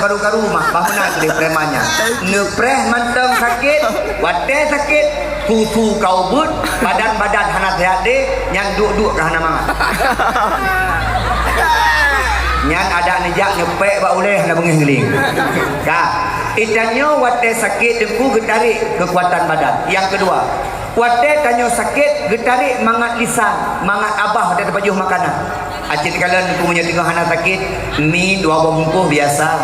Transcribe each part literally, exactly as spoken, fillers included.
Karu-karu mah, bah meunan sideh preman nyan. Neupreh mantong sakét, watèe sakét, susu ka ubeuet, badan-badan hana seuhat deh, nyan duek-duek ka hana mangat. Nyan adak neujak neupék bak ulèe hana beungéh geulieng. Ka, geutanyoe watèe sakét teungku geutarek keukuatan badan. Nyang keudua, watèe tanyoe sakét geutarek mangat lisan, mangat abah watèe tapajoh makanan. Acit kalon ku meunyoe teungoh hana sakét, mi dua boh bungkôh biasa.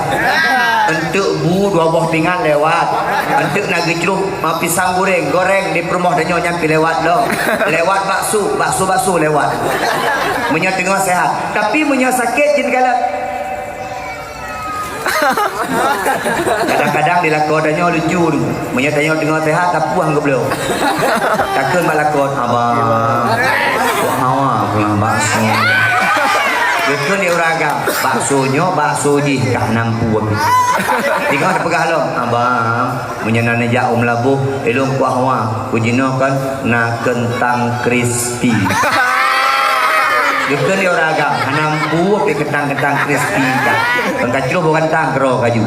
Enteuk bu dua boh pingan lewat. Enteuk na geucroh, ma, pisang goreng, goreng di peurumoh tanyoe nyan pi lewat lom. Lewat bakso, bakso-bakso lewat. Meunyoe teungoh sehat. Tapi meunyoe sakét, cit kalon. Kadang-kadang di lakoe tanyoe lucu tu. Meunyoe tanyoe teungoh sehat, tapuih geubloe. Takheun bak lakoe, "Abang, wak hawa pulang bakso." Geukheun di ureueng agam, "Bakso nyoe, bakso jih kah nampu abih." Teungoh tapeugah lom, "Abang, meunyoe na neujak u Meulaboh, ilôn kuah hawa, ku jinoe kon na keuntang kris." Pi. Geukheun lé ureueng agam, hana mampu pih keutang-keutang krispi ka. Ban ka cloh boh gantang keudroe kaju.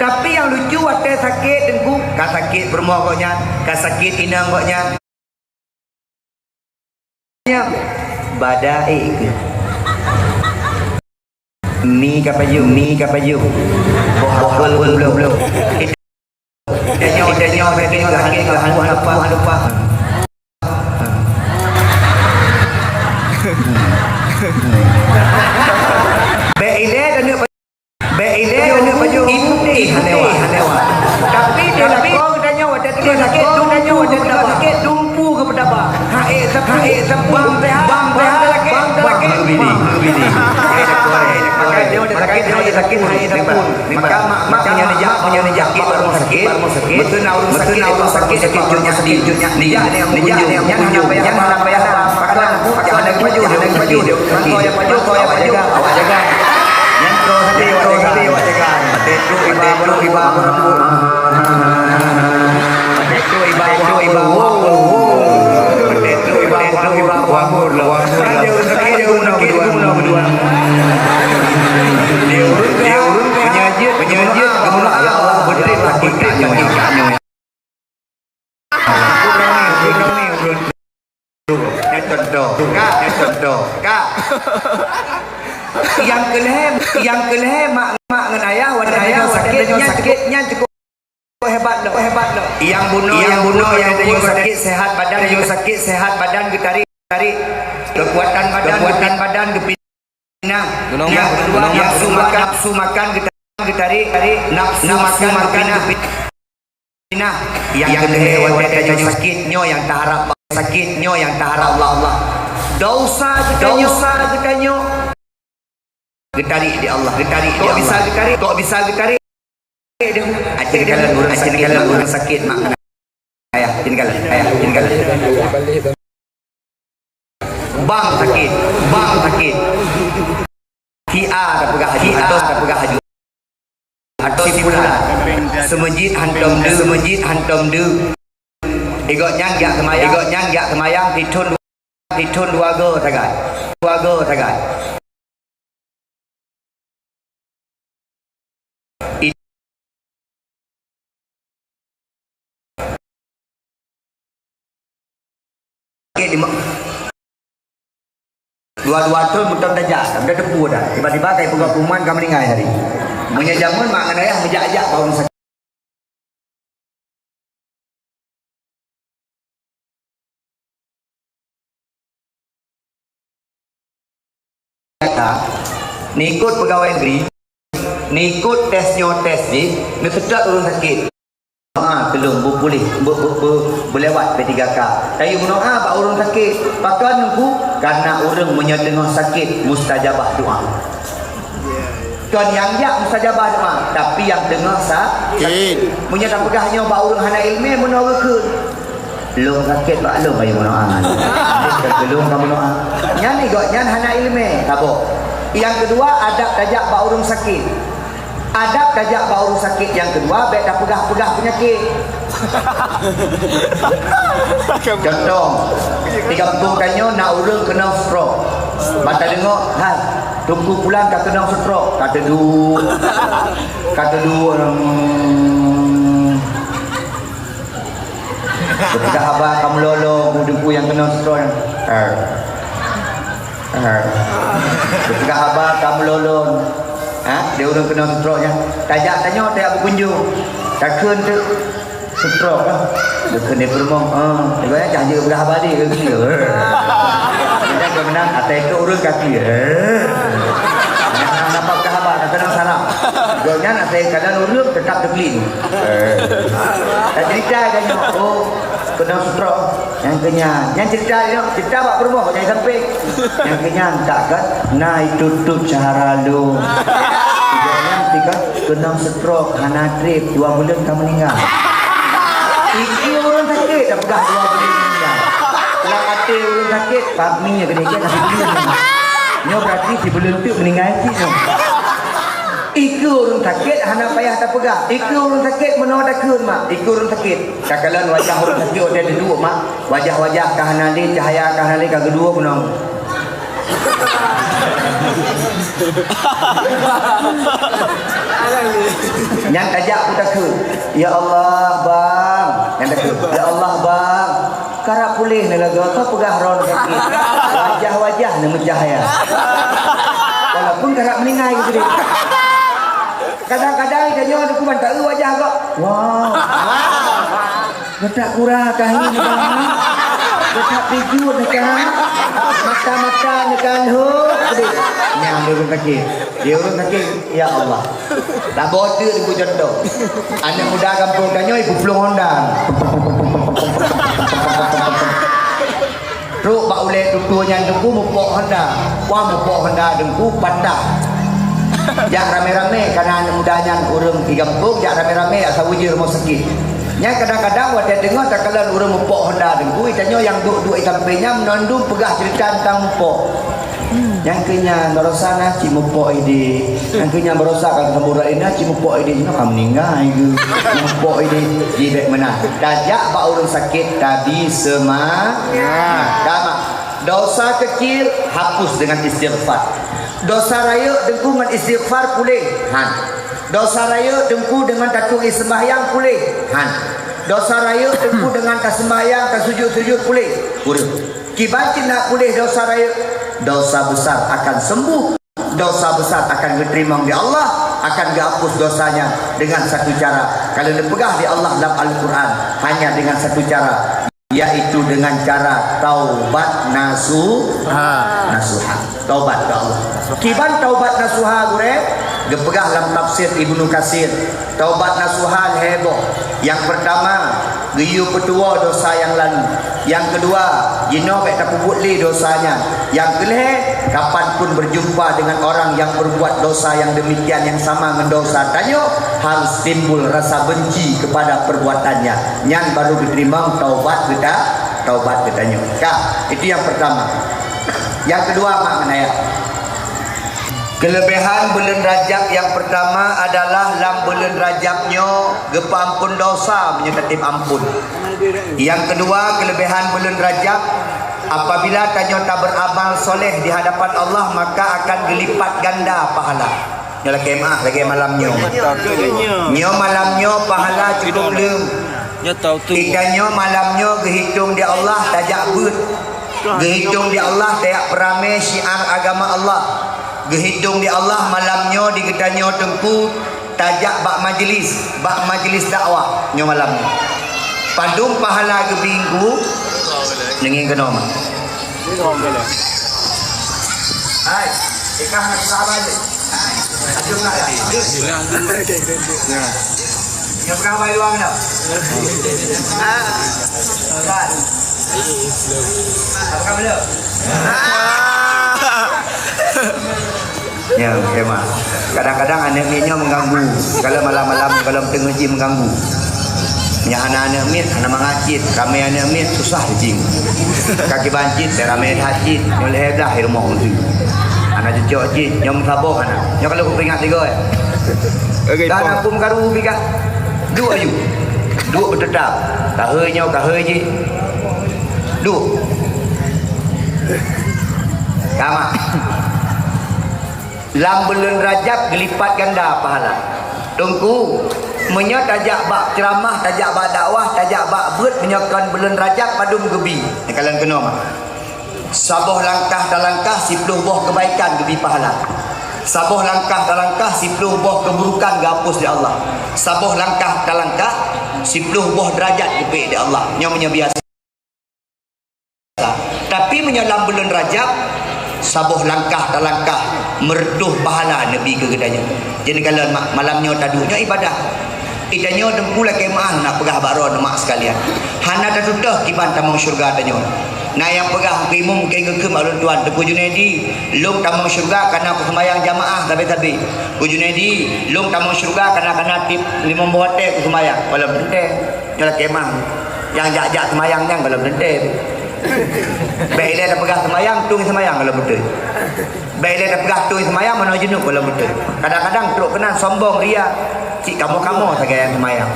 Tapi nyang lucu watèe sakét teungku, ka sakét peurumoh gobnyan, ka sakét inong gobnyan. Bada ék keuh. Mi ka pajoh, mi ka pajoh. Boh apel, boh apel, boh apel. Tanyoe, tanyoe, tanyoe, sakét, sakét, lupa, lupa. Bèk ilèe tanyoe, bèk ilèe tanyoe pajoh, iputéh hana lewat, hana lewat. Tapi di lakoe tanyoe, watèe sakét, tanyoe, watèe sakét, Pu keupeutaba. Hai, hai, bang sehat, bang sehat, bang sehat. Bang bini, bini. Sakét, sakét, sakét, sakét. Maka mak, mak, meunyoe neujak, meunyoe neujak bak ureueng sakét, meuteuna ureueng sakét, ureueng sakét, sakét jeuet nyan, jeuet nyan, nijak, nijak, nyan hana payah, nyan hana payah. Pakon, pakon, hana pajoh, hana pajoh. Pakon, ya pajoh, pakon, ya pajoh. Awak jaga. Nyan troh sakét, awak jaga. Awak jaga. Patéh tu iba, iba, iba. Contoh, Kak, contoh, Kak. Nyang keu lhèe, nyang keu lhèe mak, mak ngon ayah, watèe ayah sakét, nyan sakét, nyan cukôp hebat lom, hebat lom. Nyang bunoe, nyang bunoe, nyang bunoe sakét sehat badan, nyang sakét sehat badan geutarek, tarek. Keukuatan badan, keukuatan badan geupinah. Nyang keudua, nafsu makan, nafsu makan geutarek, tarek. Nafsu makan geupinah. Nyang keulhèe, watèe tanyoe sakét, nyoe nyang taharap, sakét, nyoe nyang taharap Allah, Allah. Dosa geutanyoe, dosa geutanyoe. Geutarek di Allah, geutarek di Allah. Kok bisa geutarek? Kok bisa geutarek? Acit kalon ureueng, acit kalon ureueng sakét mak ngon ayah, acit kalon, ayah, acit kalon. Bang sakét, bang sakét. Hi a tapeugah haju, atau tapeugah haju. Atau si pulan. Seumeujid hantom deuh, seumeujid hantom deuh. Di gobnyan jak seumayang, di gobnyan jak seumayang, di thôn Di thôn dua go sagai. Dua go sagai. I-, dua-dua thôn meuton tajak, ka meuteupue dah. Tiba-tiba ka ipeugah pengumuman ka meuninggai hari. Meunyoe jameun mak ngon ayah meujak-jak bak ureueng sakét. Neukot peugawai negeri, neukot tes nyoe tes jih, neuseutôt ureueng sakét. Ah, teulông beupuléh, beu-, beu-, beu-, beulewat P tiga K. Kayue meunoe bak ureueng sakét. Pakon Teungku? Karena ureueng meunyoe teungoh sakét, mustajabah doa. Kon nyang jak mustajabah doa, tapi nyang teungoh sa-, sakét. Meunyoe tapeugah nyoe bak ureueng hana ileumèe, meunoe geukheun. Lôn sakét bak lôn kayue meunoe. Lôn ka meunoe. Nyan igoe nyan hana ileumèe, saboh. Nyang keudua, adab tajak bak ureueng sakét. Adab tajak bak ureueng sakét nyang keudua, bèk tapeugah-peugah peunyakét. Contoh, di gampông tanyoe na ureueng keunong stroke. Ban tadeungoe, hai, Teungku Pulan ka keunong stroke, ka teuduek. Ka teuduek, hmm. Geupeugah haba ka meulolo, bu teungku nyang keunong stroke nyan. Eh. Eh. Geupeugah haba ka meulolo. Ha? Di ureueng keunong stroke nyan. Tajak tanyoe, tajak beukunjong. Takheun teuk. Stroke lah. Keuneuk peurumoh. Ah, ibarat cah jeuet beulah balik ke dia. Kita keu menang, atai ke urut kaki. Nah, nampak dah abang, kena sarap. Gobnyan atai kadang urut tetap terpelin. Tak cerita kan, oh, kena stroke. Yang kenyang. Yang cerita dia, cerita bak peurumoh, jangan sampai. Yang kenyang tak kan? Nah, itu tu cara lu. Jangan tiga, kena stroke, hana trip, dua bulan ka meninggal. Iki ureueng sakét dah peugah dua bulan meninggal. Lam até ureueng sakét, pami ya kena ikat nasi kuning. Nyoe berarti si belum tu meninggal cit nyoe. Iki ureueng sakét hana payah tapeugah. Iki ureueng sakét meunoe takheun mak. Iki ureueng sakét. Takalon wajah ureueng sakét watèe duduek mak. Wajah-wajah ka hana lé, cahya ka hana lé, ka geuduek meunoe. Nyan tajak peutakheun, "Ya Allah, Bang." Nyan takheun, "Ya Allah, Bang. Karap puléh neulagoe, kau peugah droe sakét. Wajah-wajah neumeucahya." Walaupun karap meuninggai gitu deh. Kadang-kadang tanyoe dukuman taeu wajah kok. Wow. Geutak kura kahi ni, Bang. Geutak pijut ni, Kang. Mata-mata ni, Kang. Ho, pedih. Nyang dia ureueng sakét. Dia ureueng sakét, ya Allah. Dah bodoh dia contoh. Aneuk muda gampông tanyoe ipuplueng Honda. Trok bak ulèe tutoe nyan teungku mupok Honda. Wah, mupok Honda teungku patah. Jak ramé-ramé, karena aneuk muda nyan ureueng di gampông, jak ramé-ramé, jak saweue jih rumoh sakét. Nyan kadang-kadang watèe deungoe takalon ureueng mupok Honda teungku, tanyoe nyang duek-duek di sampéng nyan meunandum peugah cerita teuntang mupok. Nyang keu nyan barosa na cit mupok idéh. Nyang keu nyan barosa ka geusambot rakyat na cit mupok idéh. Jinoe ka meuninggai geuh. Mupok idéh, jih bèk meunan. Tajak bak ureueng sakét tabi seuma-, semangat. Ka mak. Dosa kecil hapus dengan istighfar. Dosa rayeuk teungku ngon istighfar puléh? Han. Dosa rayeuk teungku deungon tatueng ie seumbahyang puléh? Han. Dosa rayeuk teungku deungon taseumbahyang, tasujut-sujut puléh? Kureueng. Kiban cit hana puléh dosa rayeuk? Dosa besar akan sembuh. Dosa besar akan geuteurimong di Allah, akan geuhapus dosanya dengan satu cara. Kalau neupeugah di Allah lam Al-Quran, hanya dengan satu cara, yaitu dengan cara taubat nasu-, Ha. nasuha. Taubat keu Allah. Kiban taubat nasuha, gurèe? Geupeugah lam tafsir Ibnu Katsir, taubat nasuha lhèe boh. Nyang peurtama, geuyue peutuwoe dosa nyang lalu. Nyang keudua, jinoe bèk tapeubuet lé dosa nyan. Nyang keulhèe, kapan pun berjumpa dengan orang yang berbuat dosa yang demikian yang sama ngon dosa tanyoe, harus timbul rasa benci kepada perbuatannya. Nyan baru geuteurimong taubat geuta-, taubat geutanyoe. Ka, itu yang pertama. Yang kedua, mak ngon ayah. Keuleubèhan buleuen Rajab nyang peurtama adalah lam buleuen Rajab nyoe geupeuampôn dosa meunyoe tatém ampôn. Nyang keudua, keuleubèhan buleuen Rajab, apabila tanyoe taberamal soleh di hadapan Allah, maka akan geulipat ganda pahala. Nyoe lagèe meuah, lagèe malam nyoe. Nyoe malam nyoe pahala cukup leuem. Nyoe tau tu. Geutanyoe malam nyoe geuhitông di Allah tajak beuet. Geuhitông di Allah tajak peuramé syiar agama Allah. Geuhitông di Allah malam nyoe di geutanyoe teungku tajak bak majlis, bak majlis dakwah nyoe malam nyoe. Padum pahala geubri teungku? Deungon keunoe mah. Hai, ikah nak sabar je. Yang pernah bayar wang dah. Kan? Apa kamu dah? Ya, memang. Kadang-kadang aneuk miet nyoe mengganggu. Kalau malam-malam, kalau teungoh jih mengganggu. Nyan hana aneuk miet, hana mangat cit. Ramé aneuk miet, susah cicing. Kaki bancit, ramé that cit. Nyoe lhèe blah di rumoh tu. Hana cocok cit. Nyoe meusaboh hana. Nyoe kalau kupeuingat tiga, eh. Okey, Dan Pak. Aku meukaru pikat. Duek aju. Duek beuteutap. Kahôi nyoe, kahôi jih. Duek. Kama. Lam buleuen Rajab geulipat ganda pahala. Teungku, meunyoe tajak bak ceuramah, tajak bak dakwah, tajak bak beuet, meunyoe kon buleuen Rajab padum geubi. Neukalon keunoe. Saboh langkah talangkah siploh boh keubaikan geubi pahala. Saboh langkah talangkah siploh boh keuburukan geuhapus lé Allah. Saboh langkah talangkah siploh boh deurajat geupeuék lé Allah. Nyoe meunyoe biasa. Tapi meunyoe lam buleuen Rajab, saboh langkah talangkah meureutoh pahala neubi keu geutanyoe. Jadi kalau ma-, malam nyoe taduek nyoe ibadah. Geutanyoe teungku lakée meuáh nak peugah bak droeneuh mak sekalian. Hana tatutoh kiban tamong syeuruga tanyoe. Na nyang peugah keu imum mungken geukheun bak lôn tuan, Teungku Junaidi, lôn tamong syeuruga kana kuseumayang jamaah sabe-sabe. Teungku Junaidi, lôn tamong syeuruga kana-kana tiep limong boh watée kuseumayang. Gohlom teuntée. Nyoe lakée meuáh. Nyang jak-jak seumayang nyan gohlom teuntée. Bék ilée tapeugah seumayang, tueng seumayang gohlom beutôi. Bék ilée tapeugah tueng seumayang meunoe jeuneup gohlom beutôi. Kadang-kadang trok keunan sombong ria. Cit kamoe-kamoe sagai nyang seumayang.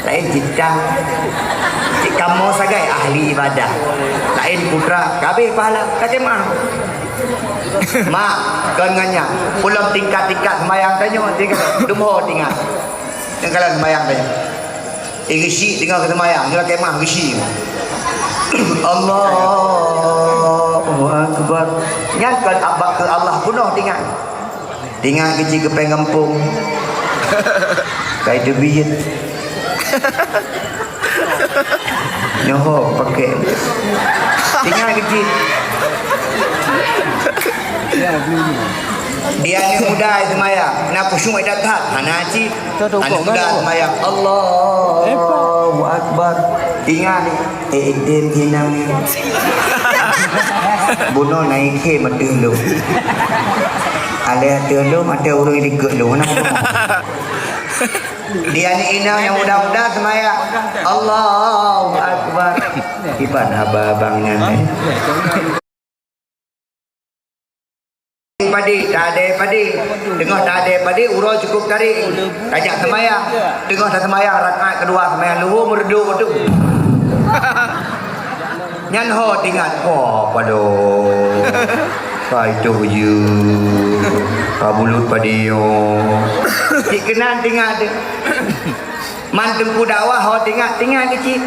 Laén cit ka. Cit kamoe sagai ahli ibadah. Laén putra, ka habéh pahala. Lakée meuáh. Mak, kon ngon nyan. Ulôn tingkat-tingkat seumayang tanyoe, tingkat. Dumho tingkat. Nyang kalon seumayang tanyoe. Eh, geusyik teungoh geuseumayang, nyoe lakée meuáh geusyik. Allahu Akbar. Nyan kon abak keu Allah bunoe tingat. Tingat keuci keu péng gampông. Kai teubiet. Nyoe ho pakai. Tingat keuci. Di aneuk muda seumayang, na khusyuk that-that, hana cit. Aneuk muda seumayang, Allahu Akbar. Ingat, eh, idem inang ni. Bunoe naik he meuteulung. Aleh teulung, ada ureueng dikeulung. Di aneuk inong nyang muda-muda seumayang, Allahu Akbar. Kiban haba abang nyan, eh. Padé, tadé padé. Teungoh tadé padé, uroe cukup tarék. Tajak seumayang. Teungoh taseumayang rakaat keudua seumayang luhô meureudoh tu. Nyan ho tingat, ho padum. Kai toh jeuet. Ka bulut padé nyoe. Cit keunan tingat deh. Man teungku dakwah ho tingat, tingat keuci.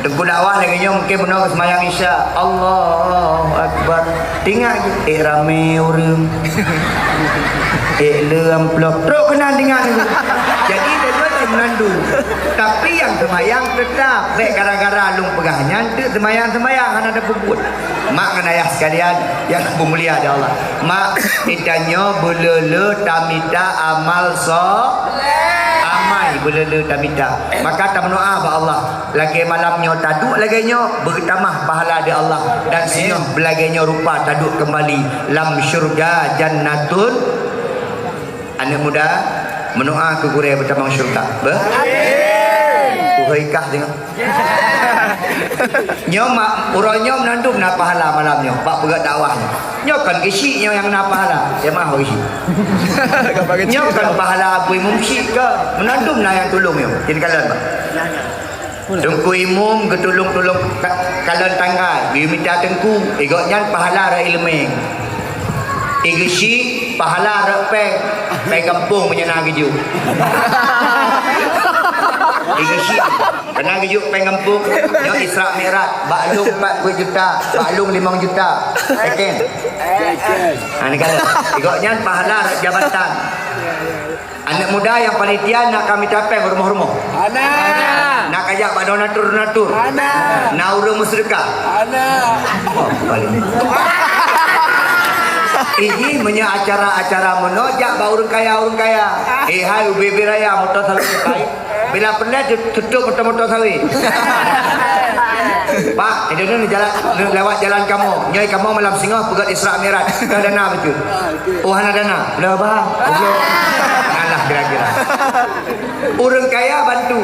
Teungku dakwah lagée nyoe mungken bunoe geuseumayang Isya. Allahu Akbar. Tingat keuci. Eh, ramé ureueng. Eh, le amplop. Trok keunan tingat dulu. Jadi, dua-dua meunandu. Tapi nyang seumayang teutap. Bék gara-gara lôn peugah nyan, teuk seumayang-seumayang hana tapeubuet. Mak ngon ayah sekalian nyang peumulia di Allah. Mak, geutanyoe beuleu-leu tamita amal so-, amai beuleu-leu tamita. Maka tameudoá bak Allah, lagée malam nyoe taduek lagée nyoe, beutamah pahala di Allah, dan singoh beulagée nyoe rupa taduek keumbali lam syeuruga Jannatun. Aneuk muda, meudoá keu gurée beutamong syeuruga. Beuh? Uhai kah singoh. Nyoe mak, uroe nyoe meunandum na pahala malam nyoe, bak peugét dakwah nyoe. Nyoe kon geusyik nyoe nyang na pahala. Jamaah geusyik. Nyoe kon pahala Abu Imum syik ke, meunandum na nyang tulông nyoe. Jadi kalon, Pak. Teungku Imum geutulông-tulông ka-, kalon tanggai, geumita teungku, eh, gobnyan pahala rot ileumèe. Eh, geusyik, pahala rot péng, péng gampông meunyo na geujok. Eh, geusyik, pernah geujok péng gampông, nyoe Isra Mi'raj, bak lôn empat puluh juta, bak lôn limong juta. Second. Ha, ni kalau, eh, gobnyan pahala rot jabatan. Aneuk muda nyang panitia na ka mita péng rumoh-rumoh. Hana. Na ka jak bak donatur-donatur. Hana. Na ureueng meuseudeukah. Hana. Oh, balik. Iji meunyoe acara-acara meunoe jak bak ureueng kaya-ureueng kaya. Eh, hai, ubé-bé raya moto sawi pai. Bila peureulèe tu-, tutup moto-moto sawi. Pak, itu ni jalan, lewat jalan kamoe. Nyoe kamoe malam singoh peugöt Isra Mi'raj. Ka dana beutôi. Oh, hana dana. Lah, bah. Goblok. Alah, kira-kira. Ureueng kaya bantu.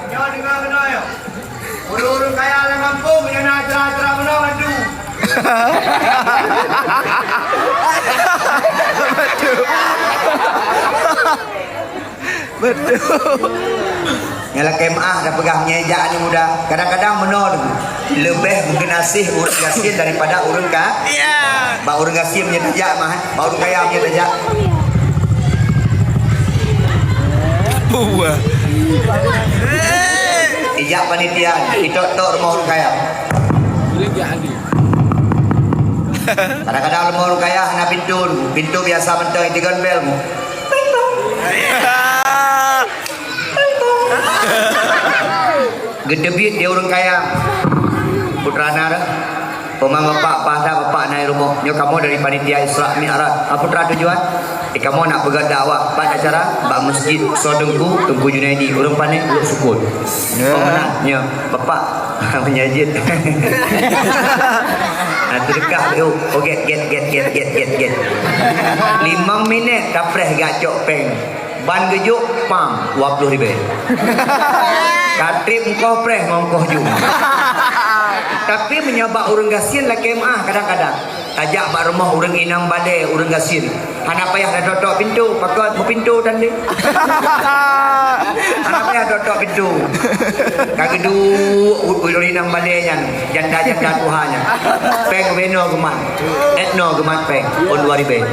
Nyoe dengar keunoe, ya. Ureueng-ureueng kaya lam kampung, bila na acara-acara meunoe, bantu. Betul. Betul. Nyang lakèe meu'ah tapeugah meunyoe jak aneuk muda. Kadang-kadang meunoe tu. Leubeh meukeunasih ureuëng gasien daripada ureuëng ka-, ya. Bak ureuëng gasien meunyoe tajak mah, bak ureuëng kaya meunyoe tajak. Buah. Ijak panitia, itok-tok rumoh ureuëng kaya. Kadang-kadang rumoh ureuëng kaya hana pintoe, pintoe biasa mantong, itigon bel mu. Geuteubiet di ureuëng kaya. Putra na reuh. Poma bapak, pah that bapak na i rumoh. Nyoe kamoe dari panitia Isra Mi'raj. Ah, putra tujuan? Eh, kamoe nak peugah dakwah. Pat acara? Bak masjid. Soe teungku? Teungku Junaidi. Ureuëng pané? Luk Sukut. Ya. Oh, meunan. Nyoe. Bapak. Meunyoe jeuet. Nah, teudeukah. Oh, oh, get, get, get. Limong minét kapreh gacok péng. Ban geujok pam dua puluh ribèe. Ka trép meukoh preh ngon koh jum. Tapi meunyoe bak ureuëng gasien lakèe meu'ah kadang-kadang. Tajak bak rumoh ureuëng inong balè ureuëng gasien. Hana payah tatok-tok pintoe, pakon meupintoe tandé. Hana payah tok-tok pintoe. Ka geuduek u-, ureuëng inong balè nyan, janda-janda tuha nyan. Péng beno geumat. Etno geumat péng, ôn dua ribèe.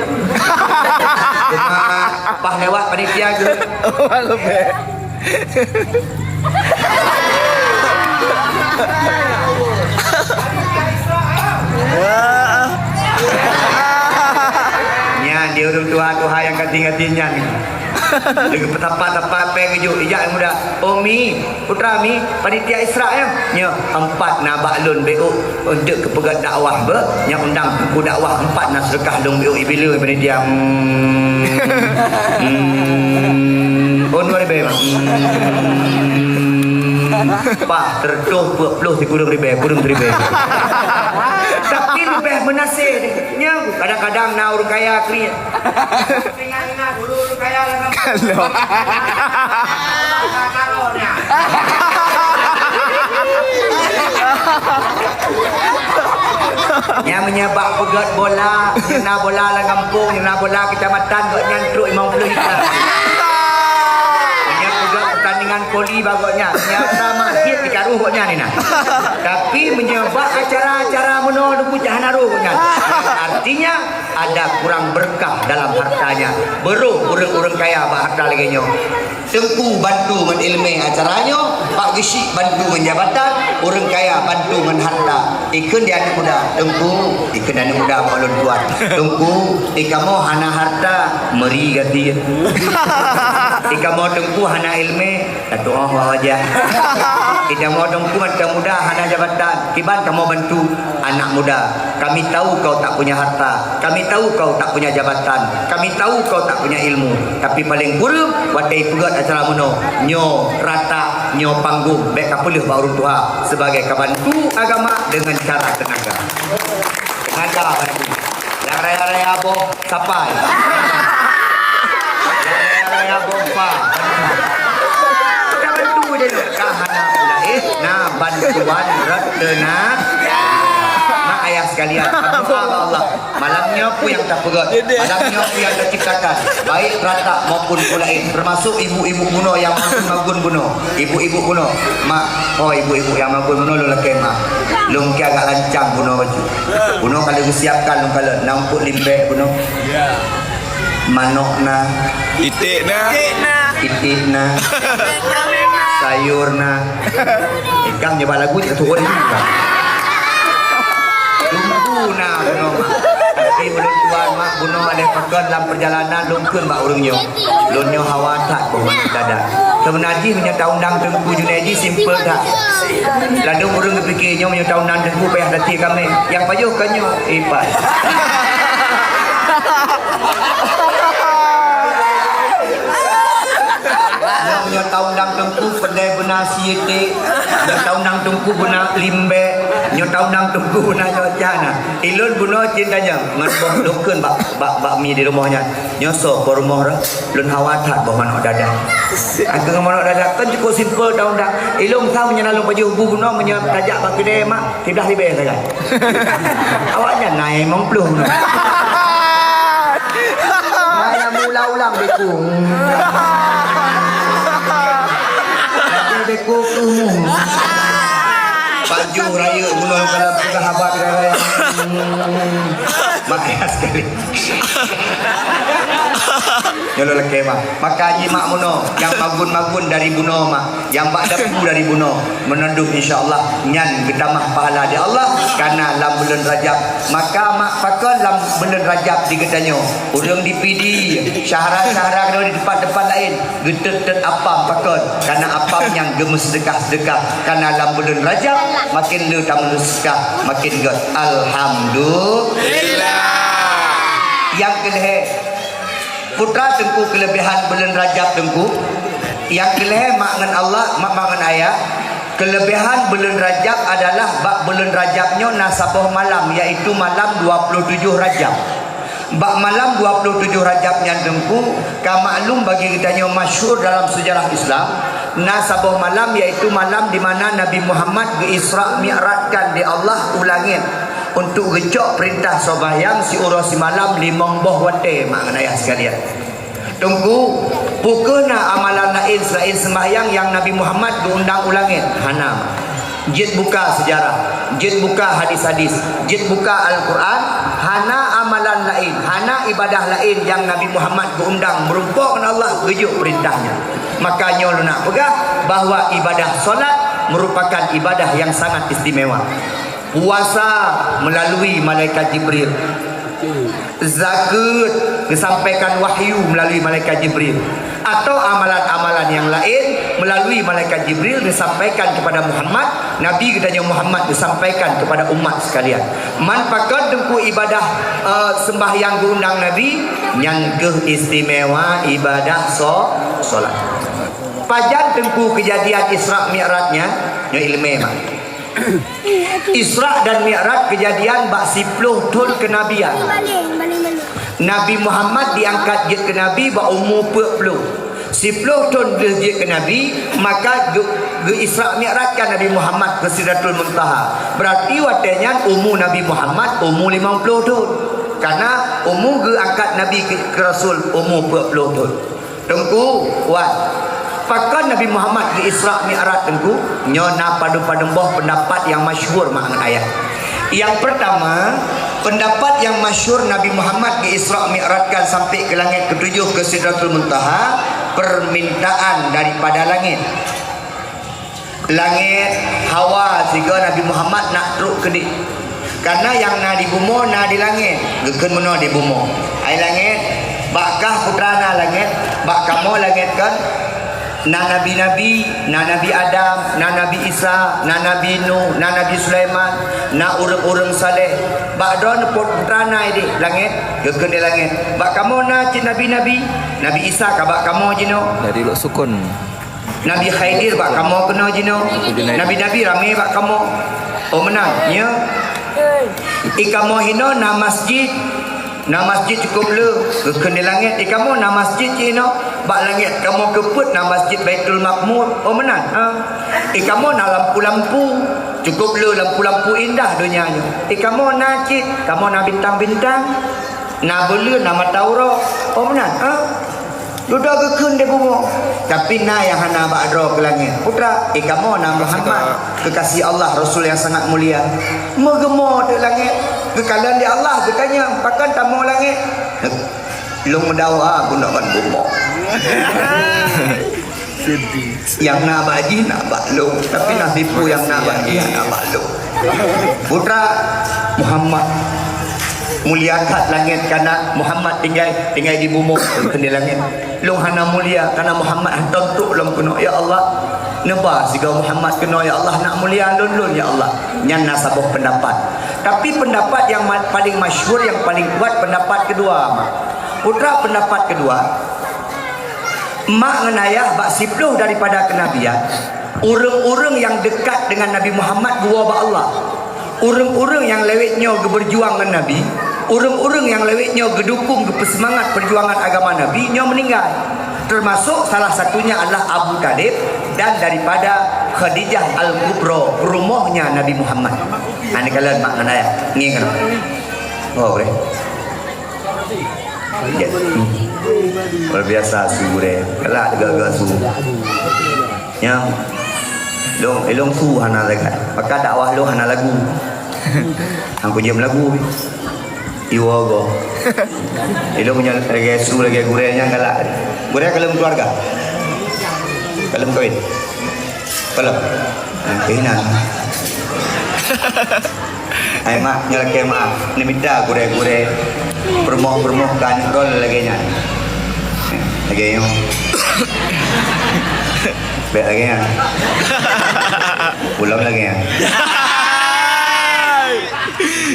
Geumat. Pah lewat panitia geuh. Oh, leubeh. Nyan di ureuëng tuha-tuha nyang gasien-gasien nyan. Leugeupeusapat tapa péng geujok, ijak nyang muda. Oh, Mi, putra Mi, panitia Isra nyoe. Nyoe, empat na bak lôn beuh untuk keupeugét dakwah beuh, nyang undang teungku dakwah empat na seudeukah lôn beuh ié bileu panitia. Hmm. Hmm. Oh, dua ribèe, Mak. Hmm. Pah, seureutôh peuet ploh sikureueng ribèe, kureueng siribèe. Tapi leubeh meunaseh. Nyoe, kadang-kadang na ureuëng kaya kriet. Ingat-ingat dulu kaya lam kampung. Kalau. Nyang meunyoe bak peugét bola, nyang na bola lam kampung, nyang na bola kecamatan, gobnyan trok limong ploh juta. Meunyoe peugét pertandingan voli bak gobnyan, nyang na masjid di karu gobnyan ni nah. Tapi meunyoe bak acara-acara meunoe, leubeh cah hana roh gobnyan. Artinya, ada kurang berkah dalam hartanya. Beuroh ureuëng-ureuëng kaya bak harta lagèe nyoe. Teungku bantu ngon ileumèe acara nyoe, Pak Geuchik bantu ngon jabatan, ureuëng kaya bantu ngon harta. Ikheun di aneuëk muda, Teungku, ikheun aneuëk muda bak lôn tuan. Teungku, ikamoe hana harta, meuri gasien. Ikamoe Teungku hana ileumèe, tatuoh bak wajah. Ikamoe Teungku mantong muda hana jabatan, kiban kamoe bantu. Anak muda, kami tahu kau tak punya harta, kami tahu kau tak punya jabatan, kami tahu kau tak punya ilmu, tapi paleng kureueng watèe peugét acara meunoe, nyoe ratak, nyoe panggong, bèk kapeuleueh bak ureuëng tuha, sebagai kabantu agama dengan cara tenaga. Tenaga bantu. Nyang raya-raya boh sapai. Nyang raya-raya boh pa. Ka bantu je nyoe. Ka hana pulaih, na bantuan rot teuna. Mak ayah sekalian, berdoa bak Allah. Malam nyoe peue nyang tapeugét? Malam nyoe peue nyang taciptakan? Baik ratak maupun pulaih, termasuk ibu-ibu bunoe nyang magun-magun bunoe. Ibu-ibu bunoe. Mak, oh ibu-ibu nyang magun bunoe lôn lakèe mak. Lôn keu agak lancang bunoe baju. Bunoe ka lheueh geusiapkan lôn kalon, na eungkôt limbèk bunoe. Ya. Manok na. Iték na. Iték na. Sayur na. Ikang nyoe bak lagu cit turun ni. Tunggu na bunoe, Mak. Tapi ulôn tuan, Mak, bunoe aléh pakon lam perjalanan lôn kheun bak ureuëng nyoe. Lôn nyoe hawa that boh manok dadah. Seubeuna jih meunyoe taundang Teungku Junaidi simpel that. Ladôm ureuëng geupike nyoe meunyoe taundang Teungku payah tatie kaméng. Nyang pajoh ka nyoe, ipai. Nyoe meunyoe taundang Teungku peudeh beuna sie iték. Nyoe taundang Teungku beuna limbèk. Nyoe taundang Teungku beuna nyoe cana. Ilôn bunoe cit tanyong ngon boh lôn kheun bak, bak, bak mi di rumoh nyan. Nyoe soe po rumoh roh? Lôn hawa that boh manok dadah. Aku ngon manok dadah kan cukup simpel taundang. Ilôn sang meunyoe na lôn pajoh bu bunoe meunyoe tajak bak keudè mak, siblah ribèe sagai. Awaknyan na limong ploh bunoe. Hana meuulang-ulang beko. Lagèe beko keumu. Pajoh rayeuk bunoe dalam peugah haba pidara. Makanya sekali. Nyalo lagi mah. Maka nyimak bunoe, yang magun-magun dari bunoe mak, yang bak dapu dari bunoe. Menandung insya-Allah nyan geutamah pahala di Allah karena lam bulan Rajab. Maka mak pakon lam bulan Rajab di geutanyoe. Ureuëng di Pidie, syahara-syahara di tempat-tempat lain. Geutet-tet apam pakon, karena apam nyang geumeusedekah-sedekah. Karena lam buleuen Rajab, makin le tameusedekah, makin göt. Alhamdulillah. Nyang keulhèe, peue teungku keulebihan buleuen Rajab teungku? Nyang keulhèe mak ngon Allah, mak, mak ngon ayah, keulebihan buleuen Rajab adalah bak buleuen Rajab nyoe na saboh malam, yaitu malam dua puluh tujuh Rajab. Bak malam dua puluh tujuh Rajab nyan teungku, ka maklum bagi geutanyoe masyhur dalam seujarah Islam, na saboh malam yaitu malam di mana Nabi Muhammad geu-Isra Mi'rajkan di Allah u langét untuk geucok peurintah sembahyang siuroe simalam limong boh watèe mak ngon ayah sekalian. Teungku, peu kheueh na amalan laén seulaén sembahyang nyang Nabi Muhammad geuundang u langét? Hana. Jeuet buka seujarah, jeuet buka hadis-hadis, jeuet buka Al-Quran, hana amalan laén, hana ibadah laén nyang Nabi Muhammad geuundang meurumpok ngon Allah geujok peurintah nyan. Maka nyoe lôn nak peugah bahwa ibadah solat merupakan ibadah yang sangat istimewa. Puasa melalui malaikat Jibril. Zakeuet geusampaikan wahyu melalui malaikat Jibril, atau amalan-amalan nyang laén melalui malaikat Jibril geusampaikan kepada Muhammad, Nabi geutanyoe Muhammad geusampaikan kepada umat sekalian. Man pakon teungku ibadah, eh, sembahyang geuundang Nabi, nyan keuh istimewa ibadah so-, solat. Pajan teungku keujadian Isra Mi'raj nyan? Nyoe ileumèe, mak. Isra dan Mi'raj keujadian bak siploh thon keunabian. Nabi Muhammad diangkat jeuet keu nabi bak umu peuet ploh. Siploh thon deuh jeuet keu nabi, maka geu-, geu-Isra Mi'rajkan Nabi Muhammad keu Sidratul Muntaha. Berarti watèe nyan umu Nabi Muhammad umu limong ploh thon. Karena umu geuangkat nabi keu, keu rasul umu peuet ploh thon. Teungku, wan, pakon Nabi Muhammad geu-Isra Mi'raj teungku? Nyoe na padum-padum boh peundapat nyang masyhur mak ngon ayah. Nyang peurtama, peundapat nyang masyhur Nabi Muhammad geu-Isra Mi'rajkan sampai keu langét keutujoh keu Sidratul Muntaha, permintaan daripada langét. Langét, hawa sigoe Nabi Muhammad nak trok keudéh. Karena nyang na di bumoe na di langét, geukheun meunoe di bumoe. Hai langét, bak kah peue teuma na langét, bak kamoe langét kon? Na nabi-nabi, na Nabi Adam, na Nabi Isa, na Nabi Nuh, na Nabi Sulaiman, na ureuëng-ureuëng saleh. Bak droeneuh peue teuma na di langét, geukheun di langét. Bak kamoe na cit nabi-nabi, Nabi Isa ka bak kamoe jinoe. Dari Lhoksukon. Nabi Khidir bak kamoe keunoe jinoe. Nabi-nabi ramé bak kamoe. Oh meunan, nyo. I kamoe hinoe na masjid. Na masjid cukup le, geukheun di langét. I kamoe na masjid jinoe. Bak langét kamoe keupeuet na Masjid Baitul Makmur. Oh meunan, ha. I kamoe na lampu-lampu. Cukup le lampu-lampu indah donya nyoe. I kamoe na cit, kamoe na bintang-bintang. Na buleuen, na mata uroe. Oh meunan, ha. Dudoe geukheun di bumoe, tapi na nyang hana bak droe keu langét. Peue teuma, i kamoe na Muhammad, kekasih Allah, Rasul yang sangat mulia. Meugeumoe teuk langét, geukalon lé Allah, geutanyong, pakon tamoe langét? Lôn meudawa bunoe ngon bumoe. Nyang na bak jih na bak lôn, tapi na sipu nyang na bak jih na bak lôn. Peue teuma, Muhammad, mulia that langét kana Muhammad tinggai, tinggai di bumoe, keu di langét. Lôn hana mulia, karena Muhammad hantom trok lom keunoe. Ya Allah, neuba sigoe Muhammad keunoe, ya Allah, nak mulia lôn-lôn, ya Allah. Nyan na saboh peundapat. Tapi peundapat nyang ma-, paléng masyhur, nyang paléng kuat, peundapat keudua, mak. Peue teuma peundapat keudua, mak ngon ayah bak siploh daripada keunabian, ureuëng-ureuëng nyang deukat deungon Nabi Muhammad geuwoe bak Allah. Ureuëng-ureuëng nyang lewat nyoe geubeujuang ngon Nabi, ureuëng-ureuëng nyang lewat nyoe geudukong, geupeuseumangat peujuangan agama Nabi nyoe meuninggai. Teumasok salah satunya adalah Abu Thalib dan daripada Khadijah Al-Kubra, peurumohnya Nabi Muhammad. Ha, neukalon mak ngon ayah. Ngieng keunoe. Oh, boleh. Ya. Hmm. Luar biasa su deh. Galak juga-juga su. Ya. Ilong, ilong su hana lagak. Maka dakwah lôn hana lagu. Hang kujeuem lagu. Iwoe goe. Ilong nyan lagèe su lagèe gurèe nyan galak. Gurèe ka lheueh meukeuluwarga? Ka lheueh meukawen? Ka lheueh? Nah, keuhinan. Hai mak, nyoe lakèe maaf. Neumita gurèe-gurèe, peurumoh-peurumoh keu aneuk droe lagèe nyan. Lagèe nyoe. Bèk lagèe nyan. Ulôn lagèe nyan.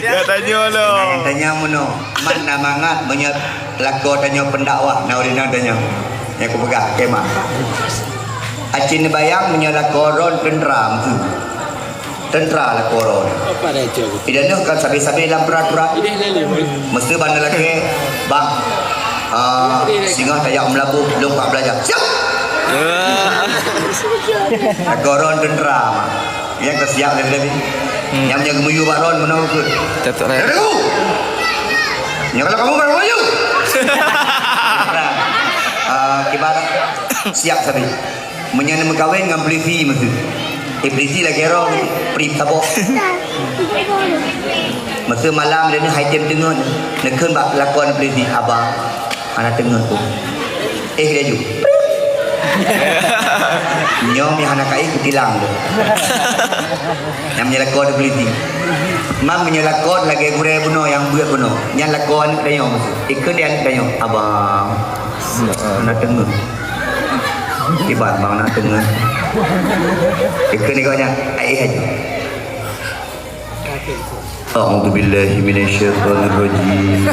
Ya, tanyoe lom. Nyang tanyong meunoe, mat na mangat meunyoe lakoe tanyoe pendakwah, na ureueng inong tanyoe. Nyang kupeugah, kemah. Aci neubayang meunyoe lakoe droe teuntra, meusu. Teuntra lakoe droe. Idaneuh kan sabe-sabe lam peraturan. Meusti bak na lakèe, bang, ah, singoh tajak meulaboh, lôn ka beulaja. Siap! Lakoe droe teuntra, mak. Nyang ka siap lé Nabi. Hmm. Nyang meunyoe geumiyueb bak droe meunoe keuh. Catat, eh. Dari u! Nyang kalau kamu baru maju. Ah, kiban siap sabe. Meunyoe neumeukawen ngon polisi meusu. Eh, polisi lagèe roh, prip saboh. Meusu malam lé nyoe hai tem teungeut. Neukheun bak lakoe polisi, "Abang, hana teungeut tu." Eh, laju. Nyoe mi hana kai kutilang tu. Nyang meunyoe lakoe polisi. Mam meunyoe lakoe lagèe gurèe bunoe nyang beuet bunoe. Nyan lakoe aneuk tanyoe meusu. Ikheun di aneuk tanyoe, "Abang, hana teungeut." Kiban bang na teungeut. Ikheun di gobnyan, "Ai, ai." A'udzubillahi minasyaitonirrajim.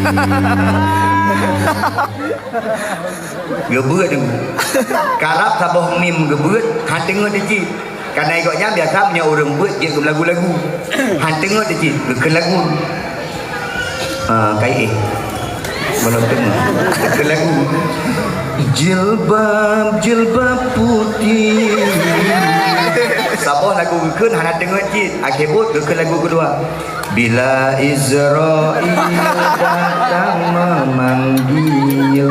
Geubeuet tu. Karab saboh mim geubeuet, han teungeut cit. Karena gobnyan biasa meunyoe ureueng beuet jeuet geulagu-lagu. Han teungeut cit, geukheun lagu. Ah, kai eh. Belum teungeut. Geukheun lagu. Jilbab, jilbab putih. Saboh lagu geukheun hana teungeut cit. Akhé buet geukheun lagu keudua. Bila Israel datang memanggil.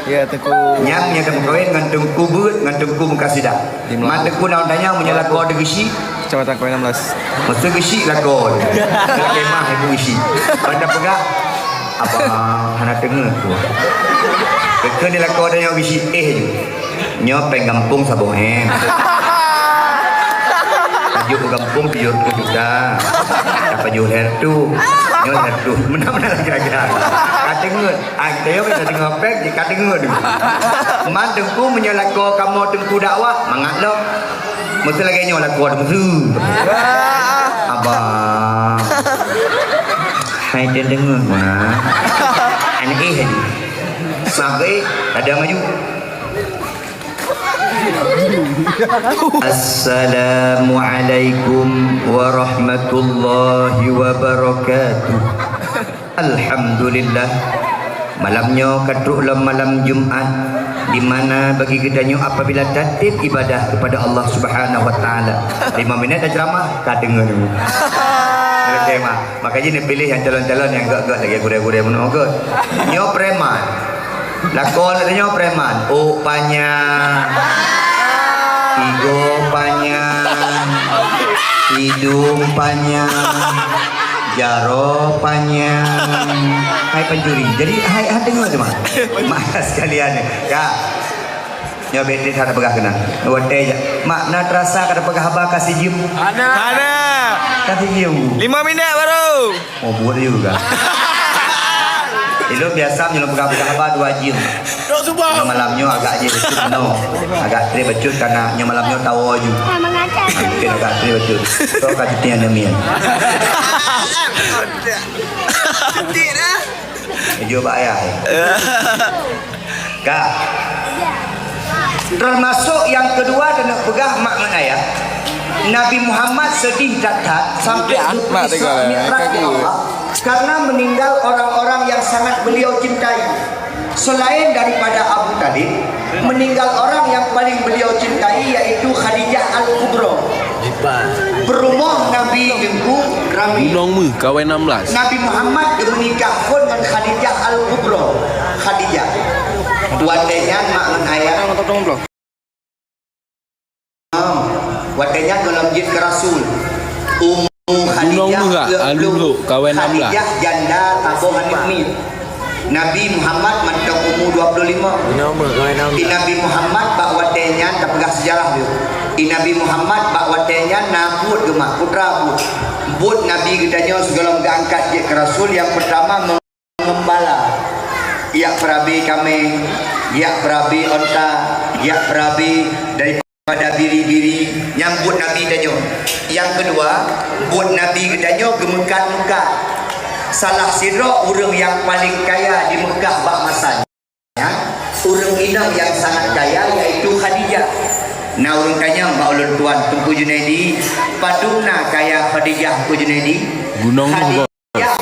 Ya, Teungku. Nyang, nyang teumeukawen ngon Teungku Beuet, ngon Teungku Mukasidah. Di Melaka. Man Teungku na tanyong meunyoe lakoe teuh geusyik. Kecamatan Kawen enam belas. Masa geusyik lakoe. Dalam kemah ibu geusyik. Ban tapeugah, "Abang, hana teungeut tu." Keu-keu di lakoe tanyong geusyik, eh, nyoe péng gampông saboh, eh. Pajoh gampông tujoh ploh juta. Tapajoh lhèe reutôh. Nyoe lhèe reutôh. Meunan-meunan lagèe-lagèe. Ka teungeut. Ah, geutanyoe ka deungoe péng, ka deungoe dulu. Man Teungku meunyoe lakoe kamoe Teungku dakwah, mangat lom. Meusti lagèe nyoe lakoe Teungku. Abang. Hai deungoe, Mak. Aneuk eh, sabe, ada maju. Assalamualaikum warahmatullahi wabarakatuh. Alhamdulillah, malam nyoe ka trok lom malam Jumat, di mana bagi geutanyoe apabila tatép ibadah kepada Allah Subhanahu wa Taala. Lima minit dah ceramah, ka deungoe dulu. Oke, Mak. Makanya neupiléh nyang calon-calon nyang gèt-gèt lagèe gurèe-gurèe meunoe gèt. Nyoe preman. Lakoe nyoe preman. Ôk panyang. Igoe panyang. Idong panyang. Jaroe panyang. Hai pencuri. Jadi, hai, hai deungoe tu, Mak. Mak sekalian, ya. Nyoe bèk that peugah keunan. Watèe jak. Mak, na teurasa ka tapeugah haba ka sijeuem? Hana. Hana. Ka sijeuem. Lima minit baru. Oh, buet juga. Ilôn biasa meunyoe peugah-peugah haba dua jeuem. Nyoe malam nyoe agak jeuet bacut nyoe. Agak trép bacut karena nyoe malam nyoe tawoe ju. Mungkin agak trép bacut. Tok ka cuti aneuk miet. Cuti dah. Jujur bak ayah. Ka. Termasuk nyang keudua, keuneuk peugah mak ngon ayah, Nabi Muhammad sedih that-that sampai Mak Isra tengok lah, Mi'raj kaki. Allah karena meninggal orang-orang yang sangat beliau cintai. Selain daripada Abu Talib, meninggal orang yang paling beliau cintai yaitu Khadijah Al-Kubra. Berumah Nabi Teungku Rami. Ulông meuh, kawén enam belas. Nabi Muhammad geumeunikah phôn ngon Khadijah Al-Kubra. Khadijah. Watèe nyan mak ngon ayah. Tolong, tolong, tolong. Imam. Watée nyan gohlom jeuet keu Rasul. Umu Khadijah Gunong Meurak, dua puluh. Aluluk, kawan enam belas. Khadijah janda saboh aneuk miet. Nabi Muhammad mantong umu dua puluh lima. Gunong Meurak, kawan enam belas. Di Nabi Muhammad bak watée nyan tapeugah seujarah tu. Di Nabi Muhammad bak watée nyan na buet geumah, putra buet. Buet Nabi geutanyoe sigohlom geuangkat jeuet keu Rasul nyang peurtama geumbala, jak peurabe kameng, jak peurabe onta, jak peurabe daripada biri-biri, nyang buet Nabi tanyoe. Nyang keudua, buet Nabi geutanyoe geumeukat-meukat. Salah sidroe ureuëng nyang paleng kaya di Meukah bak masa nyan, ureuëng inong nyang sangat kaya, yaitu Khadijah. Na ureuëng tanyong bak ulôn tuan Teungku Junaidi, padum na kaya Khadijah Teungku Junaidi? Gunong Nuh, Bos.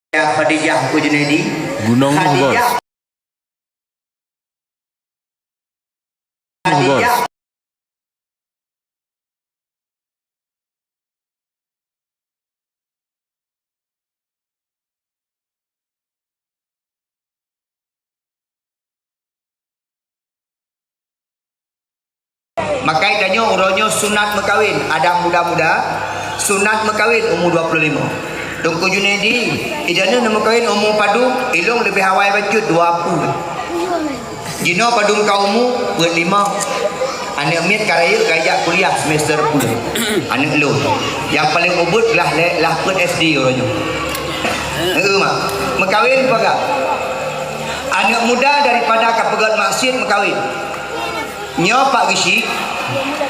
Khadijah Khadijah Teungku Junaidi. Gunong Nuh, Bos. Khadijah. Nuh, Bos. Makai tanyoe uroe nyoe sunat meukawen, adak muda-muda, sunat meukawen umu dua puluh lima. Teungku Junaidi, ijaneu neumeukawen umu padum, ilong leubeh awai bacut dua puluh. Jinoe padum ka umu, peuet lima. Aneuk miet ka rayeuk ka jak kuliah semester peuet. Aneuk lôn. Nyang paleng ubit lah lé, lah peuet S D uroe nyoe. Heeh, mak. Meukawen paga? Aneuk muda daripada ka peugét maksiet meukawen. Nyoe Pak Geuchik,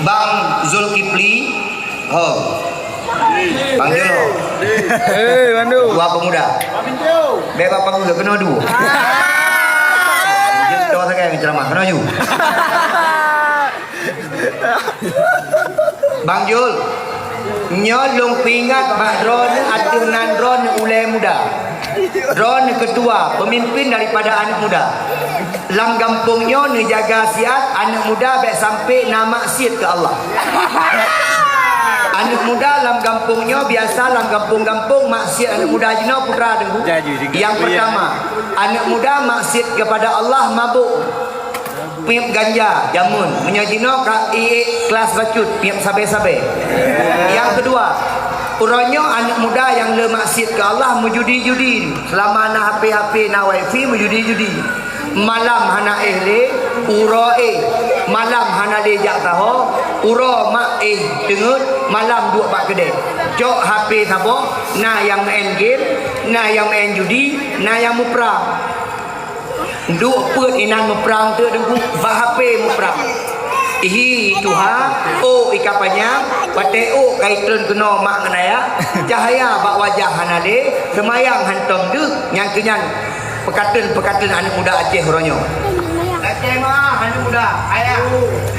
Bang Zulkifli, ho. Bang Jul, ho. Eh, Bandu. Dua pemuda. Bèk bak panggung, keunoe dua. Jeuet sagai meuceramah, keunoe ju. Bang Jul, nyoe lôn peuingat bak droeneuh ateueh nan droeneuh ulèe muda. Droeneuh keutua, peumimpin daripada aneuk muda. Lam gampông nyoe neujaga siat aneuk muda bèk sampai na maksiet keu Allah. Aneuk muda lam gampông nyoe biasa lam gampông-gampông maksiet aneuk muda jinoe putra teungku. Nyang peurtama, aneuk muda maksiet keupada Allah mabök. Piep ganja jameun, meunyoe jinoe ka iék kelas bacut, piep sabé-sabé. Nyang keudua, uroe nyoe aneuk muda nyang le maksiet keu Allah meujudi-judi. Seulama na H P-H P, na wifi, meujudi-judi. Malam hana éh lé, uroe éh. Malam hana lé jak saho, uroe mak éh teungeut, malam duek bak keudè. Cok H P saboh, na nyang maén game, na nyang maén judi, na nyang muprang. Duek peuet inan muprang teuk teungku, bak H P muprang. Ihi tuha, ôk ika panyang, watèe ôk ka itreun keunoe mak ngon ayah, cahya bak wajah hana lé, seumayang hantom deuh, nyang keu nyan peukateun-peukateun aneuk muda Aceh uroe nyoe. Aceh meu'ah aneuk muda, ayah,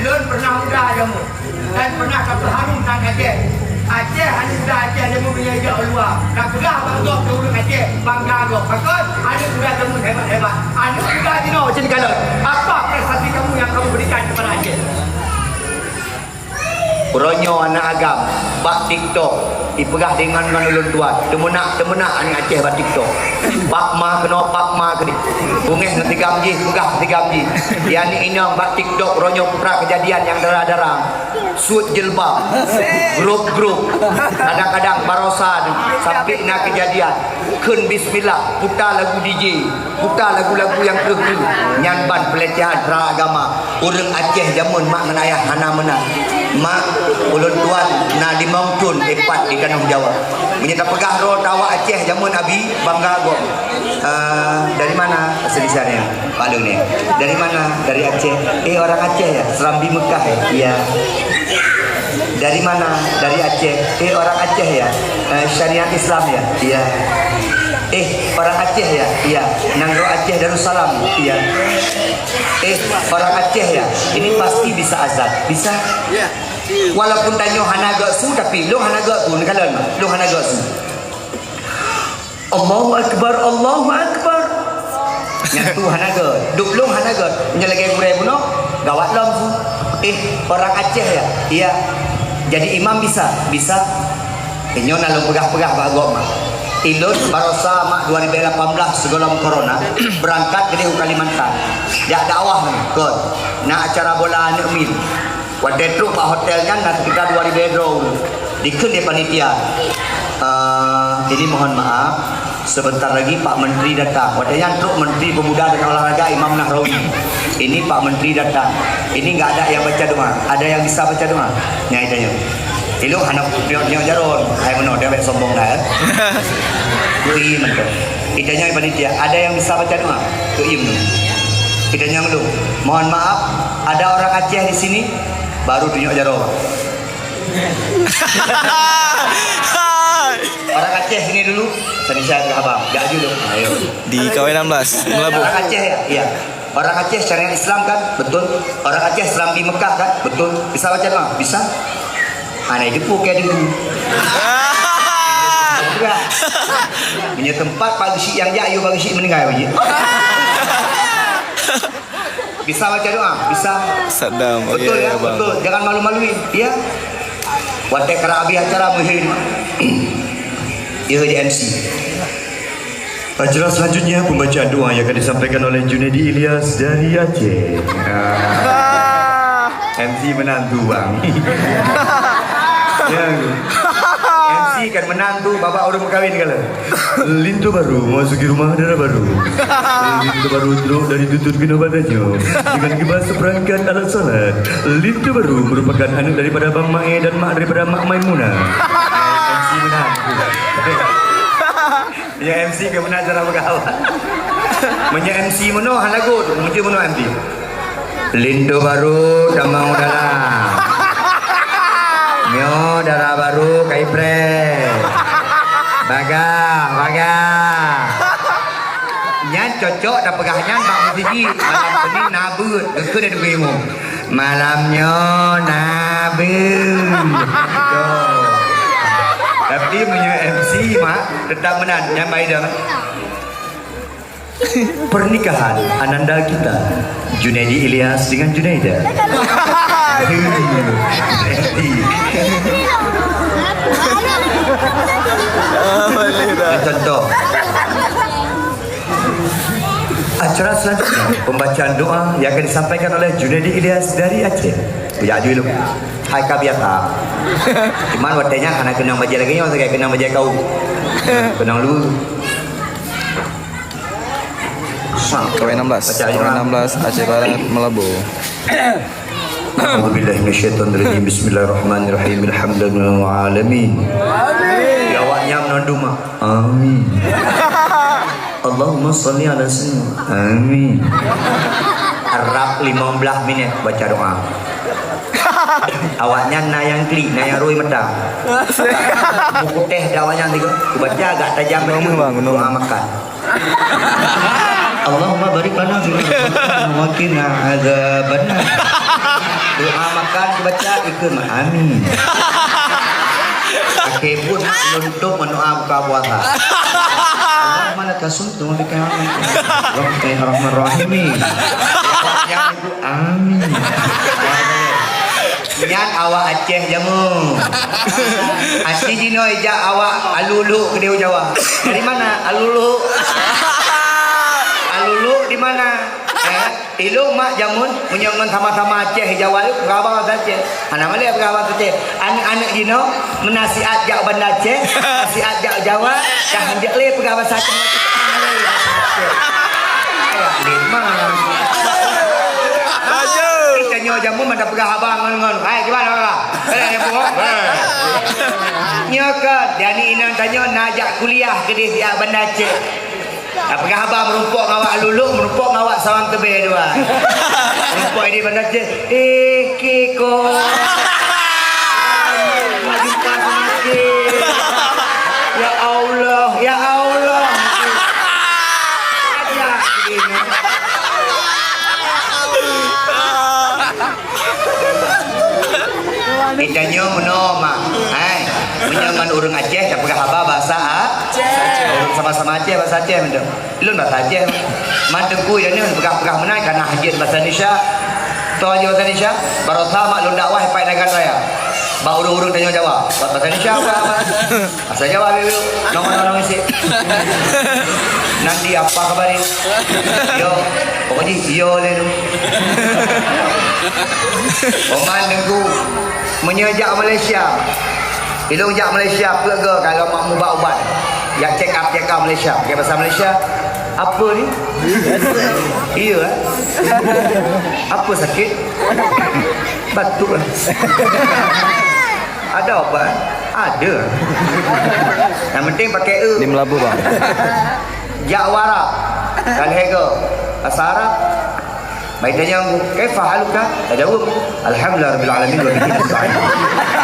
lôn pernah muda jameun. Dan pernah ka peuharumkan Aceh. Aceh, aneuk muda Aceh, lheuh meunyoe jak u luwa. Ka peugah bak gob keu ureueng Aceh, bangga gob. Pakon? Aneuk muda jameun hebat-hebat. Aneuk muda jinoe, cit kalon. Apa prestasi kamu yang kamu berikan kepada Aceh? Uroe nyoe aneuk agam, bak TikTok, ipeugah deungon ngon ulôn tuan, teumeunak-teumeunak aneuk Aceh bak TikTok. Pak ma keunoe, pak ma keudeh. Beungéh ngon si gam jih, peugah si gam jih. Di aneuk inong bak TikTok, uroe nyoe putra keujadian nyang dara-dara. Suet jilbab, grup-grup, kadang-kadang barosa, sampai na keujadian kheun bismillah, puta lagu D J, puta lagu-lagu nyang kreueh-kreueh, nyan ban peulecehan terhadap agama. Ureueng Aceh jameun mak ngon ayah hana meunan. Mak, ulôn tuan na limong thon ipat di tanoh Jawa. Meunyoe tapeugah droe awak Aceh jameun abi, bangga gob. Eh, dari mana? Asal di sana, ya? Pak Lun, ya? Dari mana? Dari Aceh. Eh, orang Aceh, ya? Serambi Mekah, ya? Iya. Dari mana? Dari Aceh. Eh, orang Aceh, ya? Eh, syariat Islam, ya? Iya. Eh, orang Aceh, ya? Iya. Nanggroe Aceh Darussalam, iya. Eh, orang Aceh, ya? Ini pasti bisa azan. Bisa? Walaupun tanyoe hana geusu, tapi lôn hana geusu, neukalon, lôn hana geusu. Allahu Akbar, Allahu Akbar. Nyang tu hana gét, dup lôn hana gét. Nyan lagèe gurèe bunoe, gawat lom su. Eh, orang Aceh ya? Iya. Jadi imam bisa? Bisa. Eh, nyoe na lôn peugah-peugah bak gob mak. Ilôn barosa mak dua ribu lapan belas sigohlom corona, beurangkat keudeh u Kalimantan. Jak dakwah nyoe, kon. Na acara bola aneuk miet. Watèe trok bak hotel nyan na sekitar dua ribu droe. Dikheun lé panitia, "Eh, ini mohon maaf, sebentar lagi Pak Menteri datang." Watèe nyan trok Menteri Pemuda dan Olahraga Imam Nahrawi. "Ini Pak Menteri datang. Ini nggak ada yang baca doa. Ada yang bisa baca doa?" Nyan itanyong. Ilôn hana nyok-nyok jaroe, hai meunoe, dia bèk sombong dah, eh. Keu ie mantong. Itanyong panitia, "Ada yang bisa baca doa?" Keu ie mantong. Itanyong lôn, "Mohon maaf, ada orang Aceh di sini?" Baru tunyok jaroe. "Orang Aceh sini dulu." Sani saya ke abang, jak dulu. Ayo. Di K W enam belas, Meulaboh. Orang Aceh ya? Iya. Orang Aceh syariat Islam kan? Betul. Orang Aceh Serambi Mekah kan? Betul. Bisa baca doa? Bisa. Hana itu pun kayak dulu. Juga. Punya tempat Pak Geuchik nyang jak, yuk Pak Geuchik meninggal je. Bisa baca doa? Bisa. Saddam. Betul ya, abang. Betul. Jangan malu-maluin, ya. Watèe karap habis acara meuhén. Iya, di M C. Acara selanjutnya pembacaan doa yang akan disampaikan oleh Junaidi Ilyas dari Aceh. Ah. M C menantu, bang. Ya. M C kan menantu, bapak ureueng meukawen kala. Linto baru masuki rumah dara baru. Linto baru trok dari tutut keunoe bak tanyoe. Dengan geuba seperangkat alat salat. Linto baru merupakan aneuk daripada Bang Mae dan mak daripada Mak Maimunah. M C menantu. Ya, M C ke mana cara berkawan? Meunyo M C meunoe hana got, mungkin meunoe M C. Linto baru tamong dalam. Nyoe dara baru kai preh. Bagah, bagah. Nyan cocok tapeugah nyan bak meuseujid. Malam Senin na beuet, geukheun di teungku imum. Malam nyoe na beuet. Tuh. Tapi meunyoe M C mak tetap meunan, nyan bai dah. Pernikahan ananda kita, Junaidi Ilyas dengan Junaida. Contoh. Acara selanjutnya, pembacaan doa yang akan disampaikan oleh Junaidi Ilyas dari Aceh. Bujak dulu. Hai ka biasa. Cuman watèe nyan hana keunong bajèe lagèe nyoe, sagai keunong bajèe kaum. Keunong lu. K W enam belas, K W enam belas, Aceh Barat, Meulaboh. A'udzubillahi minasyaitonirrajim. Bismillahirrahmanirrahim. Alhamdulillahirabbil alamin. Ya awak nyam non duma. Amin. Allahumma shalli ala sayyidina. Amin. Rab lima belas minit baca doa. Awaknyan na nyang klik, na nyang rui mata. Buku teh dah awaknyan tiga. Baca agak tajam. Doa makan. Allahumma barik lana fi rizqina wa qina adzabannar. Doa makan dibaca ikut amin. Akhé pun untuk mendoa buka puasa. Allahumma laka sumtu wa bika amantu. Rahmanirrahim. Amin. Nyan awak Aceh jameun. Aci jinoe jak awak Aluluk keudéh Jawa. Dari mana? Aluluk. Aluluk di mana? Eh, ilung mak jameun meunyoe ngon sama-sama Aceh Jawa yuk peugah bahasa Aceh. Hana malèe peugah bahasa Aceh. Aneuk-aneuk jinoe meunasihat jak Banda Aceh, nasihat jak Jawa, dah hanjeuet lé peugah bahasa Aceh. Lima. Laju. Kita nyoe jameun mantap peugah haba ngon-ngon. Hai, gimana, Bang? Eh, ya, Bu. Nyoe kan, dan inong tanyoe na jak kuliah keudéh siat Banda Aceh. Nah, peugah haba meurumpok ngon awak Aluluk, meurumpok ngon awak Sawang Teubèe dua. Meurumpok di Banda Aceh. Eh, Kiko. Maju pas makin. Ya Allah, ya Allah. Ya, ini. Kita nyoe meunoe, mak. Hai, meunyoe ngon ureueng Aceh, tapeugah haba bahasa Aceh. Ureueng sama-sama Aceh, bahasa Aceh meunoe. Lôn bahasa Aceh. Man teungku ya ni peugah-peugah meunan kana hanjeuet bahasa Indonesia. Toh aja bahasa Indonesia, barosa mak lôn dakwah pai Nagan Raya. Bak ureueng-ureueng tanyoe Jawa. Buat bahasa Indonesia apa? Bahasa Jawa dulu. Nong-nong isi. Nanti apa kabar ni? Yo, pokoknya yo lé tu. Oman Teungku, meunyoe jak Malaysia, ilong jak Malaysia, peue goe kalau mak muba ubat, jak check up, check up Malaysia, pakai bahasa Malaysia, apa ni? Iya, eh? Apa sakit? Batuk lah. Ada obat? Ada. Yang penting pakai e. Di Melabuh, bang. Jak Arab. Kan hego. Bahasa Arab. Baik tanya aku, "Kaifa haluka?" Saya jawab, "Alhamdulillah rabbil alamin wa bihi nasta'in.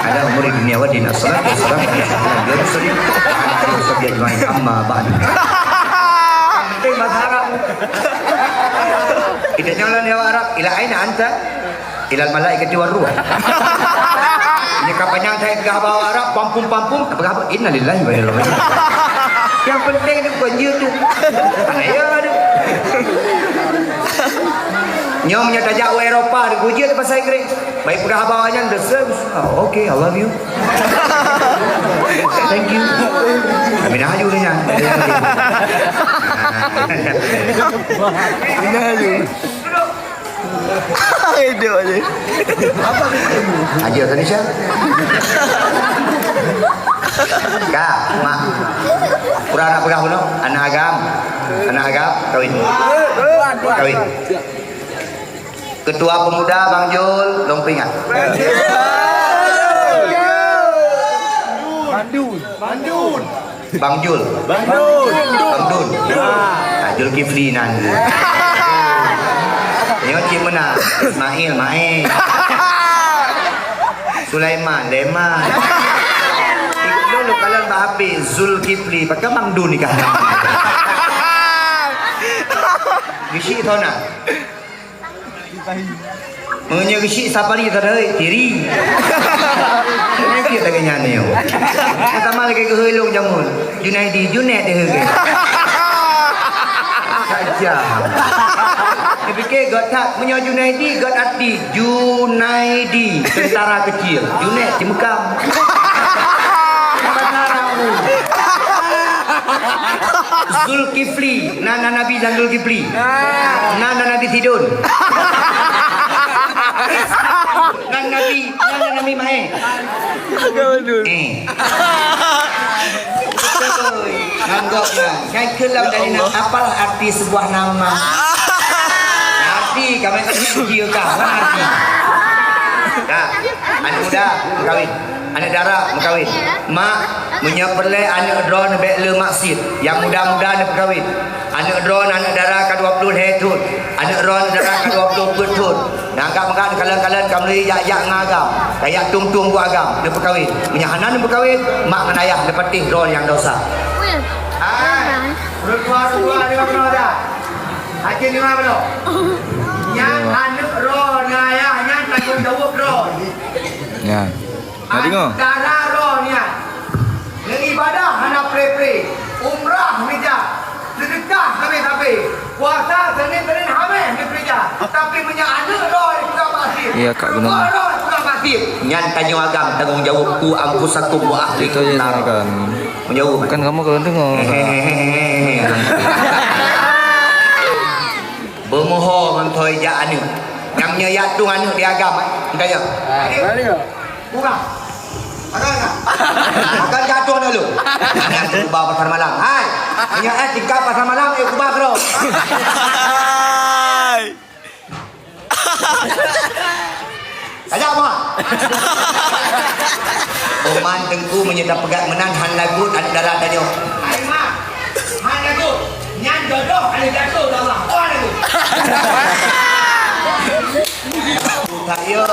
Ala umuri dunya wa din. Assalatu wassalamu ala rasulillah wa ala alihi wa sahbihi ajma'in. Amma ba'du." Yang penting bahasa Arab. Kita jangan lewat Arab. Ila aina anta? Ilal malaikati war ruh. Ini kapanyang saya peugah bahasa Arab, pampum-pampum, peugah apa? Innalillahi wa inna ilaihi raji'un. Yang penting ni bukan je tu. Ayo tu. Nyoe meunyoe tajak u Eropa, di uji tu bahasa Inggris. Baik peugah haba nyan, the same. Oh, okay, I love you. Thank you. Minah aju dia nyan. Minah aju. Hidup aja. Aja tadi, Syah. Ka, mak. Pura nak peugah bunoe, aneuk agam. Aneuk agam, kawin. Kawin. Ketua Pemuda Bang Jul, lôn peuingat. Mandun. Mandun. Bang Jul. Bang Dun. Bang Dun. Ah, Zulkifli nan. Nyoe cit meunan. Ismail, Mail. Sulaiman, Leman. Lôn kalon bak H P Zulkifli, pakon Bang Dun nikah. Bisi thona. Meunyoe geusyik safari tadoi, tiri. Penyakit lagèe nyan nyoe. Sama lagèe geuheulong jameun. Junaidi, Junet deh ke. Saja. Dipikir göt that, meunyoe Junaidi göt arti Junaidi, tentara kecil. Junet cemeukam. Zulkifli, nan, nan Nabi, nan Zulkifli. Nan, nan Nabi Sidon. Nan Nabi, nan, nan Nabi Mahe. Eh. Nan gobnyan. Nyan keuh lom dari nan. Apalah arti sebuah nama? Arti kami tak puji kah? Mana arti? Dah. Aneuk muda, kawin. Aneuk dara meukawén. Mak, meunyoe peureulèe aneuk droeneuh bèk le maksiet. Nyang muda-muda neupeukawen. Aneuk droeneuh aneuk dara ka dua ploh lhèe thon. Aneuk droeneuh dara ka dua ploh peuet thon. Nyang agam-agam kalon-kalon ka meulai jak-jak ngon agam. Kajak tueng-tueng buet agam neupeukawen. Meunyoe hana neupeukawen, mak ngon ayah neupatéh droeneuh nyang desya. Hai, ureueng tuha-tuha deungoe dah. Hana deungoe. Nyang aneuk droeneuh ngon ayah nyan tanggong jaweueb droeneuh. Nyan. Ka deungoe? Antara droe nyan, neuibadah hana pre-pre, umrah mita, seudeukah sabe-sabe, puasa Senin-Senin hameh neukeureuja, tapi meunyoe aneuk droe peugah maksiet, iya, Kak, beuna. Droe peugah maksiet, nyan tanyoe agam tanggong jaweueb, "Qu anfusakum wa ahlikum nara." Itu je kan. Menjaweueb. Kan kamu kalau deungoe. Hehehe. Beumoho ngon thoi jak aneuk. Nyang nyoe jak tueng aneuk di agam, eh. Entah ya. Kurang. Ada tak? Akan jatuh dulu. Anak tu ba pasar malam. Hai. Punya eh tingkat pasar malam, eh, kubah terus. Hai. Tajak, Mak. Oman Teungku meunyoe tapeugah meunan han lagut aneuk dara tanyoe. Hai, Mak. Han lagut. Nyan jodoh aneuk jatuh Allah. Oh, aneuk. Tak yo.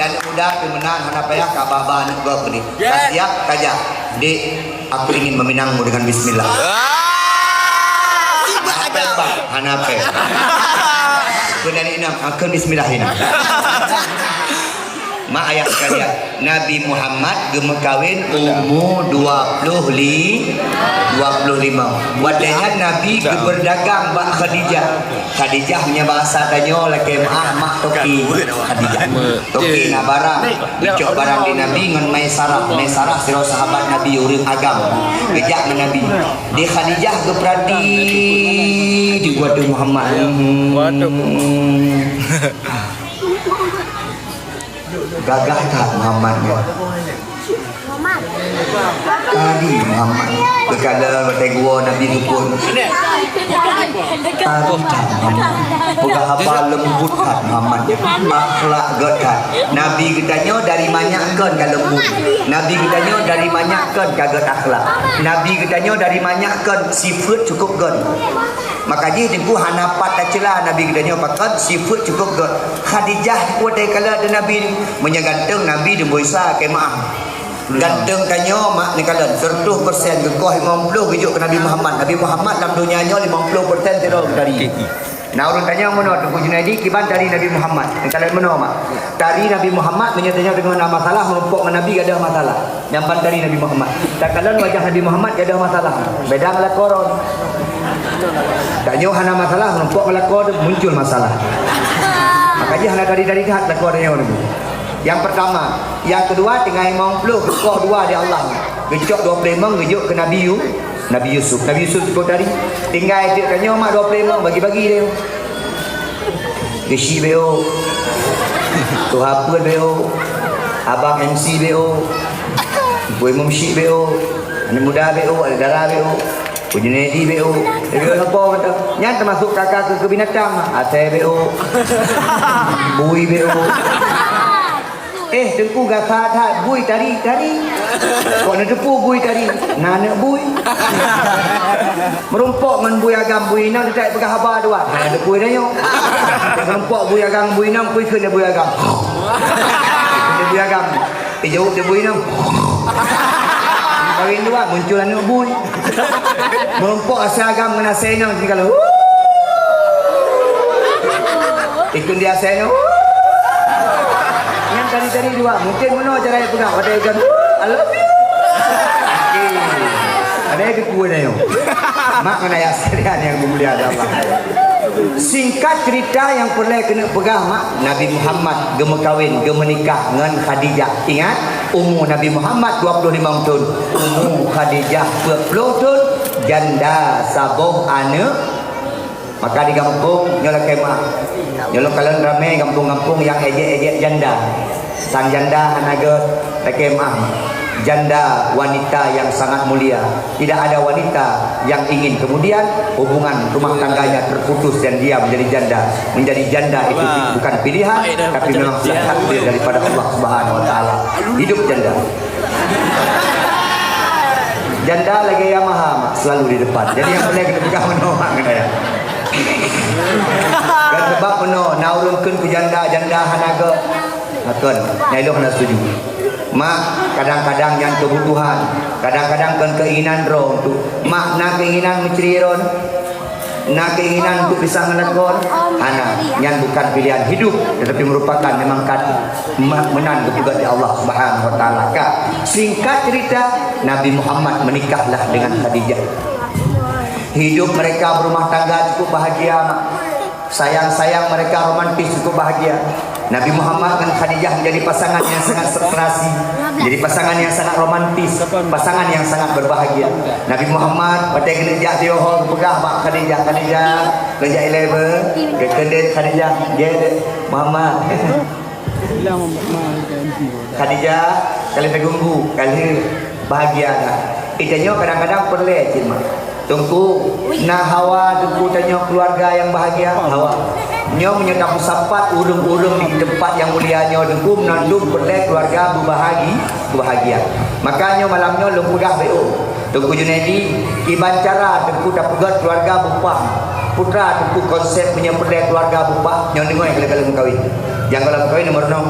Aneuk muda tu meunan hana payah ka ba-ba aneuk gob ni. Yes. Ka siap, ka jak. Dek, aku ingin meminangmu dengan bismillah. Ah! Hana payah. Kena ni nak, ah, kena bismillah ini. Mak ayah sekalian, Nabi Muhammad geumeukawen umu dua puluh li-, dua puluh lima. Watèe nyan Nabi geupeudagang bak Khadijah. Khadijah meunyoe bahasa tanyoe lakèe meu'ah mak toki. Khadijah. Toki na barang. Dicok barang di Nabi ngon Maisarah. Maisarah sidroe sahabat Nabi, ureueng agam. Geujak ngon Nabi. Di Khadijah geupeurati di Nabi Muhammad. Hmm. Gagah that Muhammad nyan. Tadi Muhammad. Keukalon watèe geuwoe Nabi seupôt. Tadi that Muhammad. Peugah haba leumbut that Muhammad. Akhlak gèt that. Nabi geutanyoe dari manyak kon ka leumbut. Nabi geutanyoe dari manyak kon ka gèt akhlak. Nabi geutanyoe dari manyak kon sifeuet cukôp gèt. Maka jih Teungku hana pat taceula Nabi geutanyoe pakon sifeuet cukôp gèt. Khadijah watèe kalon Nabi, meunyoe ganteng Nabi di Musa keu meu'ah. Ganteng tanyoe mak neukalon, seratus persen geukoh limong ploh geujok keu Nabi Muhammad. Nabi Muhammad lam donya nyoe limong ploh persen sidroe geutari. Nah, ureueng tanyoe meunoe Teungku Junaidi kiban tari Nabi Muhammad. Neukalon meunoe mak. Tari Nabi Muhammad meunyoe tanyoe deungon na masalah, meurumpok ngon Nabi gadoh masalah. Nyan ban tari Nabi Muhammad. Takalon wajah Nabi Muhammad gadoh masalah. Beda ngon lakoe droe. Tanyoe hana masalah, meurumpok ngon lakoe muncul masalah. Maka jih hana tari-tari that lakoe tanyoe nyoe. Nyang peurtama, nyang keudua tinggai limong ploh geukoh dua di Allah. Geucok dua ploh limong geujok keu Nabi Yu-, Nabi Yusuf. Nabi Yusuf cukôp tari. Tinggai teuk tanyoe mak dua ploh limong bagi-bagi deh. Geusyik B O. Tuha peuet B O. Abang M C B O. Boy Mumsyik B O. Aneuk muda B O, aneuk dara B O. Junedi B O. Jadi, apa kata? Nyan termasuk kakak ke, ke binatang. Asai B O. Bui B O. Eh, Teungku gasa that, bui tari, tari. Kok neuteupeue bui tari? Na aneuk bui. Meurumpok ngon bui agam, bui inong teutai peugah haba dua. Hana neuteupeue tanyoe. Meurumpok bui agam, bui inong, peue kheun bui agam. Bui agam. Ijaweueb di bui inong. Kawin dua, muncul aneuk bui. Meurumpok asai agam ngon asai inong, tinggal. Ikun dia asai inong. Nyang tadi-tadi dua, mungkin meunoe cara yang peugah, pada ikan, "I love you." Ada yang kekuat ayo. Mak ngon ayah sekalian yang dimuliakan Allah. Singkat cerita nyang peureulèe keuneuk peugah mak, Nabi Muhammad geumeukawen, geumeunikah ngon Khadijah. Ingat, umu Nabi Muhammad dua puluh lima thon, umu Khadijah peuet ploh thon, janda saboh aneuk. Maka di gampông nyoe lakèe meu'ah. Nyoe lôn kalon ramè gampông-gampông nyang ejek-ejek janda. Sang janda hana gèt, lakèe meu'ah. Janda wanita yang sangat mulia. Tidak ada wanita yang ingin kemudian hubungan rumah tangganya terputus dan dia menjadi janda. Menjadi janda itu bukan pilihan, tapi memang sudah takdir daripada Allah Subhanahu wa Taala. Hidup janda. Janda lagèe Yamaha, mak, selalu di depan. Jadi nyang peureulèe keuneuk peugah meunoe, mak, keuneuk ya. Dan sebab meunoe, na ureueng kheun keu janda, janda hana gèt. Makon, nyang ilôn hana setuju. Mak, kadang-kadang nyan kebutuhan, kadang-kadang kon keinginan droe tu. Mak, na keinginan meucri droe. Na keinginan untuk pisah ngon lakoe? Hana. Nyan bukan pilihan hidup, tetapi merupakan memang kad-, ma-, meunan geupeugah di Allah Subhanahu wa Taala. Ka. Singkat cerita, Nabi Muhammad menikahlah dengan Khadijah. Hidup mereka berumah tangga cukup bahagia, mak. Sayang-sayang mereka romantis cukup bahagia. Nabi Muhammad ngon Khadijah menjadi pasangan yang sangat serasi, menjadi pasangan yang sangat romantis, pasangan yang sangat berbahagia. Nabi Muhammad watèe keuneuk jak Tioho geupeugah bak Khadijah, "Khadijah, lôn jak ilèe beuh." Geukheun lé Khadijah, "Jeuet, Muhammad." Khadijah, ka lheueh teugunggu, ka lheueh bahagia dah. Geutanyoe kadang-kadang peureulèe cit, mak. Teungku, na hawa Teungku tanyoe keuluwarga nyang bahagia? Hawa. Nyoe meunyoe tapeusapat ureueng-ureueng di teumpat nyang mulia nyoe Teungku, meunan dum peureulèe keuluwarga beubahagi-, beubahagia. Maka nyoe malam nyoe lôn peugah B O. Teungku Junaidi, kiban cara Teungku tapeugèt keuluwarga beupah. Putra Teungku konsep meunyoe peureulèe keuluwarga beupah, nyoe deungö nyang ka lheueh meukawen. Nyang ka lheueh meukawen nomor enam.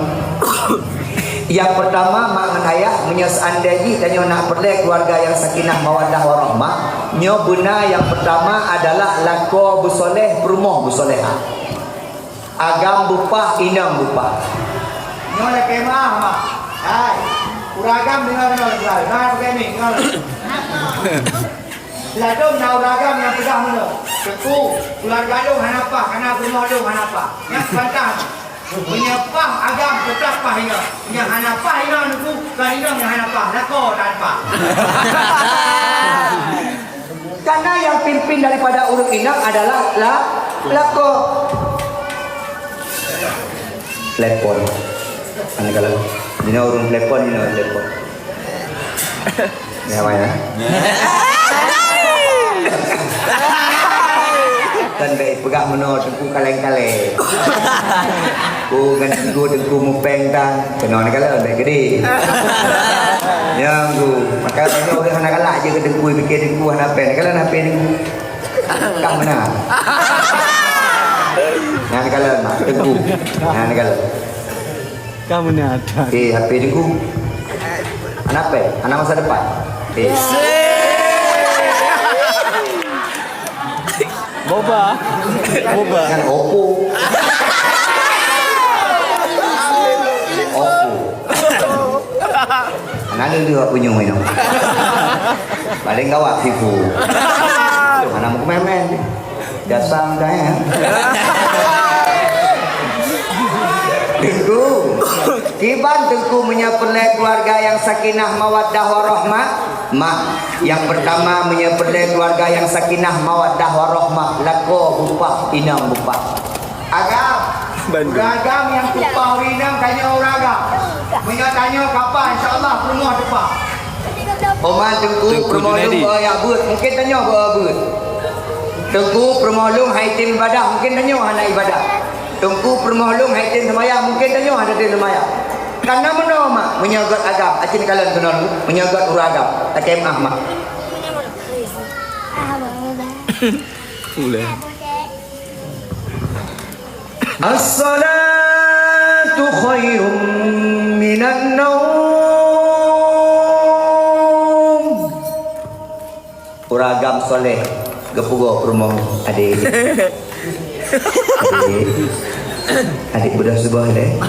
Nyang peurtama, mak ngon ayah, meunyoe seandai jih tanyoe na peureulèe keuluwarga nyang sakinah mawaddah warahmah, nyoe beuna nyang peurtama adalah lakoe beusoleh, peurumoh beusolehah. Agam beupah, inong beupah. Nyoe lakèe meu'ah, mak. Hai, ureueng agam deungö, deungö, deungö. Hai, peureulèe mi, deungö. Ladôm na ureueng agam nyang peugah meunoe, "Teungku, keuluwarga lôn hana pah, hana peurumoh lôn hana pah." Nyan bantah. Meunyoe pah agam, teutap pah inong. Nyang hana pah inong Teungku, kon inong nyang hana pah, lakoe tan pah. Karena yang pimpin daripada ureueng inong adalah la-, lakoe. Telepon. Hana kalon. Jinoe ureueng telepon, jinoe ureueng telepon. Ya, Mak, ya. Kan bèk peugah meunoe, Teungku kaleng-kaleng. Ku ngon Teungku, Teungku mupeng tan. Keunoe hana kalon, bèk gede. Nyang ku, maka tanyoe ureueng hana galak jeuet keu Teungku, pikir Teungku hana péng. Kalon H P Teungku. Kah meunan. Nyan kalon, Mak, Teungku. Nyan kalon. Kamu ni ada. Eh, H P Teungku. Hana péng, hana masa depan. Eh. Boba. Boba. Kan Oppo. Oppo. Hana leuh-leuh aku nyoe inoe. Paling gawat sifu. Hana meukeumèn-mèn. Dasar dah, ya. Teungku. Kiban Teungku meunyoe peureulèe keuluwarga nyang sakinah mawaddah warahmah? Mak, nyang peurtama meunyoe peureulèe keuluwarga nyang sakinah mawaddah warahmah, lakoe bupah, inong bupah. Agam. Bandung. Ureueng agam nyang tupa ureueng inong, tanyoe ureueng agam. Meunyoe tanyoe kapa, insya Allah peurumoh tupa. Oman Teungku, Teungku peurumoh lôn Junaidi. Beu jak beuet, mungkin tanyoe beu beuet. Teungku peurumoh lôn hai tem ibadah, mungkin tanyoe hana ibadah. Teungku peurumoh lôn hai tem seumayang, mungkin tanyoe hana tem seumayang. Karena meunoe, Mak, meunyoe göt agam, aci kalon keunoe, meunyoe göt ureueng agam, takém ah, Mak. Uleh. As-salatu khairum minan naum. Ureueng agam soleh geupugoe peurumoh adék. Adék. Adék beudôh suboh lé.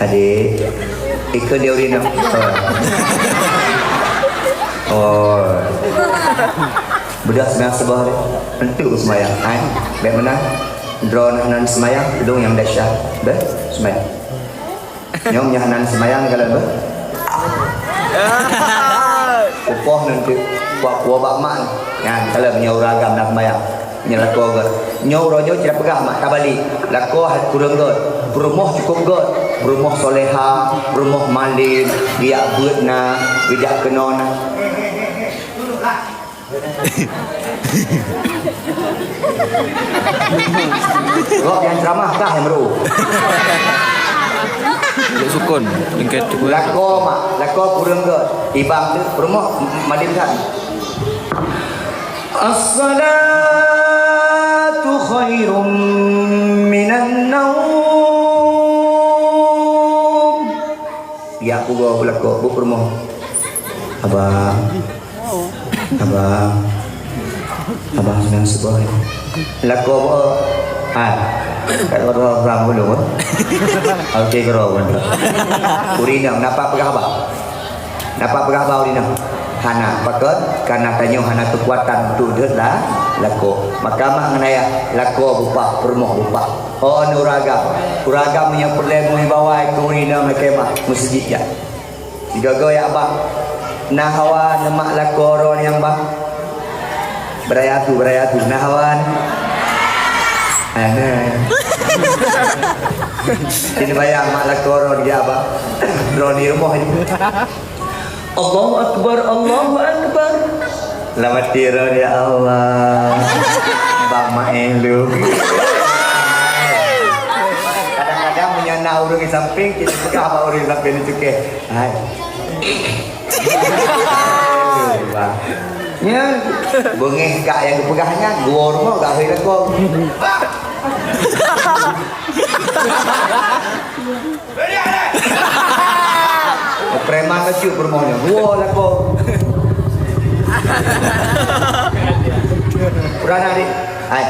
Adék, ikheun di ureueng inong. Oh. Oh. Beudôh seumayang suboh lé. Enteuk seumayang. Hai, bèk meunan. Droeneuh nan seumayang, lôn nyang desya. Beuh, seumayang. Nyoe nyang hana seumayang kalon beuh. Upoh nanti kuak kuah bak mak. Nyan kalon nyoe ureueng agam na seumayang. Nyoe lakoe göt. Nyoe uroe nyoe cit peugah mak tabalek. Lakoe hat kureueng göt. Peurumoh cukôp göt. Peurumoh soleha, peurumoh malem, geujak beuet na, geujak keunoe na. Gobnyan ceramah kah nyang meurôh? Duduk sukon, lengket cukup. Lakoe mak, lakoe kureueng göt. Ibang tu peurumoh malem that. As-salatu khairum minan naum. Ya, pugoe lakoe, bu peurumoh. Abang. Abang. Abang seumayang suboh ni. Lakoe, bu. Ha. Kat dua orang dulu, bu. Okey, kero, bu. Ureueng inong, napa peugah abang? Napa peugah abang ureueng inong? Hana. Pakon? Karena tanyoe hana keukuatan untuk deuet la-, lakoe. Maka mak ngon ayah, lakoe bupah, peurumoh bupah. Oh, ni ureueng agam. Ureueng agam nyang peureulèe meuwibawa keu ureueng inong lakèe mak, meuseujid jak. Sigoe-goe ya, Bang. Na hawa neumak lakoe droeneuh, Bang? Beuraya tu, beuraya tu. Na hawa? Hana. Sini bayang mak lakoe droeneuh, ya, Bang. Droeneuh di rumoh ni. Allahu Akbar, Allahu Akbar. Lam até droeneuh, ya Allah. Bang Maeh lu. Kadang-kadang meunyoe na ureueng di sampéng, kita peugah bak ureueng di sampéng nyan cukéh. Hai. Bang. Nyan, beungéh kak nyang geupeugah nyan, geuwoe rumoh gak hôi lakoe. Preman keucut peurumoh nyoe. Dua lakoe. Ureueng na, Dik. Hai.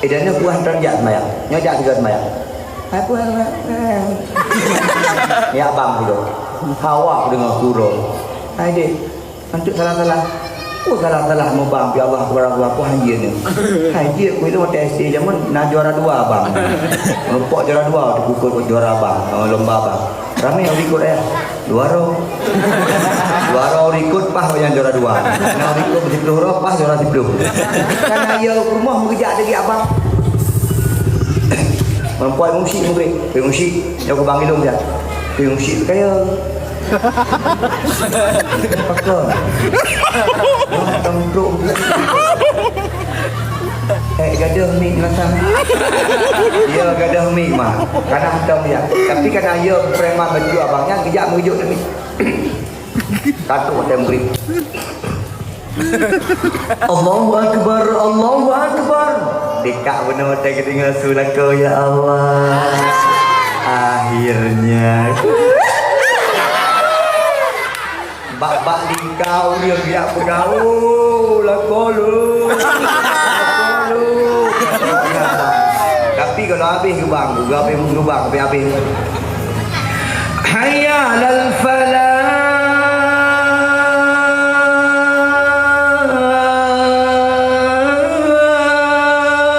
Eh, dan nyoe buah tron jak seumayang. Nyoe jak sigoe seumayang. Hai, buah. Ya, bang, sigoe. Hawa deungon surong. Hai, Dik. Antuk salah-salah. Oh, salah-salah meubang, ya Allah, keubara Allah, peue han jeuet nyoe. Han jeuet, keu ilôn watèe S D jameun na juara dua abang. Meureumpok juara dua, teupeu ikot juara abang, eh, lomba abang. Ramé ureueng ikot, eh. Dua droe. Dua droe ureueng ikot, paih nyang juara dua. Na ureueng ikot siploh droe, paih juara siploh. Kan ayo rumoh meugeujak lagèe abang. Meurumpok Imam Syik murit. Imam Syik, nyoe kubang ilong siat. Imam Syik kaya. Pakon. Wah, tong trok. Eh, gadoh mik belakang. Ya, gadoh mik, mak. Kana hantom dia. Tapi kana ya preman baju abang nyan geujak meujok demi. Katuk watèe murit. Allahu Akbar, Allahu Akbar. Dikak beuna watèe geudeungoe su lakoe, ya Allah. Akhirnya. Bak-bak lingka ureueng geujak peugah, "Oh, lakoe lôn. Lakoe lôn." Tapi kalau habéh geubang, geubang, habéh, habéh. Hayya 'alal falah.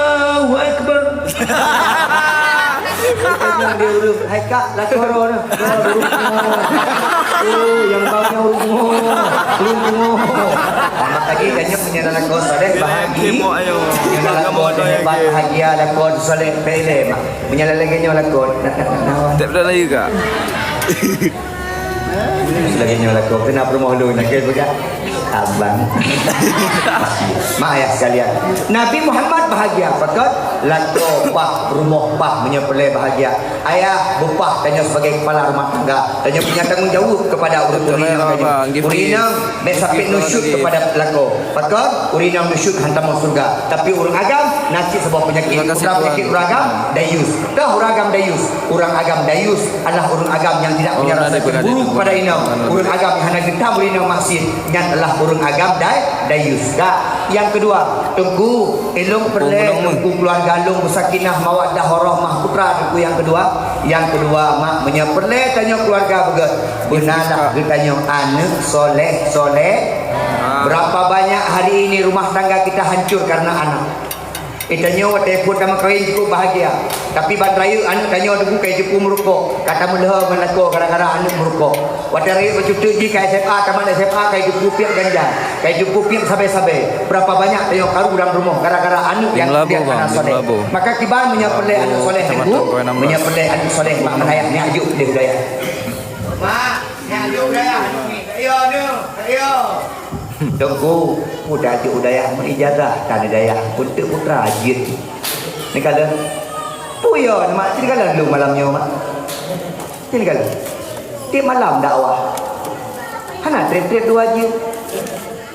Allahu Akbar. Hai kak, lakoe droeneuh. Oh, nyang bang nyan ureueng pungo. Ureueng pungo. Amat lagi kan nyoe meunyoe lakoe saleh bahagia. Meunyoe lakoe hebat bahagia, lakoe saleh pele mak. Meunyoe lagèe nyoe lakoe. Nak, nak, nak, nak. Tak pernah lagi kak. Lagèe nyoe lakoe keunan peurumoh lôn, lagèe peugah abang. Mak ayah sekalian, Nabi Muhammad bahagia pakon lakoe paih, rumoh paih, meunyoe peureulèe bahagia. Ayah beupaih tanyoe sebagai kepala rumah tangga, tanyoe punya tanggung jawab kepada ureueng inong. Ureueng inong bèk sampai nusyuk kepada lakoe. Pakon? Ureueng inong nusyuk han tamong syeuruga. Tapi ureueng agam na cit saboh peunyakit. Peue peue nyakit ureueng agam? Dayus. Kah ureueng agam dayus? Ureueng agam dayus adalah ureueng agam nyang tidak punya rasa cemburu kepada inong. Ureueng agam nyang hana geutam ureueng inong maksiet, nyan adalah ureueng agam day-, dayus. Ka. Nyang keudua, Teungku, ilong peureulèe Teungku keuluwarga lôn beusakinah mawaddah warahmah putra Teungku nyang keudua. Nyang keudua, mak, meunyoe peureulèe tanyoe keuluwarga beugèt, beunalah geutanyoe aneuk soleh-soleh. Berapa banyak hari ini rumah tangga kita hancur karena anak. Geutanyoe watèe phon tameukawen cukup bahagia, tapi ban rayeuk aneuk tanyoe teungku ka jipeu meurukok, ka tameuleuho ngon lakoe gara-gara aneuk meurukok. Watèe rayeuk bacut teuk jih ka S M A, tamat S M A ka jipeu piep ganja, ka jipeu piep sabe-sabe. Berapa banyak tanyoe karu lam rumoh gara-gara aneuk nyang hana soleh. Maka kiban meunyoe peureulèe aneuk soleh teungku, meunyoe peureulèe aneuk soleh mak meunayah nyak jok deh budaya. Mak, nyak jok budaya aneuk ni. Tak yo aneuk, tak yo. Teungku, peue tajok u dayah meuijazah tan u dayah, eunteuk putra jeuet. Neukalon. Peue yo, mak, ci neukalon lôn malam nyoe, mak. Ci neukalon. Tiep malam dakwah. Hana trép-trép dua jeuet.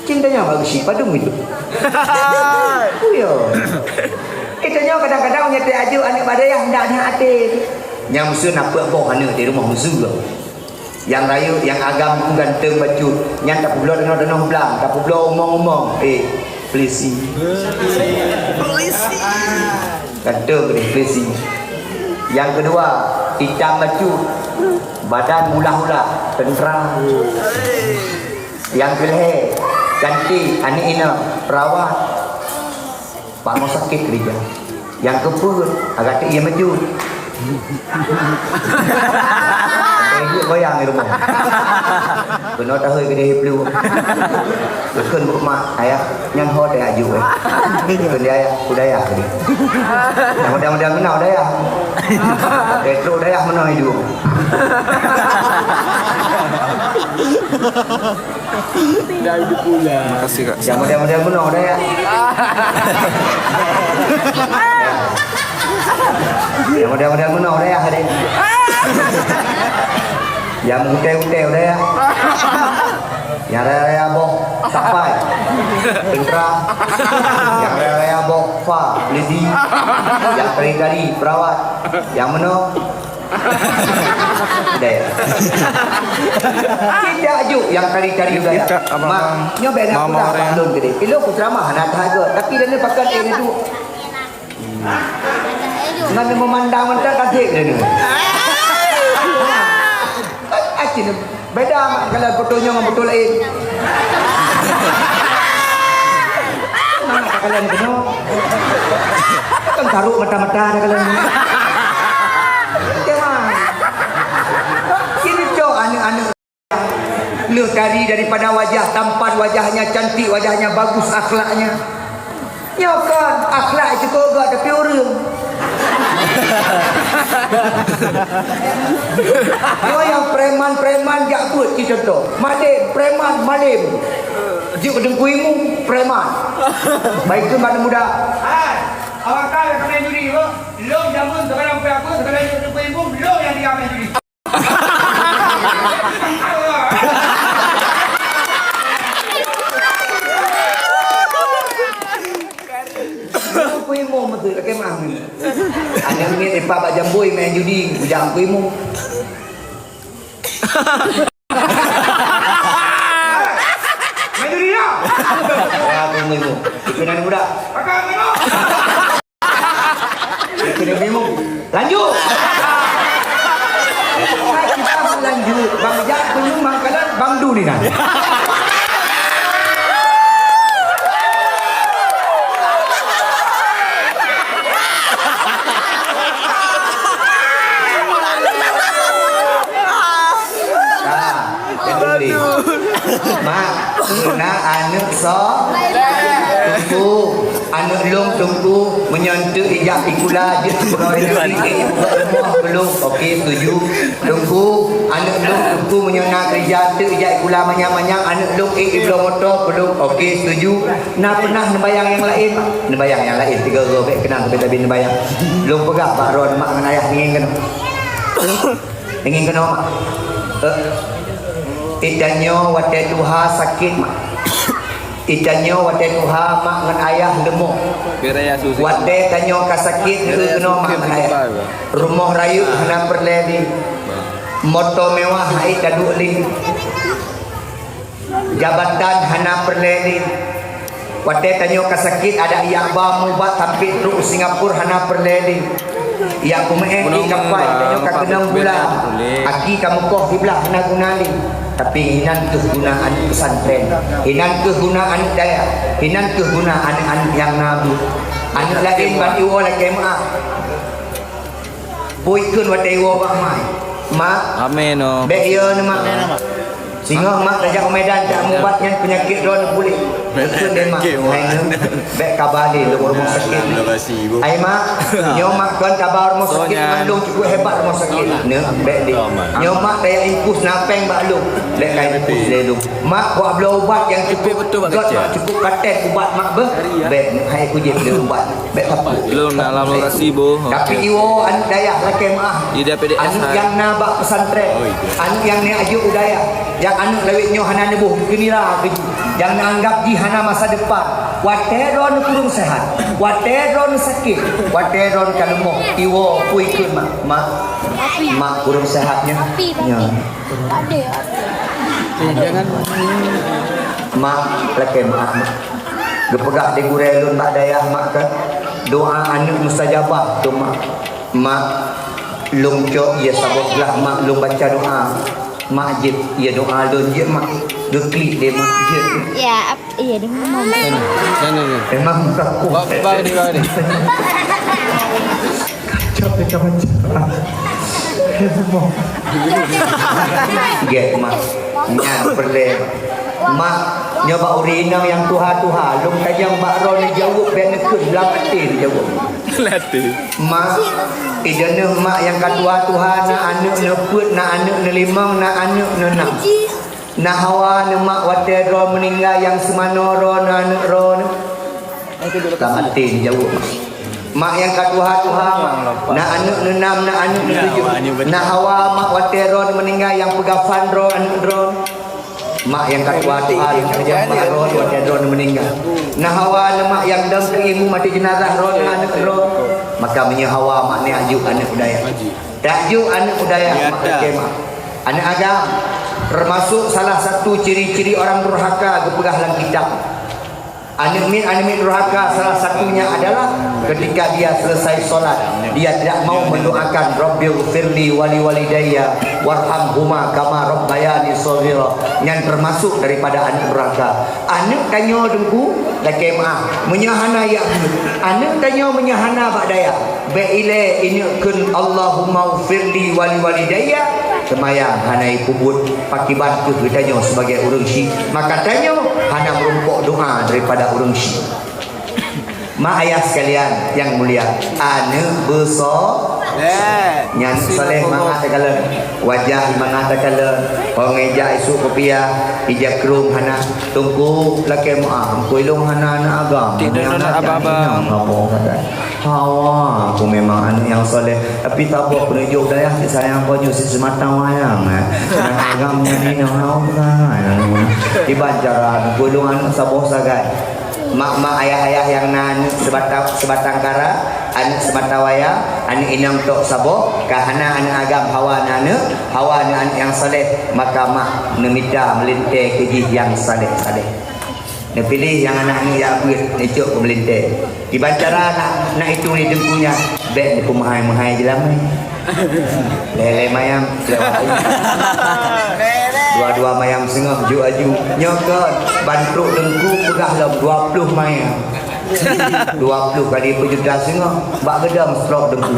Ci neukalon mak geuchik padum itu. Peue yo. Geutanyoe kadang-kadang meunyoe tajok aneuk bak dayah, ndak na até. Nyang meuseu na peuet boh aneuk di rumoh meuseu. Nyang rayeuk, nyang agam, nyang ganteng bacut, nyan tapeubloe tanoh-tanoh blang, tapeubloe umong-umong. Eh, polisi. Polisi. Ganteng deh polisi. Nyang keudua, itam bacut, badan ulah-ulah, tentera. Nyang keulhèe, cantik, aneuk inong, perawat. Bak rumah sakét keurija. Nyang keupeuet, agak teuk ie maju. Ibu goyang di rumoh. Keunoe tahôi keudeh plueng. Geukheun bak mak, "Ayah, nyan ho teuh aju, eh." Geukheun di ayah, "Udayah tadi." Nyang mudah-mudahan meunan udayah. Petrol udayah meunan idup. Dah hidup pula. Makasih, Kak. Nyang model-model meunoe dah ya. Nyang model-model meunoe dah ya, hari. Nyang meuhutei-hutei dah ya. Nyang raya-raya boh sapai. Tentera. Nyang raya-raya boh fa, polisi. Nyang kari-kari perawat. Nyang meunoe Dayah. Tidak aju nyang kari-kari dayah. Mak, nyoe beda pula abang lôn gede. Ilôn ku ceramah hana tahaga, tapi dia ni pakai dia tu. Ngan memandang mentang kasih dia ni. Acin beda mak kalau foto nyoe ngan foto lain. Mana kalian kena? Kan taruh mata-mata ada kalian. Jangan. Sini cok aneuk-aneuk. Leuh tadi daripada wajah tampan, wajahnya cantik, wajahnya bagus akhlaknya. Nyoe kan akhlak cukup gak tapi ureueng. Nyoe nyang preman-preman jak beuet, ci contoh. Madem, preman, malem. Jeuet keu Teungku Imum, preman. Baik tu bak muda. Hai, awak kau yang kena juri, bro. Lom jamun, sekarang pun aku, sekarang jeuet keu Teungku Imum, lom yang dia main juri. Teungku Imum beutôi, lakèe meu'ah nyan. Ada miet leupah bak jambôi main judi, ujak Teungku Imum. Main judi dah. Ya, Teungku Imum. Ikut aneuk muda. Ikut Teungku Imum. Lanjut. Kita lanjut. Bang Jak, Teungku Imum, Bang Kalan, Bang Du ni nah. Ah, jadi beli. Mak, na aneuk so, Teungku, aneuk lôn Teungku, meunyoe teuk ijak sikula jeuet sikureueng nyan, eh, buat rumoh keu lôn. Oke, setuju. Teungku, aneuk lôn Teungku, meunyoe na keureuja teuk ijak sikula manyang-manyang, aneuk lôn, eh, ibloe moto keu lôn. Oke, setuju. Na peunah neubayang nyang laén? Neubayang nyang laén, tiga uroe bèk keunong, tapi neubayang. Lôn peugah bak droeneuh mak ngon ayah ngieng keunoe. Ngieng keunoe, mak. Eh, tanyoe watèe tuha sakét, mak. Tanyoe watèe tuha, mak ngon ayah leumoh. Watèe tanyoe ka sakét, ngieng keunoe, mak ngon ayah. Rumoh rayeuk hana peureulèe lé. Moto mewah hana taduek lé. Jabatan hana peureulèe lé. Watèe tanyoe ka sakét, adak jak ba meuubat sampoe trok u Singapura hana peureulèe lé. Jak peumeu'èn di kapal, tanyoe ka keunong gula. Aki ka meukoh siblah hana guna lé. Tapi inan keuh guna aneuk pesantren. Inan keuh guna aneuk dayah. Inan keuh guna aneuk-aneuk nyang na buet. Aneuk laén ban iwoe lakèe meu'ah. Bui kheun watèe iwoe bak mak. Mak. Amin, oh. Bèk yo neuh, mak. Singoh mak tajak u Medan jak meuubat nyan peunyakét droeneuh puléh. Kheun deh mak. Hai neuh. Bèk kaba lé lôn rumoh sakét. Hai mak, nyoe mak kon kaba rumoh sakét, mandum cukup hebat rumoh sakét. Neuh, bèk lé. Nyoe mak tajak infus na pèng bak lôn. Bèk ka infus lé lôn. Mak, buat bloe ubat nyang cukup gèt, mak, cukup paten ubat mak beuh. Bèk, hai kujieb lé ubat. Bèk tapeuet. Belum dalam lokasi, Bu. Tapi iwoe aneuk dayah lakèe meu'ah. Aneuk nyang na bak pesantren. Aneuk nyang neujak u dayah. Nyang aneuk lawét nyoe hana neuboh keu nira keu jih. Nyang neuanggap jih hana masa depan. Watèe droeneuh kureueng seuhat. Watèe droeneuh sakét. Watèe droeneuh ka leumoh. Iwoe pui kheun mak. Mak. Mak kureueng seuhat nyoe. Nyoe. Mak, lakèe meu'ah, mak. Geupeugah di gurèe lôn bak dayah, mak, kan? Doa aneuk mustajabah, tu, mak. Mak, lôn cok ie saboh glah, mak, lôn baca doa. Mak jép ie doa lôn jép, mak. Geuklik lé, mak, jép. Ya, ap-, iya, dia memang. Memang muka kuat. Bang, bang ni, bang ni. Cok dekat macam. Gèt, mak. Nyan peureulèe. Mak, nyoe bak ureueng inong nyang tuha-tuha, lôn tanyong bak droeneuh jaweueb, bèk neukheun, lam até neujaweueb. Lam até. Mak, i droeneuh mak nyang ka tuha-tuha, na aneuk neupeuet, na aneuk neulimong, na aneuk neunam. Na hawa neuh mak watèe droe meuninggai nyang seumanoe droe neuh aneuk droe neuh? Ka maté neujaweueb. Mak nyang ka tuha-tuha mak, na aneuk neunam, na aneuk neutujoh. Na hawa mak watèe droe meuninggai nyang peugafan droe aneuk droe. Mak nyang ka tuha-tuha nyang peugafan droe watèe droe meuninggai. Na hawa neuh mak nyang dong keu imeum maté jeunazah droe neuh aneuk droe. Maka meunyoe hawa mak neuh jak jok aneuk u dayah. Jak jok aneuk u dayah mak, lakèe mak. Aneuk agam, termasuk salah satu ciri-ciri orang durhaka geupeugah lam kitab. Aneuk miet, aneuk miet durhaka salah satunya adalah ketika dia selesai sholat, dia tidak mau mendoakan, "Rabbighfirli wa liwalidayya warhamhuma kama rabbayani shaghira." Nyan termasuk daripada aneuk durhaka. Aneuk tanyoe Teungku, lakèe meu'ah, meunyoe hana jak beuet. Aneuk tanyoe meunyoe hana bak dayah, bèk ilèe ineuk kheun, "Allahummaghfirli wa liwalidayya." Seumayang hana ipeubuet, pakiban keuh geutanyoe sibagai ureueng syiek. Maka tanyoe hana meurumpok doa daripada ureueng syiek. Mak ayah sekalian yang mulia, aneuk beuso-, Eh, nyan Saleh mangat takalon. Wajah mangat takalon. Hong ija isuk kopiah, ija krung hana. Teungku lakée meuah, teungku ilong hana aneuk agam. Tidak ada apa-apa. Hawa, aku memang aneuk nyang saleh. Tapi saboh peununjuk dayah cit sayang keu nyoe cit seumata wayang, eh. Nyang agam nyan inong hawa. Kiban cara teungku ilong aneuk saboh sagai. Mak-mak, ayah-ayah nyang na aneuk seubata-, seubatang kara, aneuk seumata wayang, aneuk inong tok saboh, ka hana aneuk agam hawa na aneuk, hawa na aneuk nyang saleh, maka mak neumita meulintée keu jih nyang saleh-saleh. Neupiléh nyang aneuk-aneuk jak beuet, neucok keu meulintée. Kiban cara na, na itu di teungku nyan, bék neupeumeuhai-meuhai jeulamé. Lhée-lhée mayam, lewat. Dua-dua mayam singoh, ju aju. Nyoe kon, ban trok teungku peugah lom dua ploh mayam. Dua ploh kali peujuta singoh, bak geudong strok teungku.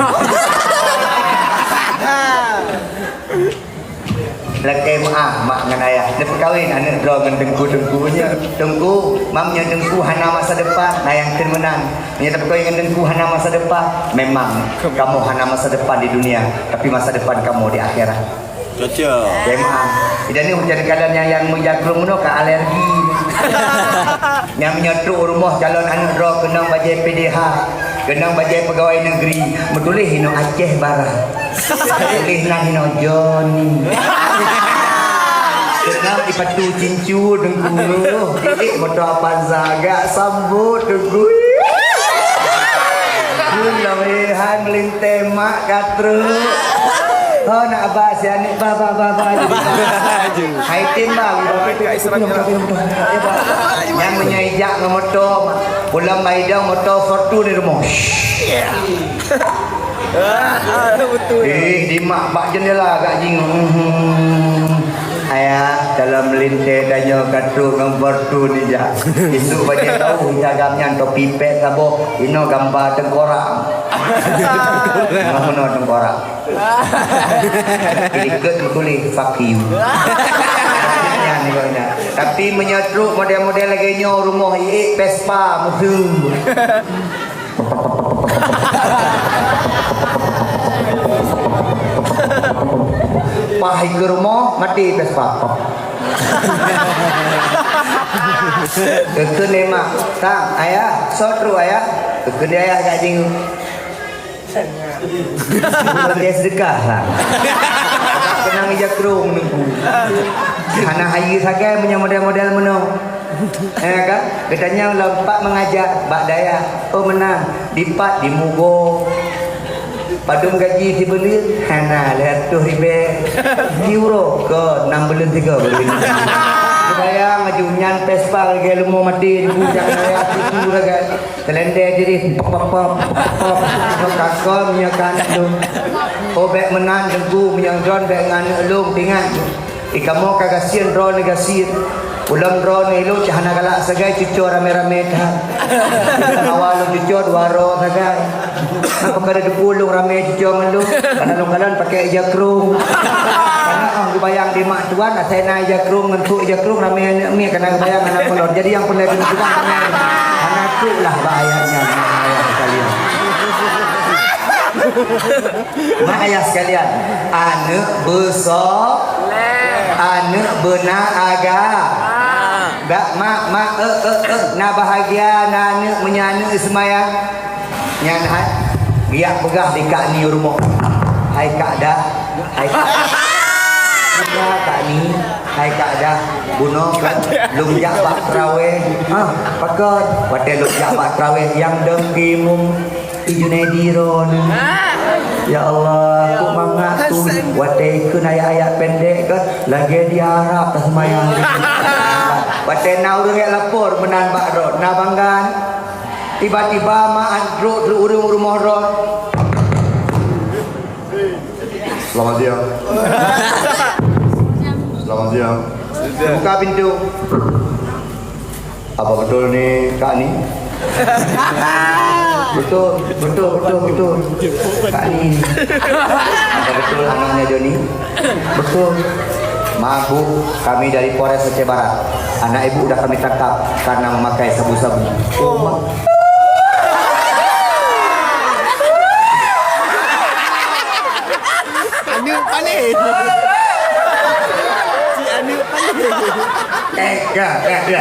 Lakée meuah mak ngon ayah, neupeukawen aneuk droe ngon teungku-teungku nyoe. Teungku, mam nyoe teungku hana masa depan, na nyang kheun meunan. Meunyoe tapeukawen ngon teungku hana masa depan, memang kamoe hana masa depan di dunia, tapi masa depan kamoe di akhirat. Cocok. Memang. Idani mencari keadaan nyang, nyang meujakrong meunoe ka alergi. Nyang meunyoe trok u rumoh calon aneuk droe keunong bajée P D H, keunong bajée pegawai negeri, meutuléh inoe Aceh Barat. Tuléh nan inoe Johnny. Keunong ipatu cincu teungku, ilik moto Avanza gak sambot teungku. Keu lawéhan meulintée mak ka trok. Ho nak ba si aneuk ba, ba, ba, ba. Hai tim ba. Nyang meunyoe ijak ngon moto, pulang bak idong moto Fortuner rumoh. Betul. Eh, dimak bak jendela gak jingok. Ayah, dalam meulintée tanyoe ka trok ngon Fortuner ijak. Isuk bajée tahu Instagram nyan topi pet saboh, inoe gamba tengkorak. Ngon meunoe tengkorak. Ikut meutuléh, "Fuck you." Nyan, nyan. Tapi meunyoe trok model-model lagée nyoe rumoh, iék Vespa museum. Pah ikeue rumoh, maté Vespa. Keu nemak, "Tang, ayah, soe trok ayah?" Keu ayah gak jingok. Pakai sedekah lah. Kenang ija krong nunggu. Hana hayeue sagai meunyoe model-model meunoe. Eh kan? Geutanyong lom pat mengajak bak dayah. Oh meunan, dipat di Mugo. Padum gaji sibuleuen? Hana, lhèe reutôh ribèe. Di uroe keu nam buleuen tiga baru ini. Bayang aju nyan Vespa lagèe leumo maté di puncak raya tiku lagèe. Teulendèe diri, pop, pop, pop, pop, pop, kakon meunyoe ka aneuk lôn. Oh, bèk meunan, Teungku, meunyoe droen bèk ngon aneuk lôn, ingat. Di kamoe ka gasien droeneuh gasien. Ulôn droeneuh ilôn cit hana galak sagai cucoe ramè-ramè that. Awak lôn cucoe dua droe sagai. Apa kada deungoe lôn ramè cucoe ngon lôn? Karena lôn kalon pakai ija krông. Karena ah, geubayang di mak tuan, asai na ija krông ngon trok ija krông ramè aneuk miet, karena geubayang aneuk ulôn. Jadi nyang peureulèe keuneuk peugah ramè. Hana trok lah bak ayat nyan, mak ayah sekalian. Mak ayah sekalian, aneuk beuso-, aneuk beuna agam. Bak mak, mak, eh, eh, eh, na bahagia, na aneuk, meunyoe aneuk seumayang. Nyan hai, riyak peugah di Kak Ni rumoh. Hai Kak Dah, hai Kak, hai Kak Ni, hai Kak Dah, bunoe kan lôn jak bak traweh. Ha, pakon? Watèe lôn jak bak traweh nyang dong imum Junaidi droeneuh. Ya Allah, kok mangat tu watèe ikheun ayat-ayat pendek kan lagèe di Arab taseumayang. Watèe na ureueng jak lapor meunan bak droe, na bangga. Tiba-tiba mak trok trok ureueng u rumoh droe. Selamat siang. Selamat siang. Buka pintu. Apa betul ni Kak Ni? Betul, betul, betul, betul. Kak Ni. Apa betul anaknya Joni? Betul. Maaf Bu, kami dari Polres Aceh Barat. Anak ibu udah kami tangkap karena memakai sabu-sabu. Oh, ma- Pané. Cik aneuk pané. Eh, ya, ya, ya.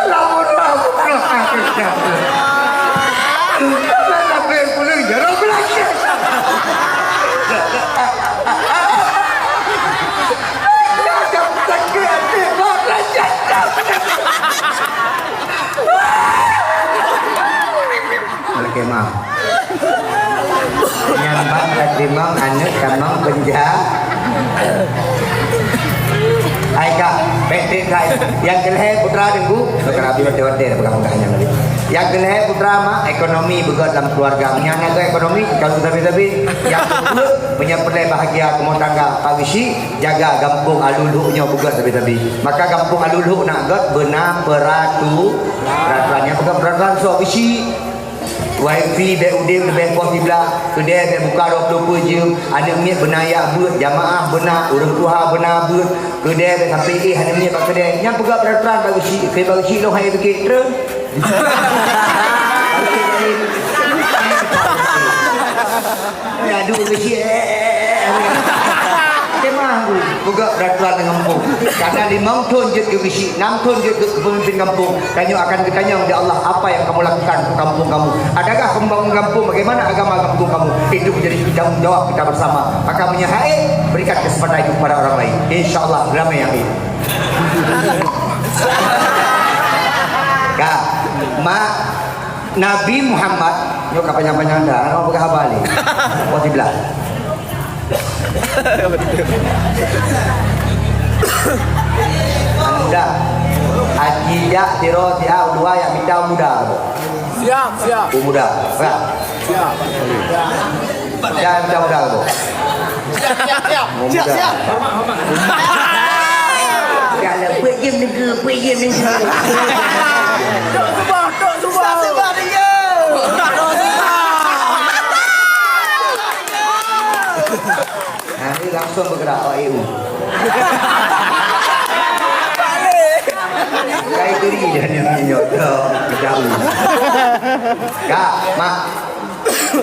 Lamun aku pernah sakit, ya. Tapi aku ni jarang belajar. Oke, maaf. Nyan ban ka teurimong aneuk tamong beunja. Hai kak, baik, baik, baik. Nyang keulhèe putra Teungku, bukan Abi watèe-watèe dah pegang-pegang nyan tadi. Nyang keulhèe putra mak, ekonomi beugöt lam keuluwarga. Meunyo hana göt ekonomi, kalau sabe-sabe. Nyang keupeuet, meunyo peureulèe bahagia rumah tangga, Pak Geuchik, jaga gampông Alue Lhok nyoe beugöt sabe-sabe. Maka gampông Alue Lhok nak göt beuna peratu-, peraturan. Nyang peugah peraturan soe, Geuchik. Wifi bèk udép leubeh poh siblaih, keudè bèk buka dua ploh peuet jeuem, aneuk miet beuna jak beuet, jamaah beuna, ureueng tuha beuna beuet, keudè bèk sampoe éh aneuk miet bak keudè. Nyan peugah peraturan Pak Geuchik, keu Pak Geuchik lôn han piké treun. Ya, duek Geuchik, eh, eh, eh, eh. Kemah tu, peugah peraturan ngon gampông. Karena limong thon jeuet keu Geuchik, nam thon jeuet keu pemimpin gampông. Tanyoe akan geutanyong di Allah, apa yang kamu lakukan untuk kampung kamu? Adakah kamu bangun gampông? Bagaimana agama gampông kamu? Itu menjadi tanggung jawab kita bersama. Maka meunyo han ék, berikan kesempatan itu kepada orang lain. Insya Allah, ramai yang ék. Kak, mak, Nabi Muhammad, nyoe ka panyang-panyang dah, hana peugah haba lé. Poh siblaih. Muda. Haji jak sidroe siat, dua nyang mita muda. Siap, siap. Oh, muda. Siap. Siap. Siap, siap, siap. Siap, siap, siap. Siap, siap. Siap, siap. Siap, siap. Siap, siap. Siap, siap. Siap, siap. Siap, siap. Tok Subah, Tok Subah. Tok Subah tinggi. Tok Subah. Ha, ni langsung bergerak, awak A U. Kai turi dah ni, ni, ni, dah, dah. Kak, mak.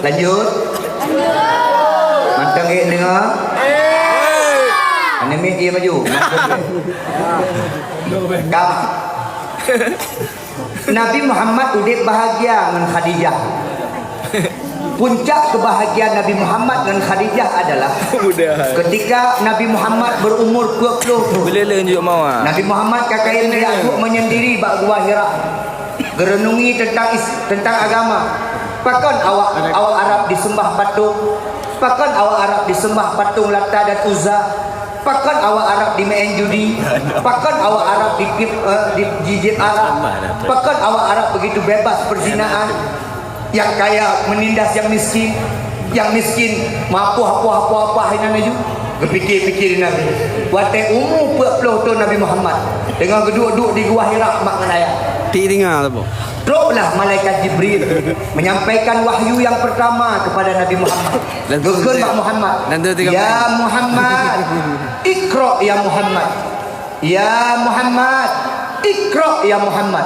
Lanjut. Mantong ék deungoe. Aneuk miet dia maju. Mantong ék. Kak. Nabi Muhammad udép bahagia ngon Khadijah. Puncak kebahagiaan Nabi Muhammad ngon Khadijah adalah ketika Nabi Muhammad berumur dua puluh tahun. Bila-bila nunjuk mawar. Nabi Muhammad ka kayém geujak duek menyendiri bak Gua Hira. Geureunungi teuntang is-, teuntang agama. Pakon awak, awak Arab diseumbah patung? Pakon awak Arab diseumbah patung Lata dan Uzza? Pakon awak Arab dimeu'en judi? Pakon awak Arab dipip-, eh, di-, jijieb arak? Pakon awak Arab begitu bebas perzinaan? Nyang kaya meunindas nyang miskin, nyang miskin meuapoh-apoh-apoh-apoh inan laju. Geupike-pike di Nabi. Watèe umu peuet ploh thon Nabi Muhammad, teungoh geuduek-duek di Gua Hira mak ngon ayah. Ti teungoh saboh. Troklah malaikat Jibril menyampaikan wahyu yang pertama kepada Nabi Muhammad. Dan geukheun bak Muhammad, dan tu tiga "Ya Muhammad, iqra ya Muhammad. Ya Muhammad, iqra ya Muhammad."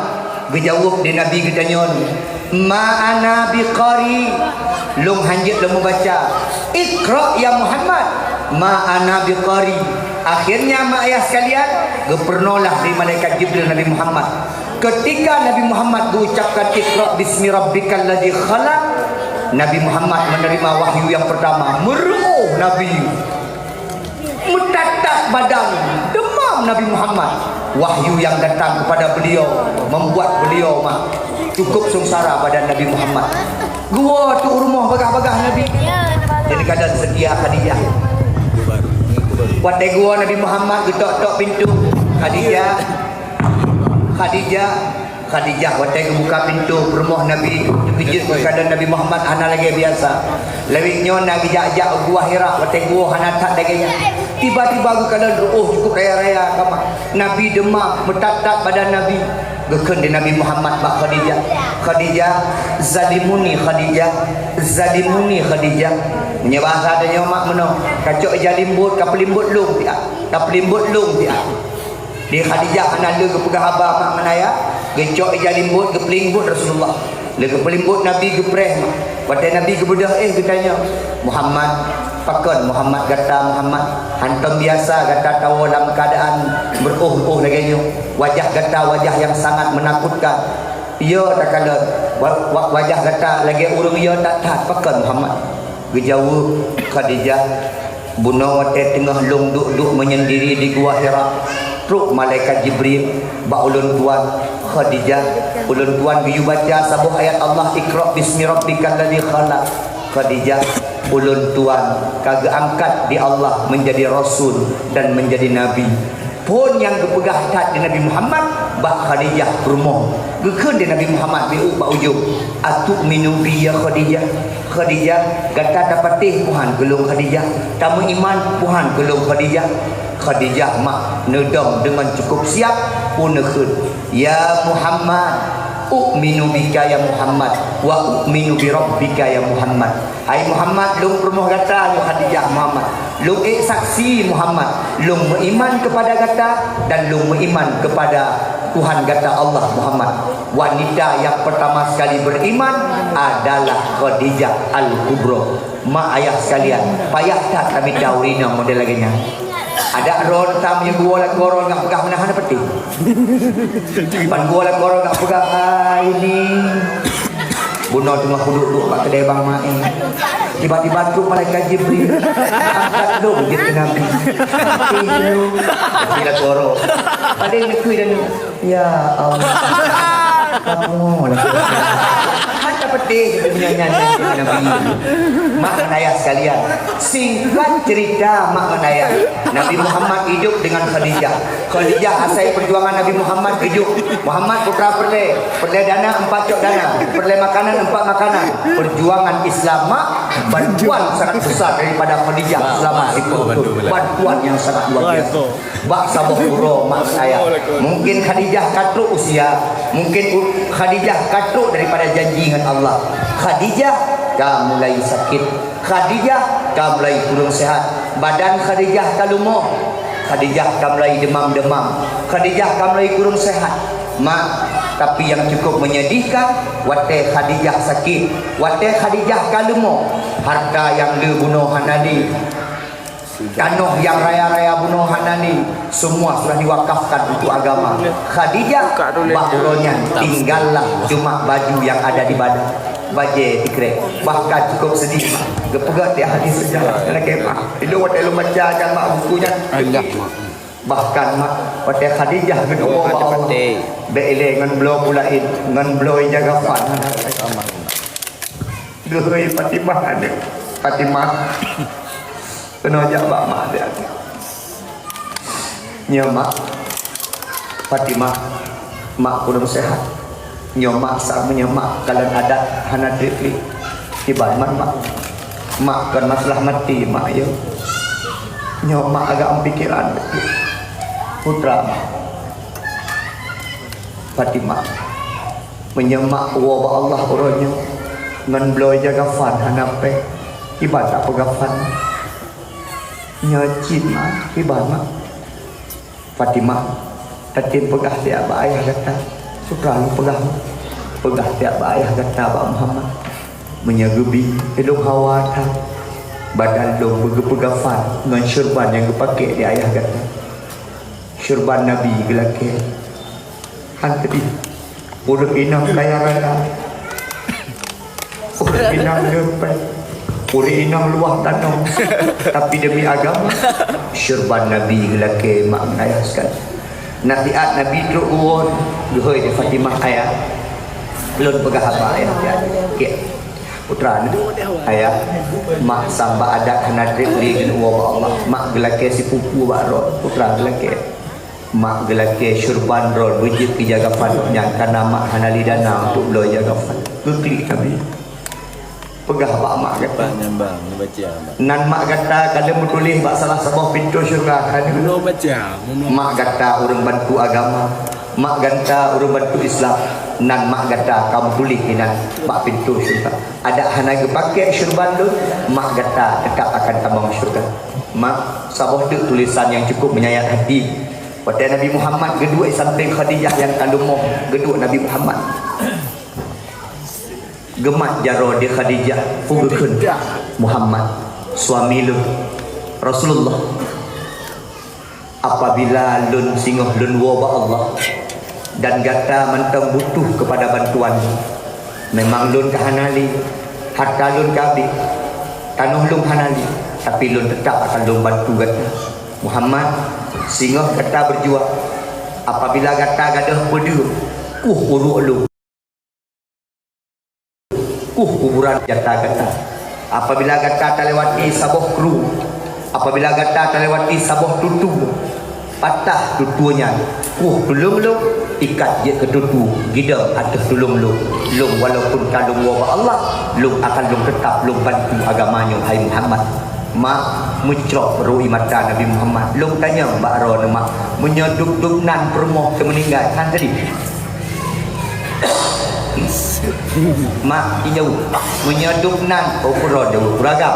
Geujaweueb di Nabi geutanyoe, "Ma ana biqari." Lôn hanjeuet lôn meubaca. "Iqra ya Muhammad." "Ma ana biqari." Akhirnya, mak ayah sekalian, geupeurunoelah di malaikat Jibril Nabi Muhammad. Ketika Nabi Muhammad geuucapkan, "Iqra bismi rabbikal ladzi khalaq," Nabi Muhammad menerima wahyu yang pertama. Meureu'oh Nabi. Meutat-tat badan, demam Nabi Muhammad. Wahyu yang datang kepada beliau membuat beliau mah cukup sengsara badan Nabi Muhammad. Geuwoe tuek rumoh bagah-bagah Nabi. Jadi kadang setia Khadijah. Watèe geuwoe Nabi Muhammad geutok-tok pintoe. Khadijah, Khadijah, Khadijah, watèe geubuka pintoe peurumoh Nabi, teukeujot keuadaan Nabi Muhammad hana lagèe biasa. Lawét nyoe na geujak-jak u Gua Hira, watèe geuwoe hana that lagèe nyan. Tiba-tiba geukalon reu'oh cukup raya-raya kama. Nabi demam, meutat-tat badan Nabi. Geukheun di Nabi Muhammad bak Khadijah, "Khadijah, zalimuni Khadijah, zalimuni Khadijah." Meunyoe bahasa tanyoe mak meunoe, "Kacok ija limbot, ka peulimbot lôn siat, ka peulimbot lôn siat." Di Khadijah hana lé geupeugah haba mak ngon ayah, Geucok ija limbot, geupeulimbot Rasulullah. Lé geupeulimbot Nabi geupreh. Watée Nabi geubeudôh éh geutanyong, "Muhammad, pakon Muhammad gata Muhammad? Hantom biasa gata tawoe lam keuadaan beuruôh-uôh lagée nyoe. Wajah gata wajah nyang sangat meunakutkan. Yo takalon, wa-, wa-, wajah gata lagée ureuëng yo that-that, pakon Muhammad?" Geujaweueb Khadijah, "Bunoe watée teungoh lôn duek-duek meunyendiri di Gua Hira, trok malaikat Jibril bak ulôn tuan, 'Khadijah, ulôn tuan geuyue baca saboh ayat Allah, 'Iqra bismi rabbikal ladzi khalaq.' 'Khadijah, ulôn tuan ka geuangkat di Allah meunjadi rasul dan meunjadi nabi.'" Phon nyang geupeugah that di Nabi Muhammad bak Khadijah peurumoh. Geukheun di Nabi Muhammad bak ujong, "Atu'minu bi ya Khadijah? Khadijah, gata tapatéh Tuhan keu lôn Khadijah? Tameuiman Tuhan keu lôn Khadijah?" Khadijah mak neudong deungon cukup siab, pu neukheun, "Ya Muhammad, u'minu bika ya Muhammad, wa u'minu bi rabbika ya Muhammad." Hai Muhammad, lôn peurumoh gata nyoe Khadijah Muhammad. Lôn ék saksi Muhammad, lôn meuiman keupada gata dan lôn meuiman keupada Tuhan gata Allah Muhammad. Wanita yang pertama sekali beriman adalah Khadijah Al-Kubra. Mak ayah sekalian, payah that tamita ureuëng inong model lagée nyan. Adak droe tam nyang geuwoe lakoe droe nggak peugah meunan hana peuti. Ban geuwoe lakoe droe nggak peugah, "Hai ni." Bunoe teungoh kuduek-duek bak keudée Bang Maé. Tiba-tiba trok malaikat Jibril. Angkat lôn jeuet keu Nabi. Tapi lakoe droe. Padahai neukui dan Ya Allah. Kapungo lah. Hana peuti nyan, nyan, nyan, Nabi. Mak ngon ayah sekalian. Singkat cerita, mak ngon ayah. Nabi Muhammad hidup dengan Khadijah. Khadijah asai perjuangan Nabi Muhammad hidup. Muhammad putra peureulée. Peureulée dana, empat cok dana. Peureulée makanan, empat makanan. Perjuangan Islam, mak, bantuan sangat besar daripada Khadijah selama itu. Bantuan yang sangat luar biasa. Bak saboh uroe mak saya. Mungkin Khadijah ka trok usia, mungkin u-, Khadijah ka trok daripada janji ngon Allah. Khadijah ka mulai sakit. Khadijah ka mulai kurang sehat. Badan Khadijah ka lumoh. Khadijah ka mulai demam-demam. Khadijah ka mulai kurang sehat. Mak, tapi yang cukup menyedihkan, watée Khadijah sakit, watée Khadijah ka lumoh, harta nyang le bunoe hana di Tanoh nyang raya-raya bunoe hana ni, semua sudah diwakafkan untuk agama. Khadijah bak uroe nyan tinggallah cuma baju yang ada di badan. Bajée tikrek. Bahkan cukup sedih. Geupeugah di hadis sejarah. Lagée mah. Ilôn watée lôn baca dan mak buku nyan. Bahkan mak, watée Khadijah geudua bak Allah. Bék ilée ngon bloe pulain, ngon bloe jaga fan. Geuhôi Fatimah aneuk. Fatimah. Keunoe jak bak mak dia. Nyoe mak, Fatimah, mak kurang sehat. Nyoe mak sa meunyoe mak kalon adat hana treb-treb. Kiban mak, mak, mak kon masalah maté mak yo. Nyoe mak agak pikiran putra mak. Fatimah. Meunyoe mak woe bak Allah uroe nyoe ngon bloe jaga fan hana péng, kiban tapeugah fan. Nyoe cit mak, kiban mak. Fatimah, tatem peugah siat bak ayah gata. Sukra lôn peugah mak. Peugah siat bak ayah gata bak Muhammad. Meunyoe geubi, ilôn hawa that. Badan lôn beugeupeugah fan ngon syurban nyang geupakée di ayah gata. Syurban Nabi geulakée. Han teudih. Ureuëng inong kaya raya. Ureuëng inong leupah. Ureuëng inong luwah tanoh. Tapi demi agama, syurban Nabi geulakée mak ngon ayah sekali. Nasihat Nabi trok geuwoe, geuhôi di Fatimah ayah. Lôn peugah haba ayah, ya. Oke. Putra ni, ayah, mak samba adat hana treb lé keuneuk woe bak Allah. Mak geulakée sipupu bak droe, putra geulakée. Mak geulakée syurban droe beujeuet keu jaga pondok nyan, karna mak hana lé dana untuk bloe jaga pondok. Geuklik Nabi. Peugah bak mak gata. Pak nyambang, baca, Pak. Nan mak gata ka lheueh meutuléh bak salah saboh pintoe syeuruga keunoe. Meunoe baca, meunoe. Mak gata ureuëng bantu agama. Mak gata ureuëng bantu Islam. Nan mak gata ka meutuléh inan bak pintoe syeuruga. Adak hana geupakée syurban lôn, mak gata teutap akan tamong syeuruga. Mak, saboh teuk tulésan nyang cukup meunyayat hati. Watée Nabi Muhammad geuduek sampéng Khadijah nyang ka lumoh, geuduek Nabi Muhammad. Geumat jaroe di Khadijah, peugeukeun, "Muhammad, suami lôn, Rasulullah, apabila lôn singoh lôn woe bak Allah, dan gata mantong butuh kepada bantuan, memang lôn ka hana lé, harta lôn ka habéh, tanoh lôn hana lé, tapi lôn teutap akan lôn bantu gata. Muhammad, singoh gata beujuang, apabila gata gadôh peudeueng, kueh uruek lôn, kueh kuburan gata-gata. Apabila gata talewati saboh kru, apabila gata talewati saboh tutu, patah tutu nyan, kueh tuleueng lôn, ikat jeuet keu tutu, gidong ateueh tuleueng lôn. Lôn walaupun ka lôn woe bak Allah, lôn akan lôn teutap lôn bantu agama nyoe, hai Muhammad." Mak, meucrok rui mata Nabi Muhammad. Lôn tanyong bak droeneuh, "Mak, meunyoe dub-dub nan peurumoh teumeuninggai, han sedih?" Mak, ijaweueb, "Meunyoe dub nan," oh, pura jaweueb, pura agam.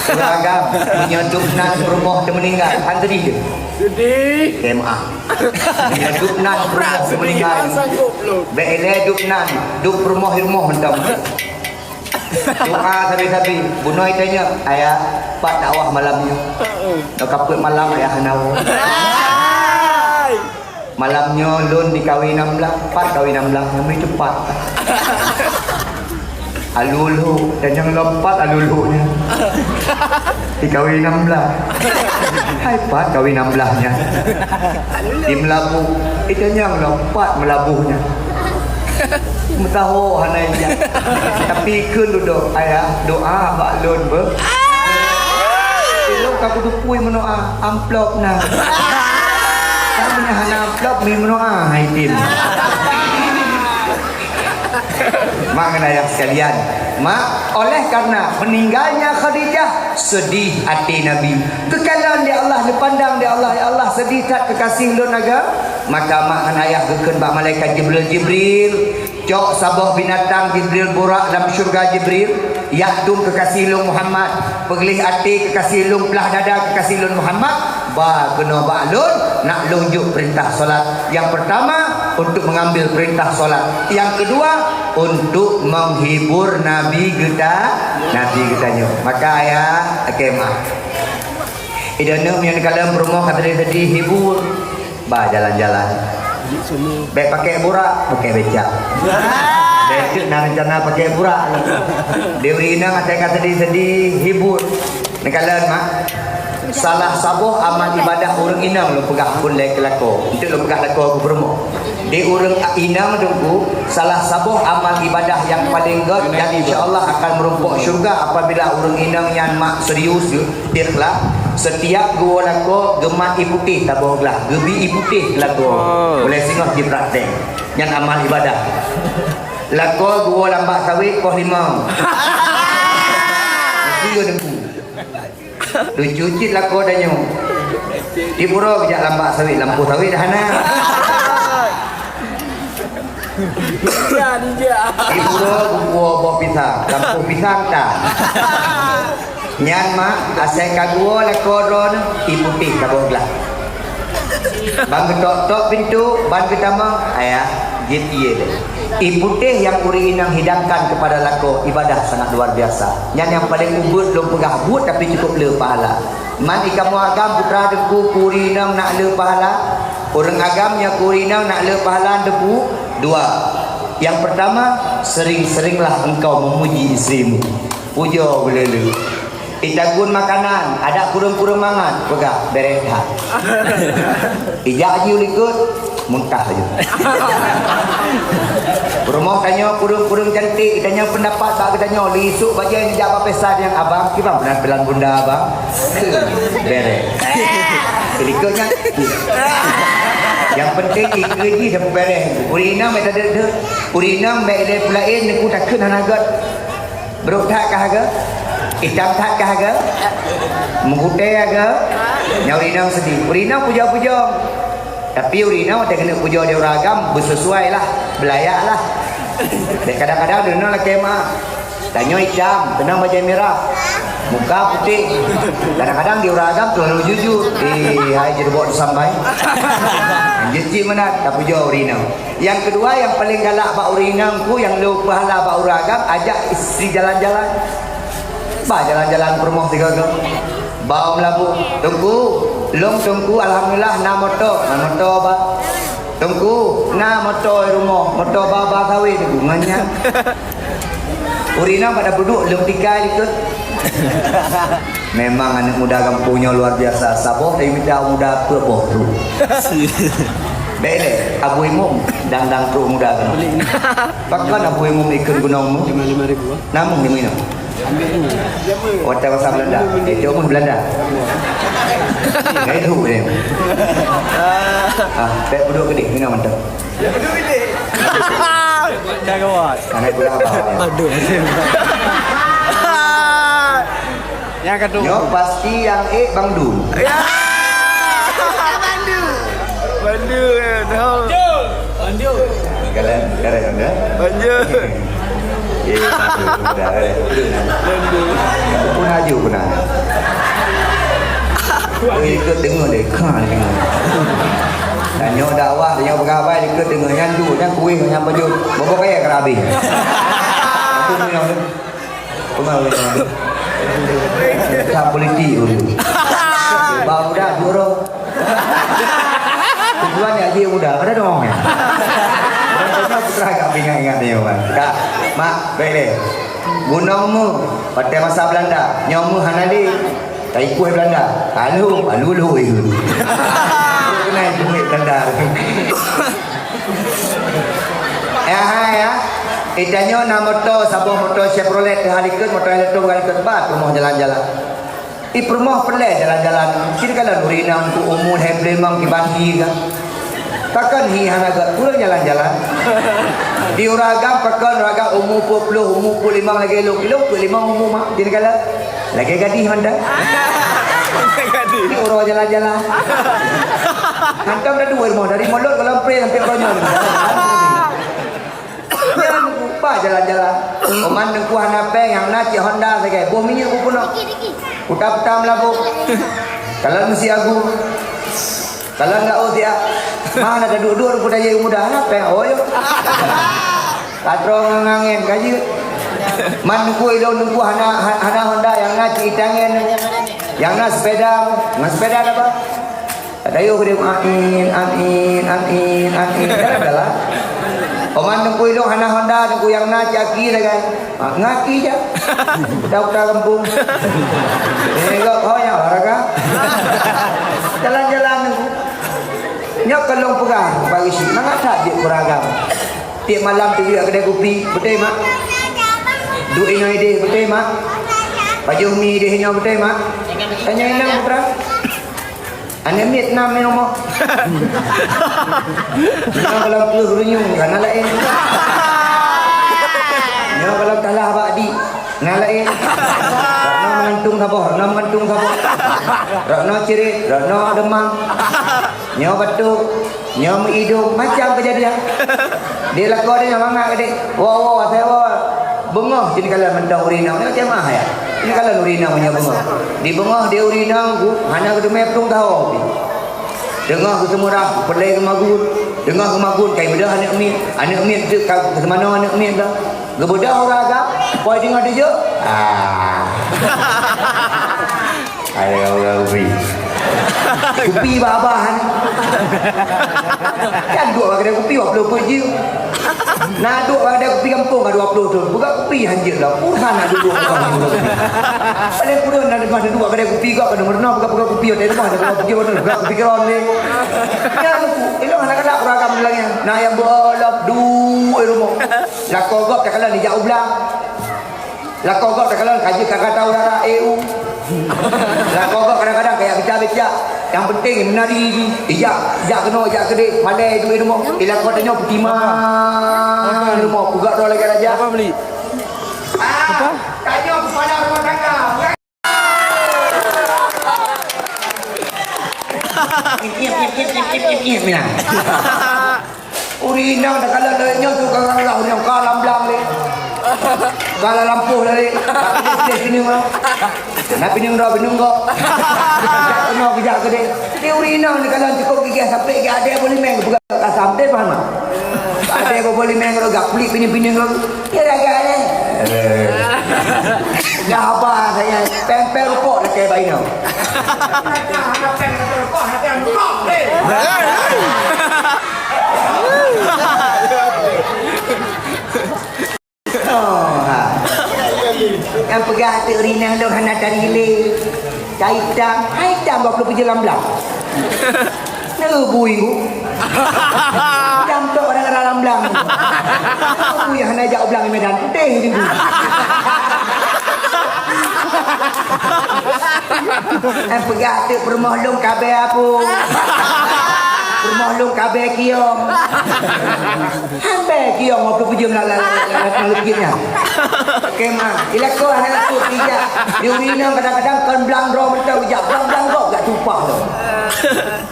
Pura agam, "Meunyoe dub nan peurumoh teumeuninggai, han sedih?" Sedih. K M A. "Meunyoe dub nan peurumoh teumeuninggai, bèk ilèe dub nan, dub peurumoh i rumoh mantong." Doa sabe-sabe, bunoe tanyong, "Ayah, pat dakwah malam nyoe?" Heeh. Nyoe ka peuet malam, Ayah hana woe. Hai! "Malam nyoe lôn dikawi nam blaih, pat kawi nam blaih, nyang meuceupat." Alulhu, tanyong lom pat alulhu nyan. Dikawi nam blaih. Hai pat kawi nam blaih nyan. Di Meulaboh, itanyong lom pat Meulaboh nyan. Meusaho hana ijak. Tapi kheun dudoe, "Ayah, doa bak lôn beuh." Ilôn ka kuteupue meunoe, amplop na. Kan meunyoe hana amplop, mi meunoe, hai tim. Mak ngon ayah sekalian, mak, oleh karena meninggalnya Khadijah, sedih até Nabi. Geukalon lé Allah, geupandang lé Allah, "Ya Allah, sedih that kekasih lôn agam." Maka mak ngon ayah geukheun bak malaikat Jibril, "Jibril, cok saboh binatang, Jibril, Burak lam syeuruga, Jibril, jak dum kekasih lôn Muhammad, peugléh até kekasih lôn, plah dada kekasih lôn Muhammad, ba keunoe bak lôn, nak lôn jok peurintah solat. Yang pertama, untuk mengambil perintah solat. Yang kedua, untuk menghibur Nabi geuta, Nabi geutanyoe." Maka ayah, oke, mak. Ideh nyoe meunyoe kalon peurumoh ka sedih-sedih, hibur. Ba jalan-jalan. Bèk pakai burak, pakai becak. Bèk teuk na rencana pakai burak. Di ureueng inong asai ka sedih-sedih, hibur. Neukalon, mak. Salah saboh amal ibadah ureueng inong lôn peugah phon lé keu lakoe. Enteuk lôn peugah lakoe keu peurumoh. Di ureueng inong teungku, salah saboh amal ibadah nyang paleng göt dan insya Allah akan meurumpok syeuruga apabila ureueng inong nyan mak serius, ikhlas. Setiap geuwoe lakoe geumat ie putéh saboh glah, geubi ie putéh lakoe. Oh. Ulèe singoh jipraktek. Nyan amal ibadah. Lakoe geuwoe lam bak sawét poh limong. Meusti yo teungku. Lucu cit lakoe tanyoe. Di buroe geujak lam bak sawét, lampôh sawét dah hana. Di buroe geuwoe boh pisang, lampôh pisang tan. Nyan mak, asai ka geuwoe lakoe droeneuh, ie putéh saboh glah. Ban geutok-tok pintoe, ban geutamong, ayah, jeuet ie lé. Ie putéh nyang ureueng inong hidangkan keupada lakoe ibadah sangat luar biasa. Nyan nyang paleng ubit lôn peugah buet tapi cukup le pahala. Man i kamoe agam putra teungku, keu ureueng inong nak le pahala. Ureueng agam nyang keu ureueng inong nak le pahala teungku dua. Yang pertama, sering-seringlah engkau memuji istrimu. Pujoe beuleu-leu. Itagun makanan, adak kureueng-kureueng mangat, peugah, "Beureh that." Ijak jih u likot, muntah jih. Peurumoh tanyoe kureueng-kureueng cantik, itanyoe peundapat bak geutanyoe, lé isuk bajèe nijak bak pesan nyang, "Abang, kiban peunan pelan bunda abang?" "Beureh." Di likot nyan. Nyang penting ikeue jih dah beureh. Ureueng inong meunan, ureueng inong meunan, ilèe peulaén neukeu takheun hana göt. Brok that kah geuh? Itam that kah geuh? Meugutèe geuh? Nyan ureueng inong sedih. Ureueng inong pujoe-pujoe. Tapi ureueng inong watèe keuneuk pujoe di ureueng agam, beusesuai lah, beulayak lah. Dan kadang-kadang ureueng inong lakèe ma. Tanyoe itam, keunong bajèe mirah. Muka putéh. Kadang-kadang di ureueng agam terlalu jujur. Eh, hai jeuet bok sampai. Jeuet cit meunan, tapujoe ureueng inong. Nyang keudua, nyang paleng galak bak ureueng inong ku, nyang le peuhala bak ureueng agam, ajak istri jalan-jalan. Bah jalan-jalan peurumoh sigoe-goe. Bak meulabu, "Teungku, lôn Teungku alhamdulillah na moto." "Na moto, Bah?" "Teungku, na moto di rumoh, moto Bah, Bah kawin." Teungku ngon nyan. Ureueng inong pada peuduek lôn tikai likot. Memang aneuk muda gampông nyoe luar biasa. Saboh dari muda, muda peuet boh tu. Bèk lé, Abu Imum dang-dang trok muda keunoe. Pakon Abu Imum ikheun gunong mu? Lima, lima ribu, ah. Namun lima inong. Watèe masa Belanda. Eh, dia umur Belanda. Ngai tu dia. Ah, tak duduk ke dia, minum mantap. Dah kuat. Anak pula apa? Aduh. Yang kedua. Nyoe pasti yang eh Bang Dun. Ya. Bandu. Bandu, ya, tahu. Bandu. Kalian, kalian, ya? Bandu. Eh, Bang Dun, dah, eh. Bandu. Pun aju pun ada. Oh, ikut dengar deh, kan dengar. Dan nyoe dakwah, nyoe peugah bai, ikut dengar. Nyan tu, nyan kuih, nyan baju. Bobo kaya kerabi. Itu minum. Pengawet orang tu. Tak politik dulu. Bang muda dua orang. Tujuan ni haji muda, ada dong. Orang putra agak ingat-ingat ni orang. Tak, mak, baik deh. Gunong mu, pada masa Belanda, nyoe mu hana lé. Tak ikut Belanda. Lalu, lalu, lalu itu. Kena duit Belanda. Ya, hai, ya. Itanyoe na moto, saboh moto Chevrolet teuh halikot, moto Hilux teuh halikot, ba peurumoh jalan-jalan. Di peurumoh peureulèe jalan-jalan. Cit kalon ureueng inong ku umu lhèe plôh limong kiban hi ka. Pakon hi hana gèt, ureueng jalan-jalan. Di ureueng agam pakon ureueng agam umu peuet plôh, umu peuet limong lagèe lôn, lôn peuet limong umu mak, cit kalon. Lagèe gadih mantong. Lagèe gadih. Ini uroe jalan-jalan. Hantom dah dua rumah, dari Mulot ke Lampre sampai Ronyong. Nyan, bah jalan-jalan. Oman Teungku hana péng, nyang na cit Honda sagai. Boh minyeuk beupunoh. Puta-puta meulabu. Kalon meusiagu. Kalon gak oh siap. Mana dah duduk-duduk kuda jai muda hana péng. Oh, yo. Katrong ngangen kaji. Man Teungku ilong Teungku hana, hana Honda, nyang na cit itangen. Nyang na sepeda, ngon sepeda ada apa? Ada yuk dia amin, amin, amin, amin. Jalan-jalan. Oman Teungku ilong hana Honda, Teungku nyang na cit aki sagai. Ah, ngaki je. Udah-udah kampung. Ini kok kau yang olahraga. Jalan-jalan Teungku. Nyoe kalon peugah bagi si mangat that jeuet beragam. Tiep malam tu jeuet kedai kupi, beutôi mak? Duek inoe ideh, beutôi mak? Pajoh mi ideh inoe, beutôi mak? Tanya inong putra. Aneuk miet nam di rumoh. Nyoe kalau peue runyueng, kana laén. Nyoe kalau talah bak di, na laén. Rokno meugantung saboh, rokno meugantung saboh. Rokno cirit, rokno demam. Nyoe batuk, nyoe meuidong, macam keujadian. Di lakoe nyoe mangat keudeh. Woe, woe, asai woe. Beungoh cit kalon mantong ureueng inong. Nyoe jamaah ya. Cit kalon ureueng inong meunyoe beungoh. Di beungoh di ureueng inong ku, hana geuteumé plueng taho pih. Teungoh geuseumurah, peureulèe geumagun. Teungoh geumagun, kai beudôh aneuk miet. Aneuk miet teuk ka geuseumanoe aneuk miet lom. Geubeudôh ureueng agam, poi teungoh tujôh. Ah. Hai, ureueng kupi. Kupi babah ni. Kan duek bak kedai kupi dua puluh peuet jeuem. Na duek bak kedai kupi gampông ka dua puluh thôn. Peugah kupi hanjeuet lah. Urusan nak duek peugah kupi. Paling kurang na deungoh duek bak kedai kupi kok kena meureunoe peugah-peugah kupi. Ada deungoh ada peugah kupi, ada peugah kupi keron ni. Ya, ilong anak-anak ureueng agam lagi. Nah, yang bolop duek di rumoh. Lakoe gob takalon dijak u blang. Lakoe gob takalon ka jeuet ka gata u rara, eh, u. Lakoe gob kadang-kadang kaya beca-beca. Nyang penting meunari jih. Ijak, ijak keunoe, ijak keudeh, malèe duek di rumoh. Di lakoe tanyoe peutimang di rumoh, peugah droe lagèe raja. Apa beli? Ah, tanyoe kepala rumah tangga. Ureueng inong takalon lagèe nyoe tu ka galah ureueng inong ka lam blang lé. Kalau lampôh lari, tak pedih-pedih pineung. Nak pineung droe, pineung gob. Keunoe keujak keudeh. Di ureueng inong ni kalau cukup gigih sampai geuadée boh limeng, geupeugah kasam, deh, paham tak? Adée boh limeng, kalau gak pelik pineung-pineung, kalau dia dah gak, eh. Eh. Dah haba saya, pempel rupok lakée bak inong. Oh, ha. Nyang peugah teuk rinang lôn hana tari lé. Cai tam, hai tam dua puluh tujuh lam blang. Neubui ku. Tam tok kadang-kadang lam blang. Neubui hana jak u blang Medan Putih je. Nyang peugah teuk peurumoh lôn kabée apui. Peurumoh lôn kabée kiong. Hambée kiong waktu bujeueng la, la, la, la, la, la, lukit nyan. Oke, ma. Ilako hana lako tiga. Di ureueng inong kadang-kadang kon blang droe mantong geujak blang-blang gob jak tupah tu.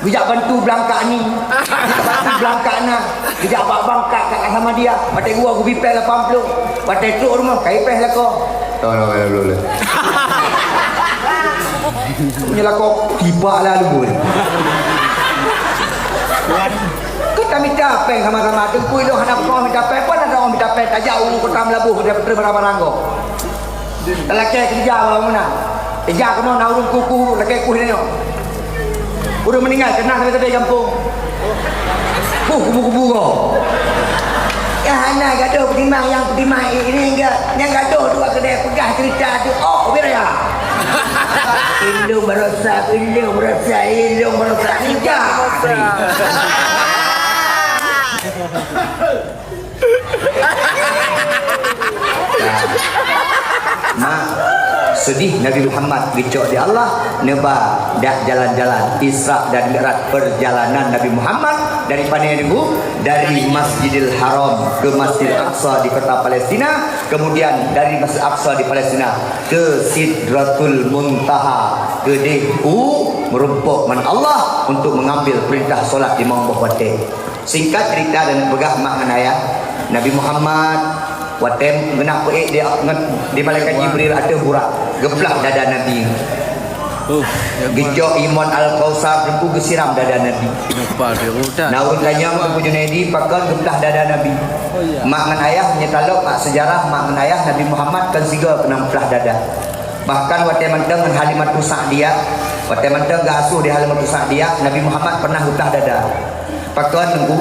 Geujak bantu blang kak ni. Geujak bantu blang kak na. Geujak bak bang kak, kak sama dia. Watée gua gubipée lapan puluh. Watée trok rumoh, kai péh lako. Tolong, tolong, tolong. Meunyoe lakoe tibak lalu. Keu tamita péng sama-sama, teungku ilong hana peunoh mita péng, pun ada orang mita péng, tajak u kota Meulaboh, dia peuteun barang-barang ko. Talakée keurija bak meunan. Ija keunoe na ureueng kuku, lakée kuh nyoe. Ureueng meuninggai, keunah sabe-sabe gampông. Huh, kubu-kubu ko. Ya, hana gadoh peutimang, nyang peutimang ini enggak. Nyang gadoh dua keudeh peugah cerita tu. Oh, ubé raya. Indung barosa, indung barosa, indung barosa. Ija. Nah, mak, seudeh Nabi Muhammad geucok di Allah, neuba dak jalan-jalan Isra dan Mi'raj, perjalanan Nabi Muhammad dari pane dulu, dari Masjidil Haram ke Masjidil Aqsa di kota Palestina, kemudian dari Masjidil Aqsa di Palestina ke Sidratul Muntaha, keudeh u meurumpok ngon Allah untuk mengambil perintah solat limong boh watée. Singkat cerita dan peugah mak ngon ayah, Nabi Muhammad watée geunak peuék di, di malaikat Jibril ateueh burak, geuplah dada Nabi. Oh, ya, geucok imon Al-Kausar, teungku geusiram dada Nabi. Kenapa dia roda? Nah, ureueng tanyong Teungku Junaidi, pakon geuplah dada Nabi? Oh, iya. Mak ngon ayah, meunyoe talok bak sejarah, mak ngon ayah Nabi Muhammad kon sigoe keunong plah dada. Bahkan watée mantong ngon Halimatus Sa'diyah, watée mantong geuasuh di Halimatus Sa'diyah, Nabi Muhammad pernah geuplah dada. Pakon, Teungku?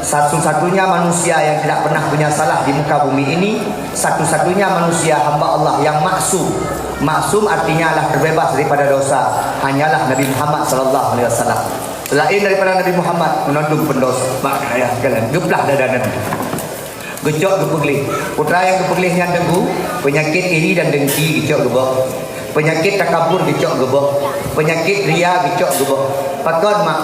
Satu-satunya manusia yang tidak pernah punya salah di muka bumi ini, satu-satunya manusia hamba Allah yang maksum. Maksum artinya adalah terbebas daripada dosa, hanyalah Nabi Muhammad sallallahu alaihi wasallam. Selain daripada Nabi Muhammad, meunan dum pendosa. Mak ayah sekalian, geuplah dada Nabi. Geucok geupeugleh. Peue nyang geupeugleh nyan, Teungku, peunyakét iri dan dengki geucok geuboh. Peunyakét takabur geucok geuboh. Peunyakét ria geucok geuboh. Pakon, mak?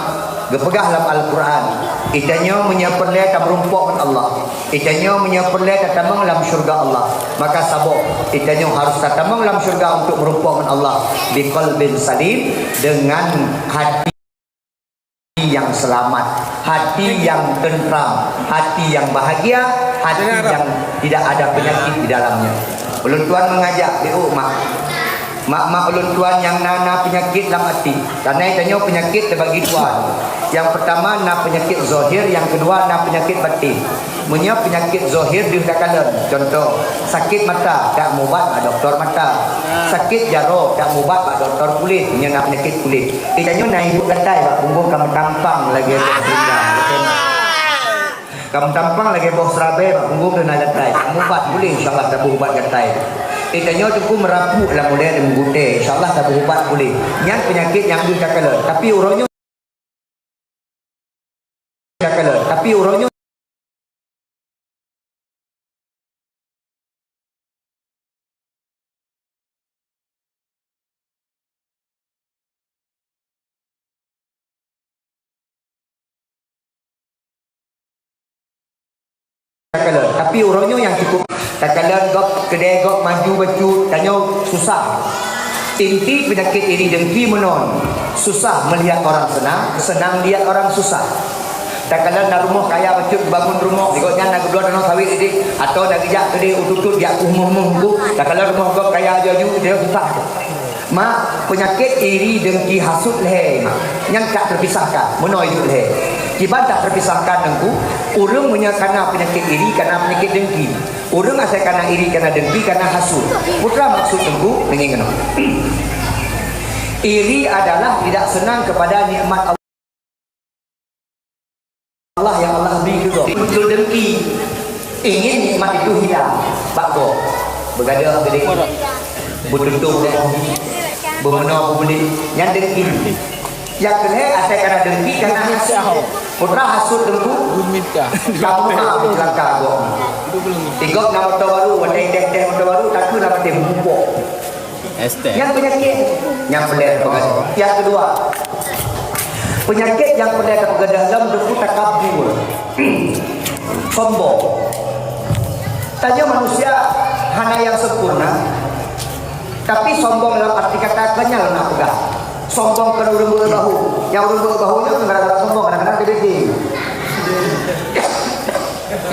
Geupeugah lam Al-Quran, "Geutanyoe meunyoe peureulée tameurumpok ngon Allah, geutanyoe meunyoe peureulée tatamong lam syeuruga Allah, maka saboh, geutanyoe harôh tatamong lam syeuruga untuk meurumpok ngon Allah, biqalbin salim, dengan hati yang selamat, hati yang tentram, hati yang bahagia, hati yang tidak ada penyakit di dalamnya." Ulôn tuan mengajak di umat, mak-mak ulôn tuan nyang na, na penyakit lam até. Karena tanyoe penyakit terbagi dua. Yang pertama na penyakit zahir, yang kedua na penyakit batin. Meunyoe peunyakét zohir deuh takalon, contoh, sakét mata, dak mubat bak dokto mata. Sakét jaroe, dak mubat bak dokto kulit, meunyoe na peunyakét kulit. Di tanyoe na iduek gatai bak punggong ka meutampang lagée boh rindang. Ka meutampang lagée boh seurabe bak punggong deuh na gatai. Dak mubat, boleh, insya Allah taboh ubat gatai. Di tanyoe teungku meurapuk lam ulée dan meugutée, insya Allah taboh ubat boleh. Nyan peunyakét nyang deuh takalon. Tapi uroe nyoe Tapi uroe nyoe Takalon, tapi uroe nyoe nyang cukup takalon gob keudée gob maju bacut, tanyoe susah. Inti peunyakét iri dengki meunan, susah melihat orang senang, senang lihat orang susah. Takalon na rumoh kaya bacut bangon rumoh, di gobnyan na geubloe tanoh sawét didik, atau na geujak keudeh u tutut jak kuh moh-moh ku, takalon rumoh gob kaya aju-aju, dia susah. Mak, peunyakét iri, dengki, hasut lhée, mak. Nyan tak teupisahkan, meunoe idup lhée. Kiban tak teupisahkan, Teungku, ureuëng meunyoe kana peunyakét iri, kana peunyakét dengki. Ureuëng asai kana iri, kana dengki, kana hasut. Peue teuma maksud Teungku, deungoe keunoe. Iri adalah tidak senang kepada nikmat Allah. Allah nyang Allah bri keu gob. Beutôi dengki, ingin nikmat itu hilang. Bak gob, beugadôh geudeh, beututoh deh, beumeunoe beubuleuen, nyan dengki. Nyang keu lhée asai kana dengki, kana hasut. Peue teuma hasut, Teungku, kamoe na meuceulaka gob. Di gob na moto baru, watée teh-teh moto baru, takheun lam até meupok. Estet. Nyang peunyakét nyang peureulée tapeugah. Nyang keudua, peunyakét nyang peureulée tapeugah lom Teungku, takabur. Sombong. Tanyoe manusia hana nyang sempurna, tapi sombong dalam arti kata kenyal na peugah. Sombong keu ureuëng beuet bahu. Nyang ureuëng beuet bahu nyoe gara-gara sombong, kadang-kadang dia beda.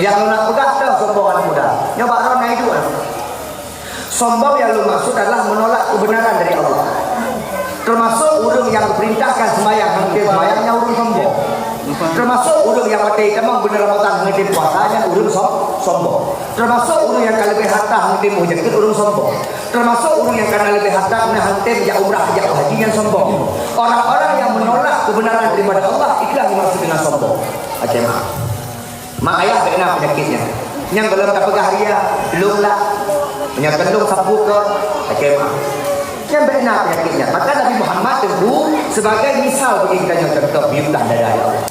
Nyang na peugah dah sombong aneuk muda. Nyoe bak droe na iduek. Sombong nyang lôn maksud adalah menolak kebenaran dari Allah. Termasuk ureuëng nyang geupeurintahkan seumayang, hana tem seumayang, nyan ureuëng sombong. Termasuk ureuëng nyang watée tamong buleuen Ramadhan, hana tem puasa, nyan ureuëng som-, sombong. Termasuk ureuëng nyang ka leubeh harta, hana tem meujakeuet, ureuëng sombong. Termasuk ureuëng nyang kana leubeh harta, hana tem jak umrah, jak haji, nyan sombong. Orang-orang yang menolak kebenaran daripada Allah, itulah yang dimaksud dengan sombong. Oke, maaf. Mak ayah bèk na peunyakét nyan. Nyang gohlom tapeugah ria, lôn lah. Nyang keu lôn sapeue keu, akhé mah. Nyan bèk na peunyakét nyan. Maka Nabi Muhammad teungku sebagai misal bagi geutanyoe, contoh, geuplah dada, ya Allah.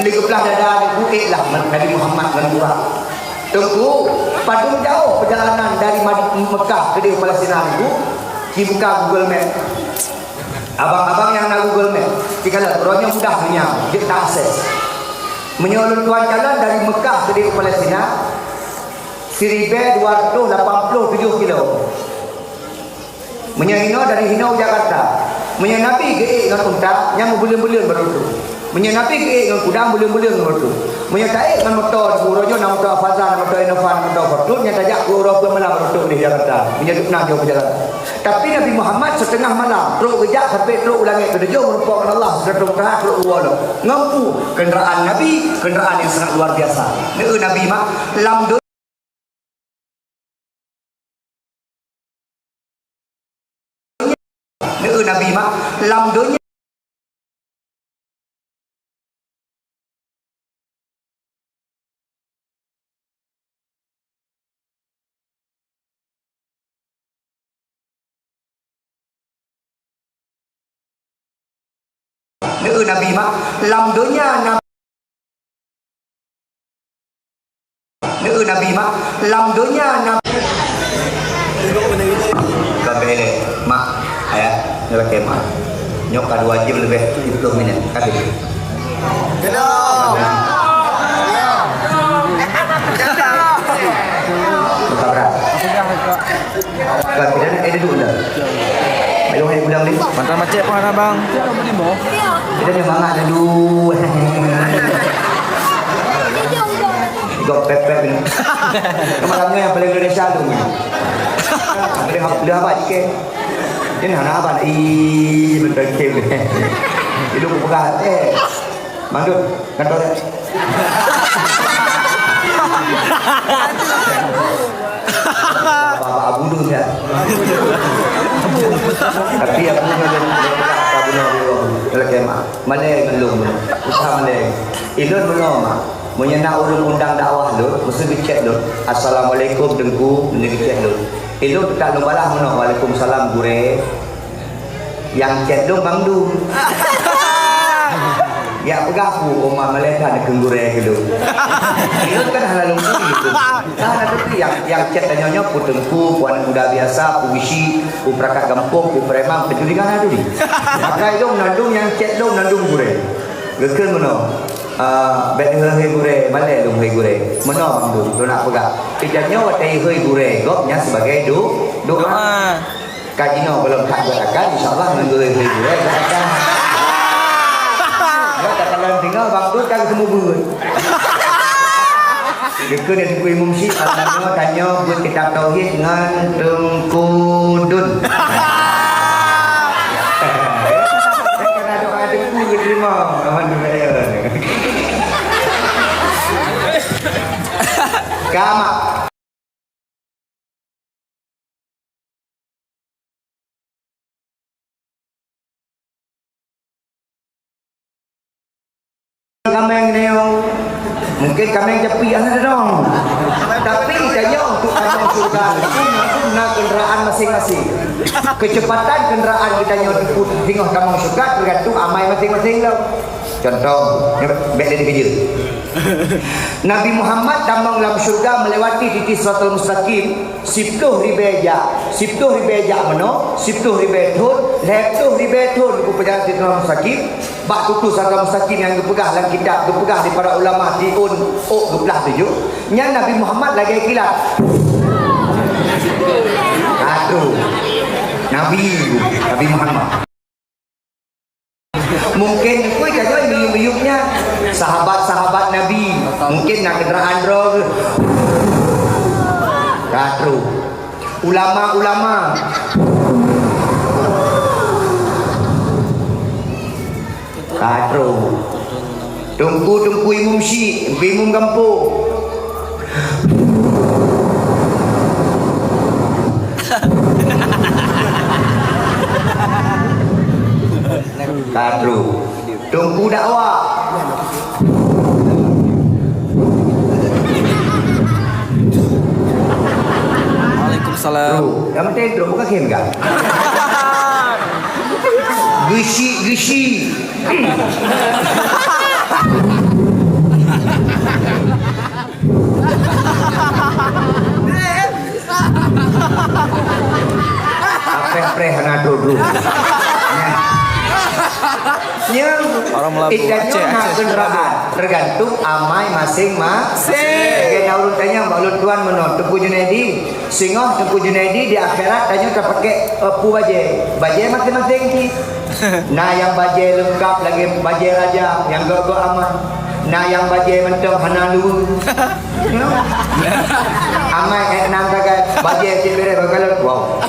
Lé geuplah dada, geuék lah Nabi Muhammad ngon urat. Teungku, padum jauh perjalanan dari Mad-, Mekah keudéh Palestina teungku, dibuka Google Map. Abang-abang nyang na Google Map, dikalon, uroe nyoe mudah donya, jeuet ta-akses. Meunyoe lôn tuan kalon dari Mekah keudéh u Palestina, siribèe dua ratus lapan puluh tujoh kilo. Meunyoe hinoe dari hinoe u Jakarta, meunyoe Nabi geuék ngon unta, nyan meubuleuen-buleuen baru tu. Meunyoe Nabi geuék ngon kuda, meubuleuen-buleuen baru tu. Meunyoe taék ngon moto, uroe nyoe na moto Avanza, na moto Innova, na moto Fortuner, nyan tajak peuet uroe peuet malam baru tu di Jakarta. Meunyoe na jauh peujalan. Tapi Nabi Muhammad siteungoh malam, trok geujak sampoe trok u langét keutujôh, meurumpok ngon Allah Sidratul Muntaha, trok geuwoe lom. Ngon peue? Kendaraan Nabi, kendaraan nyang sangat luar biasa. Neu Nabi mak lam donya, neu Nabi mak lam donya. Neu Nabi mak lam donya na-, neu Nabi mak lam donya na-, ka bèk lé, mak, ayah, nyoe lakèe mak. Nyoe ka dua jeuem leubeh tujoh ploh minèt. Ka bèk. Buka brat. Ka tidak ada, eh, duduk dah. Ayo, hai, pulang ni. Mantan macet pun ada, bang. Kita ni mangat dulu. Gop pepet ni. Malam ni yang paling Indonesia tu. Boleh, boleh apa sikit? Ini hana apa? Ih, betul sikit. Itu bukan. Eh. Mandum, kantô saya. Bapak Abu dulu ya. Tapi aku belum, belum pernah, tak pernah dulu. Kalau kayak mak, malèe ngon lôn. Usah malèe. Ilôn meunoe mak. Meunyoe na ureueng undang dakwah lôn, meusti geuchat lôn. Assalamualaikum Teungku, meusti geuchat lôn. Ilôn teuka lôn balah meunoe, waalaikumsalam gurèe. Nyang chat lôn Bang Du. Ya peugah ku, "Oh, ma malèe that keu gurèe keu lôn." Ilôn kan hana lôn turi tu. Nah, hana turi nyang, nyang chat tanyoe nyoe, peue teungku, peue aneuk muda biasa, peue bisi, peue peurakat gampông, peue preman, peue judi kan hana turi. Maka ilôn mandum nyang chat lôn mandum gurèe. Geukheun meunoe, "Ah, bèk neuhôi gurèe, malèe lôn hôi gurèe." Meunoe Bang Du, lôn nak peugah. Keu jinoe watèe hôi gurèe, gobnyan sibagai do-, doa. Doa. Ka jinoe gohlom that buet akan, insya Allah ngon gurèe-gurèe buet akan. Takalon singoh bang dot ka geuseumeubeuet. Dikeue di Teungku Imum Syik, tanyoe, tanyoe buet kitab tauhid ngon Teungku Dun. Karena doa Teungku geuteurimong. Alhamdulillah. Ka mak. Kaméng nyoe, mungkin kaméng japi hana dong. Tapi tanyoe untuk kaméng syurga na kenderaan masing-masing. Kecepatan kenderaan geutanyoe teupeu singoh tamong syurga tergantung amai masing-masing lom. Contoh, bèk lé dikeujeuet. Nabi Muhammad tamong lam syurga melewati titik Siratal Mustaqim, siploh ribèe jak, siploh ribèe jak meunoe, siploh ribèe thôn, lhèe ploh ribèe thôn geupeujalan di Siratal Mustaqim. Bak tutoe Siratal Mustaqim nyang geupeugah lam kitab, geupeugah di para ulama, tiôn ôk geuplah tujoh, nyan Nabi Muhammad lagèe kilat. Aduh. Nabi, Nabi Muhammad. Mungkin peue jaga miyup-miyup nyan sahabat-sahabat Nabi. Mungkin na kenderaan droe. Ka trôh. Ulama-ulama. Ka trôh. Teungku-teungku imum syik, imum gampông. Ka trôh. Teungku dakwah. Waalaikumsalam. Trôh. Yang penting trôh, bukan khem kan? Geusyik-geusyik. Apreh-apreh hana dudu. Nyan. Orang Melabu, Aceh, Aceh, kenderaan. Tergantung amai masing-masing. Lagèe na ureueng tanyong bak ulôn tuan meunoe, Teungku Junaidi, singoh Teungku Junaidi di akhirat tanyoe tapakè, eh, peue bajèe. Bajèe masing-masing cit. Na nyang bajèe leungkap lagèe bajèe raja, nyang gèt-gèt aman. Na nyang bajèe mantong hana luweue. Amai, eh, nan sagai bajèe cit bèrèh bak kalon. Wow.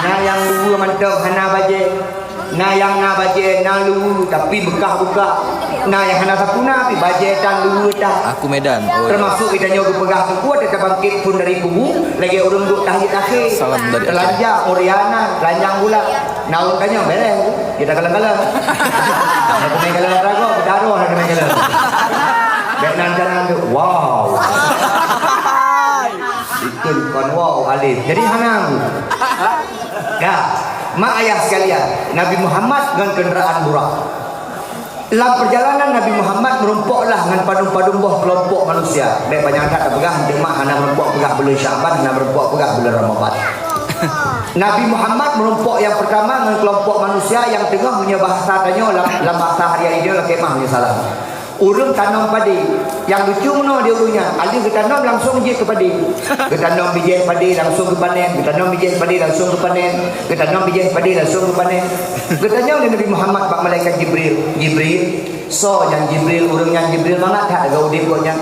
Na nyang luweue mantong hana bajèe. Na nyang na bajèe, na luweue, tapi beukah-beukah. Na nyang hana sapeue na, tapi bajèe tan luweue tan. Aku Medan. Oh, ya. Termasuk geutanyoe geupeugah teungku watèe tabangkit phon dari kubu, lagèe ureueng duek tahiyat akhé. Salam dari Aceh. Telanjang, uriana, telanjang bulat. Na ureueng tanyong, bèrèh, kita kalon-kalon. Ada pemain kalon rago, beutaroh ada pemain kalon. Bèk nan jalan tu, wow. Ikon kon wow, alif. Jadi hana. Dah. Mak ayah sekalian, Nabi Muhammad ngon kenderaan burak. Lam perjalanan Nabi Muhammad meurumpok lah ngon padum-padum boh keulompok manusia. Bèk panyang that tapeugah, teuma hana meurumpok peugah buleuen Sya'ban, hana meurumpok peugah buleuen Ramadhan. Nabi Muhammad meurumpok nyang peurtama ngon keulompok manusia nyang teungoh meunyoe bahasa tanyoe lam, lam bahasa hari-hari nyoe lakèe meuh nyoe salah. Ureueng tanom padé. Nyang lucu meunoe di ureueng nyan, aleuh geutanom langsong jeuet keu padé. Geutanom bijèh padé langsong geupanen, geutanom bijèh padé langsong geupanen, geutanom bijèh padé langsong geupanen. Geutanyong lé Nabi Muhammad bak malaikat Jibril, "Jibril, soe nyan Jibril? Ureueng nyan Jibril mangat that lagèe udép gobnyan."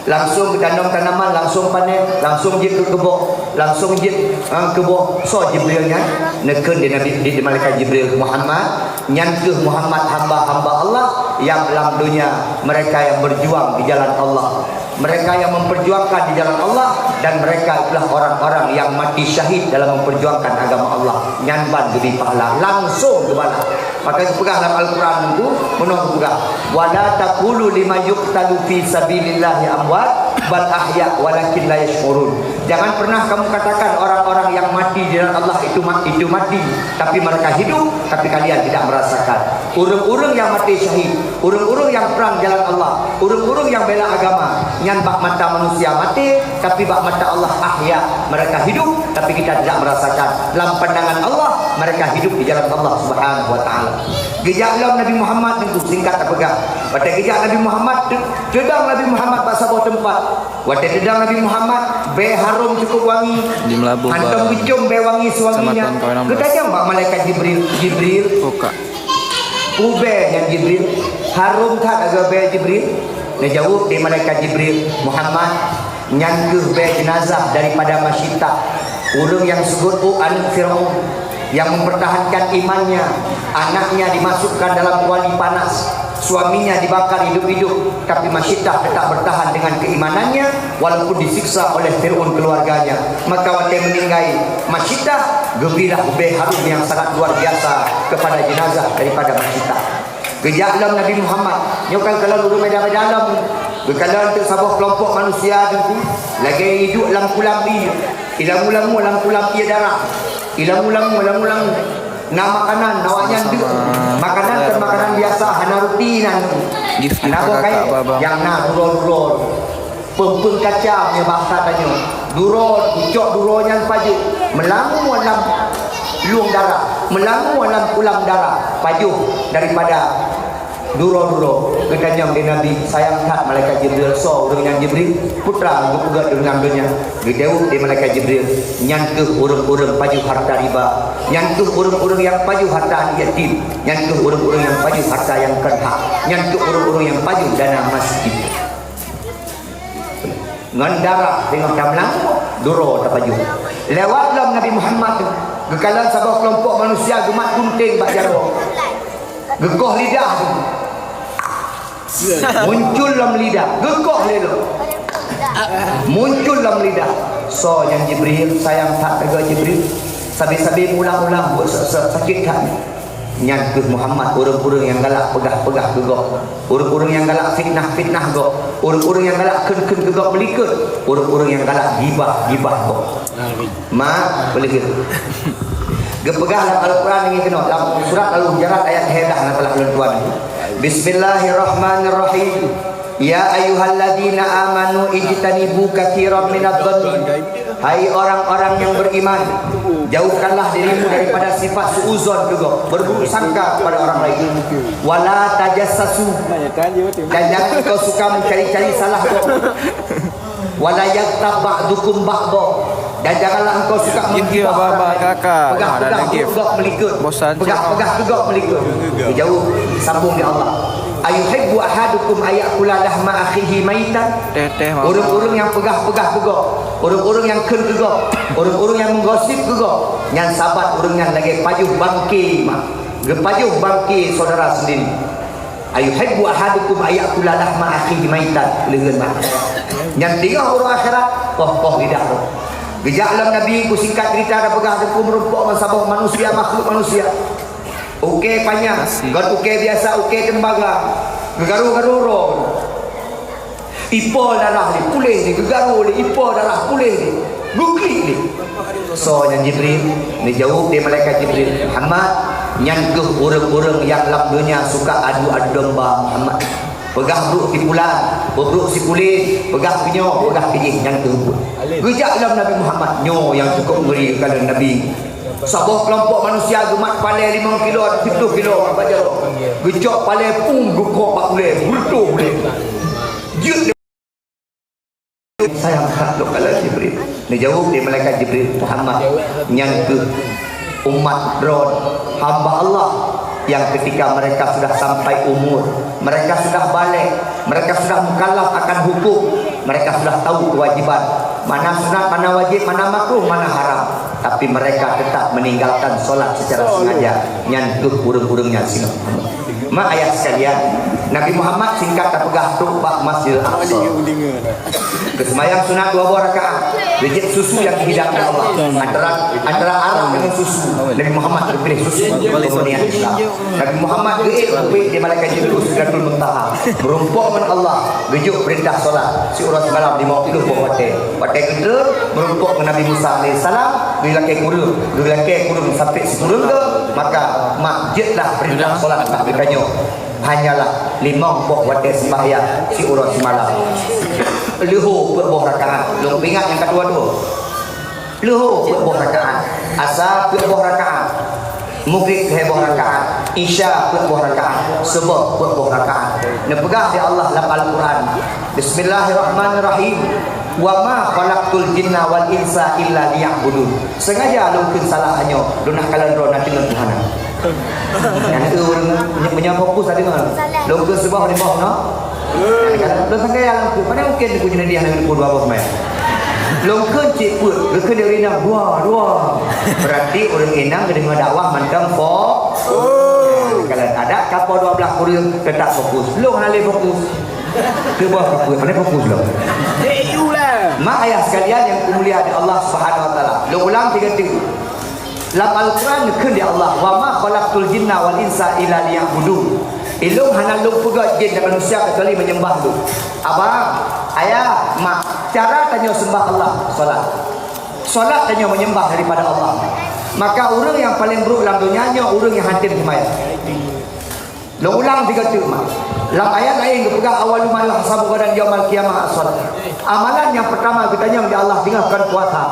Langsong geutanom tanaman, langsong panen, langsong jeuet keu keuboh, langsong jeuet, eh, keuboh. Soe Jibril nyan? Neukheun di Nabi, di, di malaikat Jibril, "Muhammad, nyan kheueh Muhammad hamba-hamba Allah nyang lam donya, mereka yang berjuang di jalan Allah. Mereka yang memperjuangkan di jalan Allah, dan mereka itulah orang-orang yang mati syahid dalam memperjuangkan agama Allah." Nyan ban geubri pahala, langsong geubalah. Maka geupeugah lam Al-Quran nunggu, meunoe geupeugah, "Wa la taqulu liman yuqtalu fi sabilillahi amwat, bal ahya walakin la yash'urun." Jangan pernah kamu katakan orang-orang yang mati di jalan Allah itu ma-, itu mati, tapi mereka hidup, tapi kalian tidak merasakan. Ureueng-ureueng nyang maté syahid, ureueng-ureueng nyang prang jalan Allah, ureueng-ureueng nyang bela agama, nyan bak mata manusia maté, tapi bak mata Allah ahya, mereka hidup, tapi kita tidak merasakan. Lam pandangan Allah, mereka hidup di jalan Allah Subhanahu wa Taala. Geujak lom Nabi Muhammad nunggu, singkat tapeugah. Watèe geujak Nabi Muhammad, te-, teudong Nabi Muhammad bak saboh teumpat. Watèe teudong Nabi Muhammad, bèe harôm cukup wangi. Di Meulaboh, hántom geuciôm bèe wangi seuwangi nyan. Geutanyong bak malaikat Jibril, "Jibril, Ubée nyan Jibril, harôm that agoe bée Jibril. Neujaweueb lé malaikat Jibril, "Muhammad, nyan kheueh bée jeunazah daripada Masyitah, ureuëng nyang seugot ôk aneuëk Firaun, nyang mempertahankan imannya. Anaknya dimasukkan dalam kuali panas, suaminya dibakar hidup-hidup, tapi Masyitah tetap bertahan dengan keimanannya, walaupun disiksa oleh Firaun keluarganya. Maka watée meuninggai Masyitah, geubilah ubée harôm nyang sangat luar biasa kepada jeunazah daripada Masyitah." Geujak lom Nabi Muhammad, nyoe kan kalon ureuëng beda-beda lom. Geukalon teuk saboh keulompok manusia teungku, lagée iduek lam kulam ié, ilangu-langu lam kulam ié darah, ilangu-langu, langu-langu. Na makanan, awaknyan deuk. Makanan kon makanan biasa, hana ruti nan. Hana boh kayée, nyang na duroe-duroe. Peung-peung kaca meunyoe basa tanyoe. Duroe, ucok duroe nyan pajoh. Meulangu lam lueng darah, meulangu lam kulam darah, pajoh daripada duroe-duroe. Geutanyong lé Nabi, sayang that malaikat Jibril, soe ureuëng nyan Jibril? Peue teuma geupeugét deungon donya? Geujaweueb lé malaikat Jibril, nyan kheueh ureuëng-ureuëng pajoh harta riba, nyan kheueh ureuëng-ureuëng nyang pajoh harta aneuk yatim, nyan kheueh ureuëng-ureuëng nyang pajoh harta nyang kon hak, nyan kheueh ureuëng-ureuëng nyang pajoh dana masjid. Ngon darah teungoh tamlang, duroe tapajoh. Lewat lom Nabi Muhammad geukalon saboh keulompok manusia geumat gunting bak jaroe. Geukoh lidah. Muncul lom lidah, geukoh lé lom. Muncul lom lidah. Soe nyan Jibril, sayang that teuga Jibril. Sabe-sabe ulang-ulang buet sa-, sa-, sakét that. Nyan kheueh Muhammad, ureuëng-ureuëng nyang galak peugah-peugah keu gob, ureuëng-ureuëng nyang galak fitnah-fitnah gob, ureuëng-ureuëng nyang galak kheun-kheun keu gob meulikot, ureuëng-ureuëng nyang galak gibah-gibah gob. Mak, peuleuheut. Geupeugah lam Al-Quran nyoe keunoe, lam surat Al-Hujurat ayat lhée blah na teulah lôn tuan. Bismillahirrahmanirrahim. Ya ayyuhalladzina amanu ijtanibu katsiran minadh-dhanni. Hai orang-orang yang beriman, jauhkanlah dirimu daripada sifat suuzon keu gob, berburuk sangka kepada orang lain. Wala tajassasu. Dan jangan engkau suka mencari-cari salah gob. Wala yaghtab ba'dukum ba'dha. Dan janganlah engkau suka menggibah orang lain. Peugah-peugah keu gob meulikot. Peugah-peugah keu gob meulikot. Geujaweueb, sambông lé Allah. Ayuhibbu ahadukum ayyakula lahma akhihi maitan? Ureuëng-ureuëng nyang peugah-peugah keu gob, ureuëng-ureuëng nyang kheun keu gob, ureuëng-ureuëng nyang menggosip keu gob, nyan saban ureuëng nyan lagée pajoh bangke, mak. Geupajoh bangke syedara sendiri. Ayuhibbu ahadukum ayyakula lahma akhihi maitan, leuheun mah. Nyan teungoh uroe akhirat, poh-poh lidah roh. Geujak lom Nabi, ku singkat cerita dan peugah teungku, meurumpok ngon saboh manusia, makhluk manusia. Ukée panyang, ngon ukée biasa, ukée teumbaga, geugaru-garu roh. Ipo darah lé, puléh lé, geugaru lé, ipo darah, puléh lé, geuklik lé. Soe nyan Jibril? Neujaweueb lé malaikat Jibril, Muhammad, nyan kheueh ureuëng-ureuëng nyang lam donya suka adu-adu domba, Muhammad. Peugah brok si pulan, peubrok si puléh, peugah keu nyoe, peugah keu jih, nyan kheueh buet. Geujak lom Nabi Muhammad, nyoe nyang cukup ngeri keu Nabi. Saboh keulompok manusia geumat palée limong kilo, siplôh kilo bak jaroe. Geucok palée pung geukok bak ulée, beutôi ulée. Jeuet lé sayang that lôn kalon Jibril. Neujaweueb lé malaikat Jibril, Muhammad, nyan kheueh umat droe, hamba Allah, yang ketika mereka sudah sampai umur, mereka sudah baligh, mereka sudah mukallaf akan hukum, mereka sudah tahu kewajiban, mana sunat, mana wajib, mana makruh, mana haram. Tapi mereka tetap meninggalkan solat secara sengaja. Nyan kheueh ureuëng-ureuëng nyang singoh. Mak ayah sekalian, Nabi Muhammad singkat tapeugah trok bak Masjidil Aqsa. Geuseumayang sunat dua boh rakaat, geujép susu nyang geuhidang lé Allah. Antara, antara arak dengan susu, Nabi Muhammad geupiléh susu. Keumuliaan Islam. Nabi Muhammad geuék ubit di malaikat Jibril Sidratul Muntaha. Meurumpok ngon Allah, geujok peurintah solat siuroe simalam limong ploh boh watée. Watée geutrön, meurumpok ngon Nabi Musa alaihissalam, geulakée kureueng, geulakée kureueng sampoe sikureueng goe, maka mak jeuetlah peurintah solat bak geutanyoe. Hanyalah limong boh watée seumbahyang siuroe simalam. Leuhô peuet boh rakaat. Lôn peuingat nyang ka tuwoe-tuwoe. Leuhô peuet boh rakaat, Asa peuet boh rakaat, Magrib lhée boh rakaat, Isya peuet boh rakaat, Suboh peuet boh rakaat. Neupeugah lé Allah lam Al-Quran, "Bismillahirrahmanirrahim. Wa ma khalaqtul jinna wal insa illa liya'budun." Sengaja lôn kheun salah nyoe, lôn hana kalon droe na deungon Tuhan. Nyang tu ureueng meunyoe fokus tadi mah. Lôn keu seubah di bawah noh. Lôn sangka ya lôn keu. Pada mungkin aku jadi anak dua bos mai. Lôn keu cik put, lôn keu dari enam dua, dua. Berarti ureueng inang kena dakwah mantong fokus. Kalau ada kapal dua belas kurang tetap fokus. Lôn hana lé fokus. Keu bawah kapal, mana fokus lôn? Mak ayah sekalian yang dimuliakan Allah Subhanahu wa taala. Lôn ulang tiga kali. Lam Al-Quran kheun di Allah, "Wa ma khalaqtul jinna wal insa illa liya'budun." Ilôn hana lôn peugöt jin dan manusia kecuali menyembah Lôn. Abang, ayah, mak, cara tanyoe sembah Allah, salat. Salat tanyoe menyembah daripada Allah. Maka ureueng yang paling buruk lam dunia nyoe ureueng yang hantom seumayang. Lôn ulang tiga teuk mah. Lam ayat laén geupeugah, "Awwalu ma yuhasabu ghadan yaumal qiyamah as-shalah." Amalan nyang peutama geutanyong di Allah singoh kon puasa.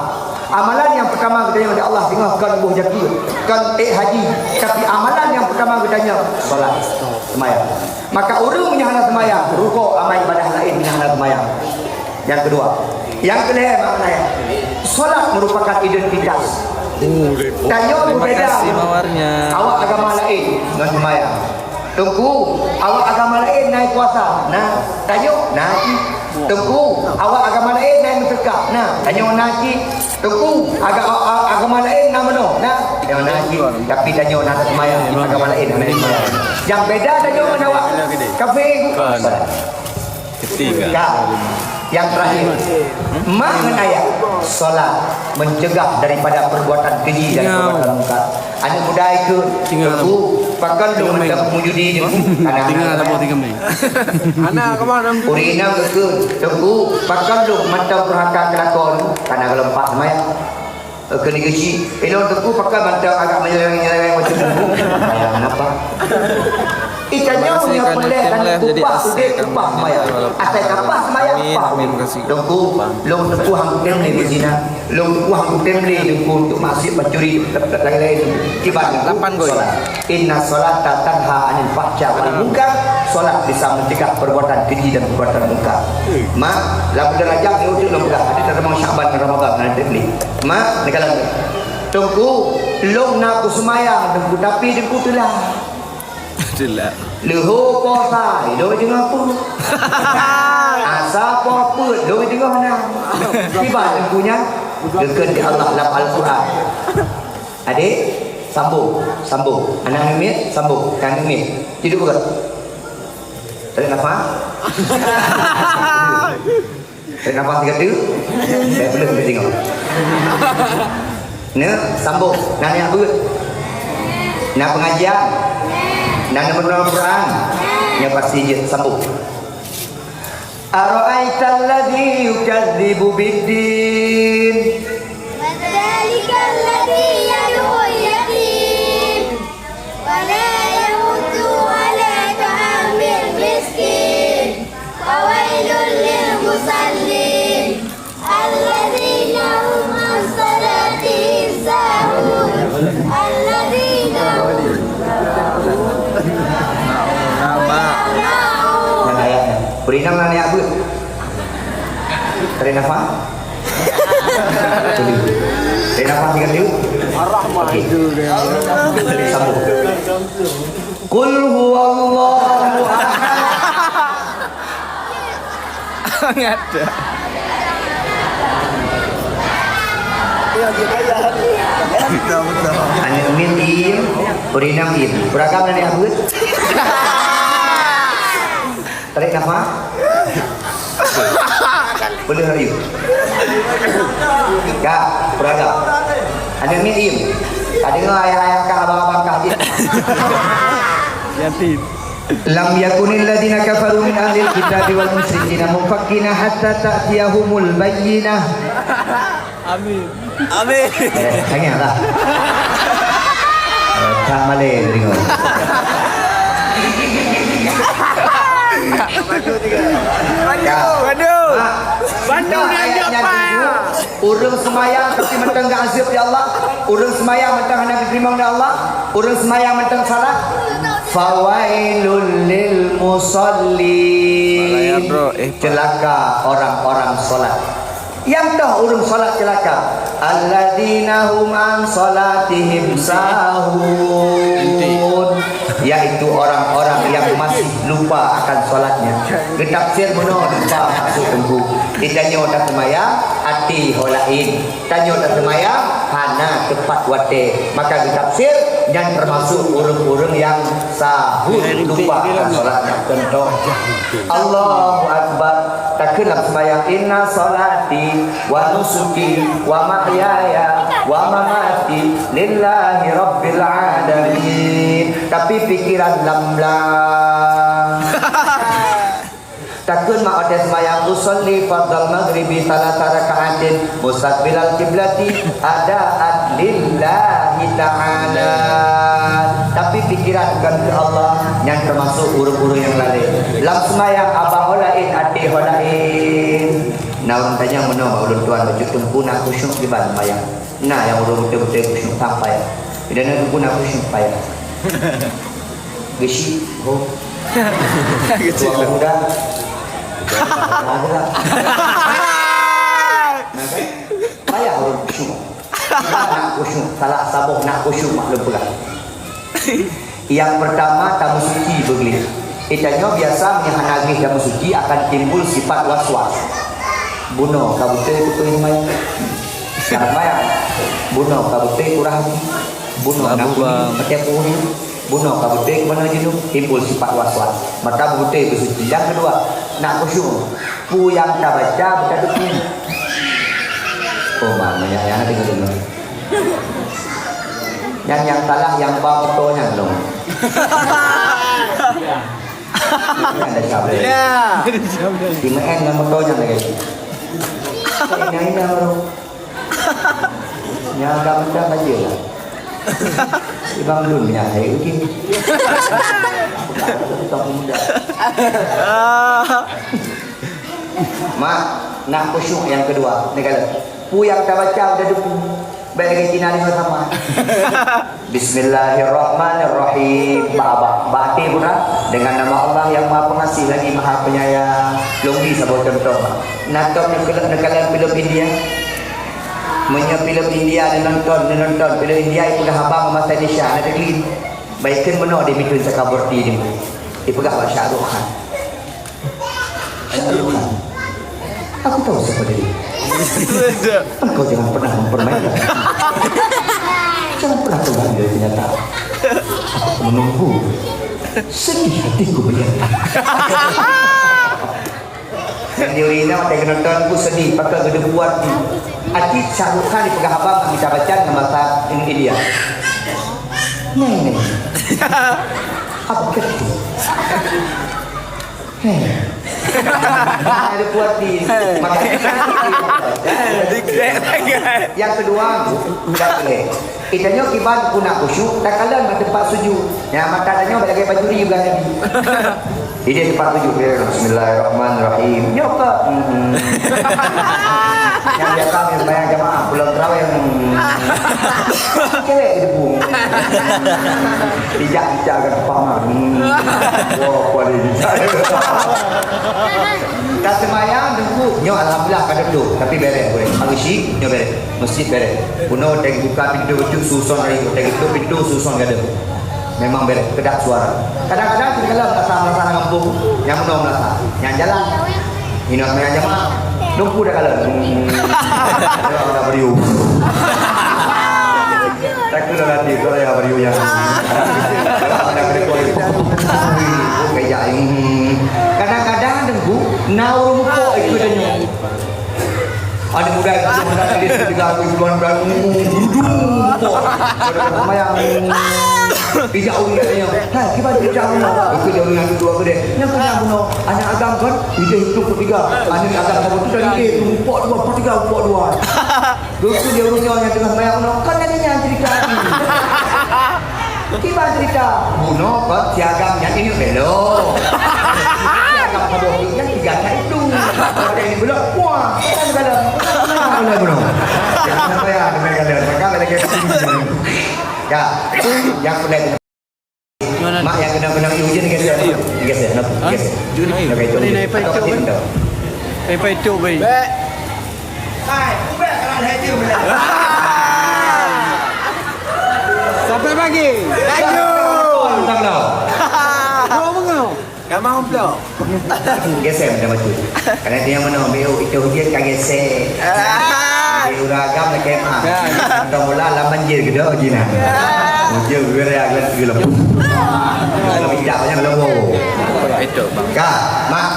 Amalan nyang peutama geutanyong di Allah singoh kon boh jakeuet, kon ék haji. Tapi amalan nyang peutama geutanyong salat, seumayang. Maka ureueng nyang hana seumayang, rukok, amal ibadah laén nyang hana seumayang. Yang kedua, yang kelhèe makna ya. Salat merupakan identitas. Tanyoe berbeda. Awak agama laén ngon seumayang. Teungku, awak agama laén na puasa? Na. Tanyoe na cit. Teungku, awak agama laén na meuseukat? Na. Tanyoe na cit. Teungku, aga-, a-, a-, agama laén na meunoe? Na. Tanyoe na cit. Tapi tanyoe na seumayang, agama laén hana seumayang. Nyang beda tanyoe ngon awak kafé. Ka. Yang terakhir, mak ngon ayah, salat mencegah daripada perbuatan keji dan perbuatan mungkar. Aneuk muda ikut, teungku, pakon lôn mantong meujudi, teungku? Kana hana. Ureueng inong ikut, teungku, pakon lôn mantong durhaka keu lakoe, kana golom pat seumayang. Keuneuk geuchik, ilôn teungku pakon mantong agak menyeleweng-nyeleweng macam tu. Kenapa? Ikan nyawa punya pulih dan upah udeh upah maya. Asai kapah maya upah. Teungku, lôn teungku hang kutem lé beuzina. Lôn teungku hang kutem lé teungku untuk maksiat, pencuri, lain-lain. Kiban teungku, salat. Inna salata tanha anil fahsya wal munkar. Salat bisa mencegah perbuatan keji dan perbuatan mungkar. Mak, lam bulan Rajab ni untuk lôn peugah. Ada dalam Syaban dan Ramadan, ada ni. Mak, ni kalau teungku, lôn na kuseumayang teungku, tapi teungku teulat. Teulat. Leuhô poh sa, lôn teungoh peuet. Asa poh peuet, lôn teungoh na. Kiban teungku nyan, geukheun di Allah lam Al-Quran. Adek, sambung, sambung. Aneuk miet, sambung. Aneuk miet, tidur ke? Tarik nafas. Tarik nafas tiga tu. Saya belum boleh tengok. Ni, sambung. Nak niat buet. Nak pengajian. Nak meunurun Al-Quran. Nya pasti je sambung. Ara'aital ladzi yukadzibu biddin. Fadzalikal ladzi yadu'ul yatim. Wa la yahuddu ala ta'amil miskin. Fawailul lil musallin. Alladzina hum an salatihim sahun. Alladzina hum Mana ayatnya? Beri nama ni apa? Tarik nafas. Tarik nafas tiga kali. Okey. Sambung. Qul huwallahu ahad. Ngada. Aneuk miet diem, ureueng inong diem. Peuragam na neujak beuet. Tarik nafas. Boleh rayu. Ka, peuragam. Aneuk miet diem. Ka deungoe ayah-ayah kah, abang-abang kah jih. Yatim. Lam yakunil ladzina kafaru min ahlil kitabi wal musyrikina munfakkina hatta ta'tiyahumul bayyinah. Amin. Amin. Eh, tanya lah. Eh, tak maleh tengok. Waduh. Waduh. Waduh, dia ayatnya apa ya? Ureueng seumayang tapi mantong geuazeueb lé Allah. Ureueng seumayang mantong hana geuteurimong lé Allah. Ureueng seumayang mantong salah. Fawailul lil musallin. Ceulaka orang-orang salat. Nyang toh ureueng salat ceulaka. Alladzina hum an salatihim sahun. lupa akan solatnya. Geutafsir meunoe lupa maksud teungku. Di tanyoe taseumayang, até ho laén. Tanyoe taseumayang, hana teupat watée. Maka geutafsir, nyan teumasuk ureuëng-ureuëng nyang sahut lupa akan solatnya. Contoh, Allahu Akbar. Takheun lam seumayang, "Inna sholati wa nusuki wa mahyaya wa mamati lillahi rabbil alamin." Tapi pikiran lam blang. Takheun mak watée seumayang, "Usolli fardhal maghribi thalatha raka'atin mustaqbilal qiblati adaan lillahi ta'ala." Tapi pikiran bukan keu Allah, nyan teumasuk ureuëng-ureuëng nyang lalée. Lam seumayang abah ho laén, até ho laén. Na ureuëng tanyong meunoe bak ulôn tuan, bacut teungku na khusyuk kiban seumayang. Na nyang ureuëng beutôi-beutôi khusyuk sampai. Idan na teungku na khusyuk payah. Geusyik, ho. Geusyik. Tua muda. Ada. Payah ureuëng khusyuk. Nak khusyuk, salah saboh nak khusyuk mak lôn peugah. Yang pertama, tameusuci beugleh. Itanyoe biasa meunyoe hana gleh tameusuci akan timbul sifat was-was. Bunoe ka beutôi keu peue nyang manyang. Bunoe ka beutôi kurah hati. Bunoe na kuning, pakai kuning. Bunoe ka beutôi keu meunan jinoe, timbul sifat was-was. Maka beutôi beusuci. Yang kedua, nak khusyuk. Peue nyang tabaca beutadeungoe. Oh, ma, nyang, nyang na deungoe-deungoe. Nyan nyang salah nyang ba moto nyan lom. Nyan dah siap deh. Ya. Di main ngon moto nyan lagi. Nyan, nyan baru. Nyang agam macam aja lah. Ibang lun nyan hai uji. Bukan pemuda. Mak, nak khusyuk yang kedua. Ni kala. Peue nyang tabaca udah deungoe. Baik lagi Cina ni sama. Bismillahirrahmanirrahim. Bak, bak, bak até pun dah. Dengan nama Allah yang Maha Pengasih lagi Maha Penyayang. Lôn bri saboh contoh. Nah, tom neukalon, neukalon filem India. Meunyoe filem India neunonton, neunonton filem India, ipeugah haba ngon bahasa Indonesia, na teuklin. Baikkan meunoe di Midun Chakraborty ni. Ipeugah bak Shah Rukh Khan. Shah Rukh Khan. Aku tahu siapa dirimu. Engkau jangan pernah mempermainkan. Jangan pernah keluar dari kenyataan. Aku menunggu. Sedih hatiku melihat. Nyang di ureueng inong watèe geunonton ku seudeh, pakon geudeubuat di. Aci Shah Rukh Khan jipeugah haba ngon mita bacan ngon basa India. Neng, neng. Apa kata? Hei. Ada buat di. Makanya. Yang kedua, tidak boleh. Kita nyoe kiban guna khusyuk, takalon bak teumpat sujud. Ya, mata tanyoe bak lagèe bajuri juga tadi. Jadi teumpat sujud dia, "Bismillahirrahmanirrahim." Nyoe ka. Hmm. Yang biasa main sembahyang jamaah, pulang terawih. Hmm. Cewek di depan. Ijak-ijak ke depan. Hmm. Wah, kuali ijak. Ka seumayang, Teungku. Nyoe alhamdulillah ka deuh, tapi bèrèh, boleh. Meuseujid, nyoe bèrèh. Meuseujid bèrèh. Bunoe watèe buka pintoe bacut, suson lagi, watèe tutup pintoe, suson gadoh. Memang bèrèh, keudak suara. Kadang-kadang kita kalau merasa, merasa hana gampông, nyang bunoe merasa, nyang jalan. Inoe meunan jamaah. Teungku dah kalau. Hmm. Dah beriu. Takut lah nanti, kalau ya beriu yang. Kadang-kadang Teungku, na ureueng mupok ikut tanyoe. Ada muda itu, muda itu, tiga aku duluan, duluan, dudu, mupok. Ada mayang. Bijak ureueng katanya, "Hai, kiban bijak ureueng?" Itu dia ureueng yang duduk aku deh. Yang kena bunuh, anak agam kan, ide itu ketiga. Anak agam sama tu tadi dia tu, mupok dua, empat tiga, mupok dua. Dulu dia ureueng yang tengah mayang bunuh, kan lagi yang cerita tadi. Kiban cerita? Bunoe kon si agam nyan ingat belom. Si agam saboh tu nyan tiga kat itu. Kalau ini belum, wah, kan dalam. Kan dalam bunoe. Jangan sampai ada dalam. Maka ada lagi. Ya, yang pernah. Mak yang kena-kena ujian geser. Geser, nak geser. Nak itu. Ini naik payung. Naik payung. Sampai pagi. Lanjut. Tentang dah. Kau bengong. Nama umplok? Geser macam tu. Karena dia mana ambil itu hujan kan geser. Ah. Di uragam nak kemah. Ya. Entah mula lam banjir ke dah jina. Ya. Hujan gerak gerak gerak. Kalau bijak macam lembu. Itu, Bang. Kak, Mak.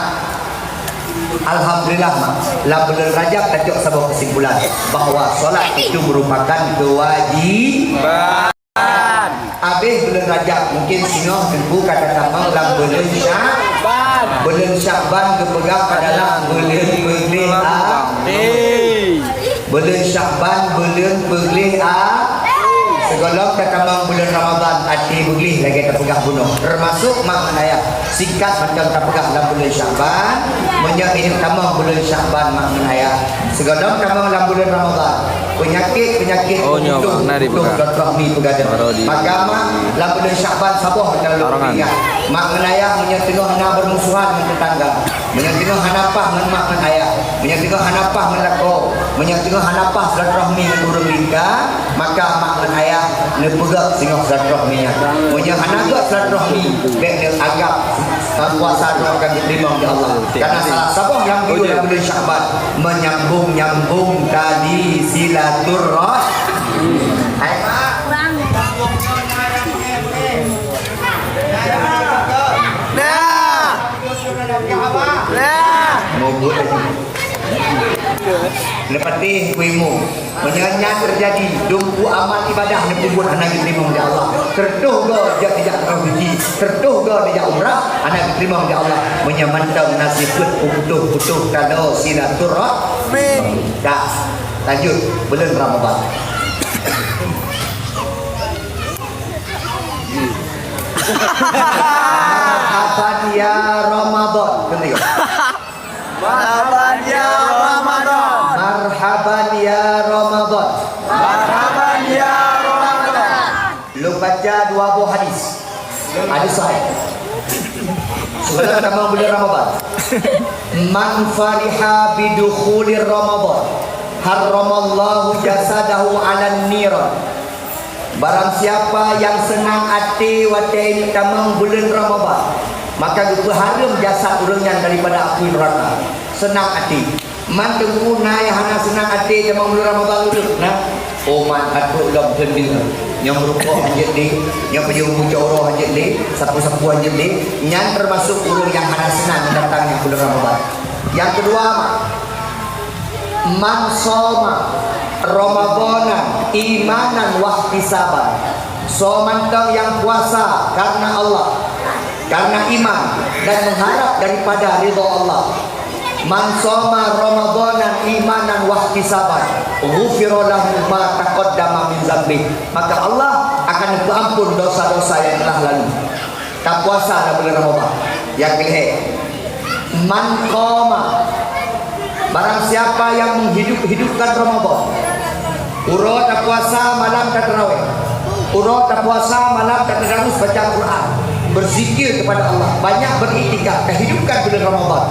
Alhamdulillah, Mak. Lam bulan Rajab tacok saboh kesimpulan bahwa solat itu merupakan kewajiban. Abéh buleuen Rajab, mungken singoh teungku ka tatamong lam buleuen Sya-, buleuen Syakban geupeugah adalah buleuen peugleh a-, buleuen Syakban buleuen peugleh a-, sigohlom tatamong buleuen Ramadhan, até beugleh lagée tapeugah bunoe. Teumasok mak ngon ayah, singkat mantong tapeugah lam buleuen Syakban, meunyoe inong tamong buleuen Syakban mak ngon ayah, sigohlom tamong lam buleuen Ramadhan. Peunyakét-peunyakét Oh, nyoe, peuputoh-putoh silaturahmi peugadang. Maka mak, lam buleuen Syakban saboh nyang lôn peuingat. Mak ngon ayah meunyoe teungoh na beurmusuhan ngon teutangga, meunyoe teungoh hana paih ngon mak ngon ayah, meunyoe teungoh hana paih ngon lakoe, meunyoe teungoh hana paih silaturahmi ngon ureueng lingka, maka mak ngon ayah neupeugét singoh silaturahmi nyan. Meunyoe hana gét silaturahmi, bék neuanggab puasa droe akan geuteurimong lé Allah. Karena salah saboh nyang geuyue lam buleuen Syakban menyambung-nyambung tali silaturahmi. Hai, Mak. Nah. Nah. Neupatih kuimu. Meunyoe nyan teujadi, dumpeue amal ibadah neupeubuet hana geuteurimong lé Allah. Seureutôh goe jak, jak rot suci, seureutôh goe jak umrah hana geuteurimong lé Allah. Meunyoe mantong na sifeuet peuputoh-putoh tali silaturahmi. Dah, lanjut buleuen Ramadhan. Marhaban ya Ramadan. Kembali. Marhaban ya Ramadan. Marhaban ya Ramadan. Marhaban ya Ramadan. Lôn baca dua boh hadis. Hadis sahih. Sebelum tamong buleuen Ramadan. Man fariha bidukhulir Ramadan, harramallahu jasadahu 'alan niran. Barang siapa nyang seunang até watée tamong buleuen Ramadhan, maka geupeuhareuem jasad ureuëng nyan daripada apui neuraka. Seunang até. Man teungku na nyang hana seunang até tamong buleuen Ramadhan ureuëng na? Umat batuk lom teundeue. Nyang meurukok hanjeuet lé, nyang peujeuet bucok uroe hanjeuet lé, sapu-sapu hanjeuet lé, nyan teumasok ureuëng nyang hana seunang datang nyang buleuen Ramadhan. Nyang keudua, man shoma Ramadhana imanan wahtisaban. Soe mantong nyang puasa karena Allah, karena iman dan mengharap daripada ridha Allah. Man shoma Ramadhana imanan wahtisaban, ghufira lahu ma taqaddama min dzambih. Maka Allah akan peuampun dosa-dosa yang telah lalu. Tapuasa lam buleuen Ramadhan. Nyang keulhée, man qama, barang siapa yang menghidup-hidupkan Ramadhan, uroe tapuasa, malam tateurawéh, uroe tapuasa, malam tatadarus baca Quran, berzikir kepada Allah, banyak beriktikaf, tahidupkan buleuen Ramadhan,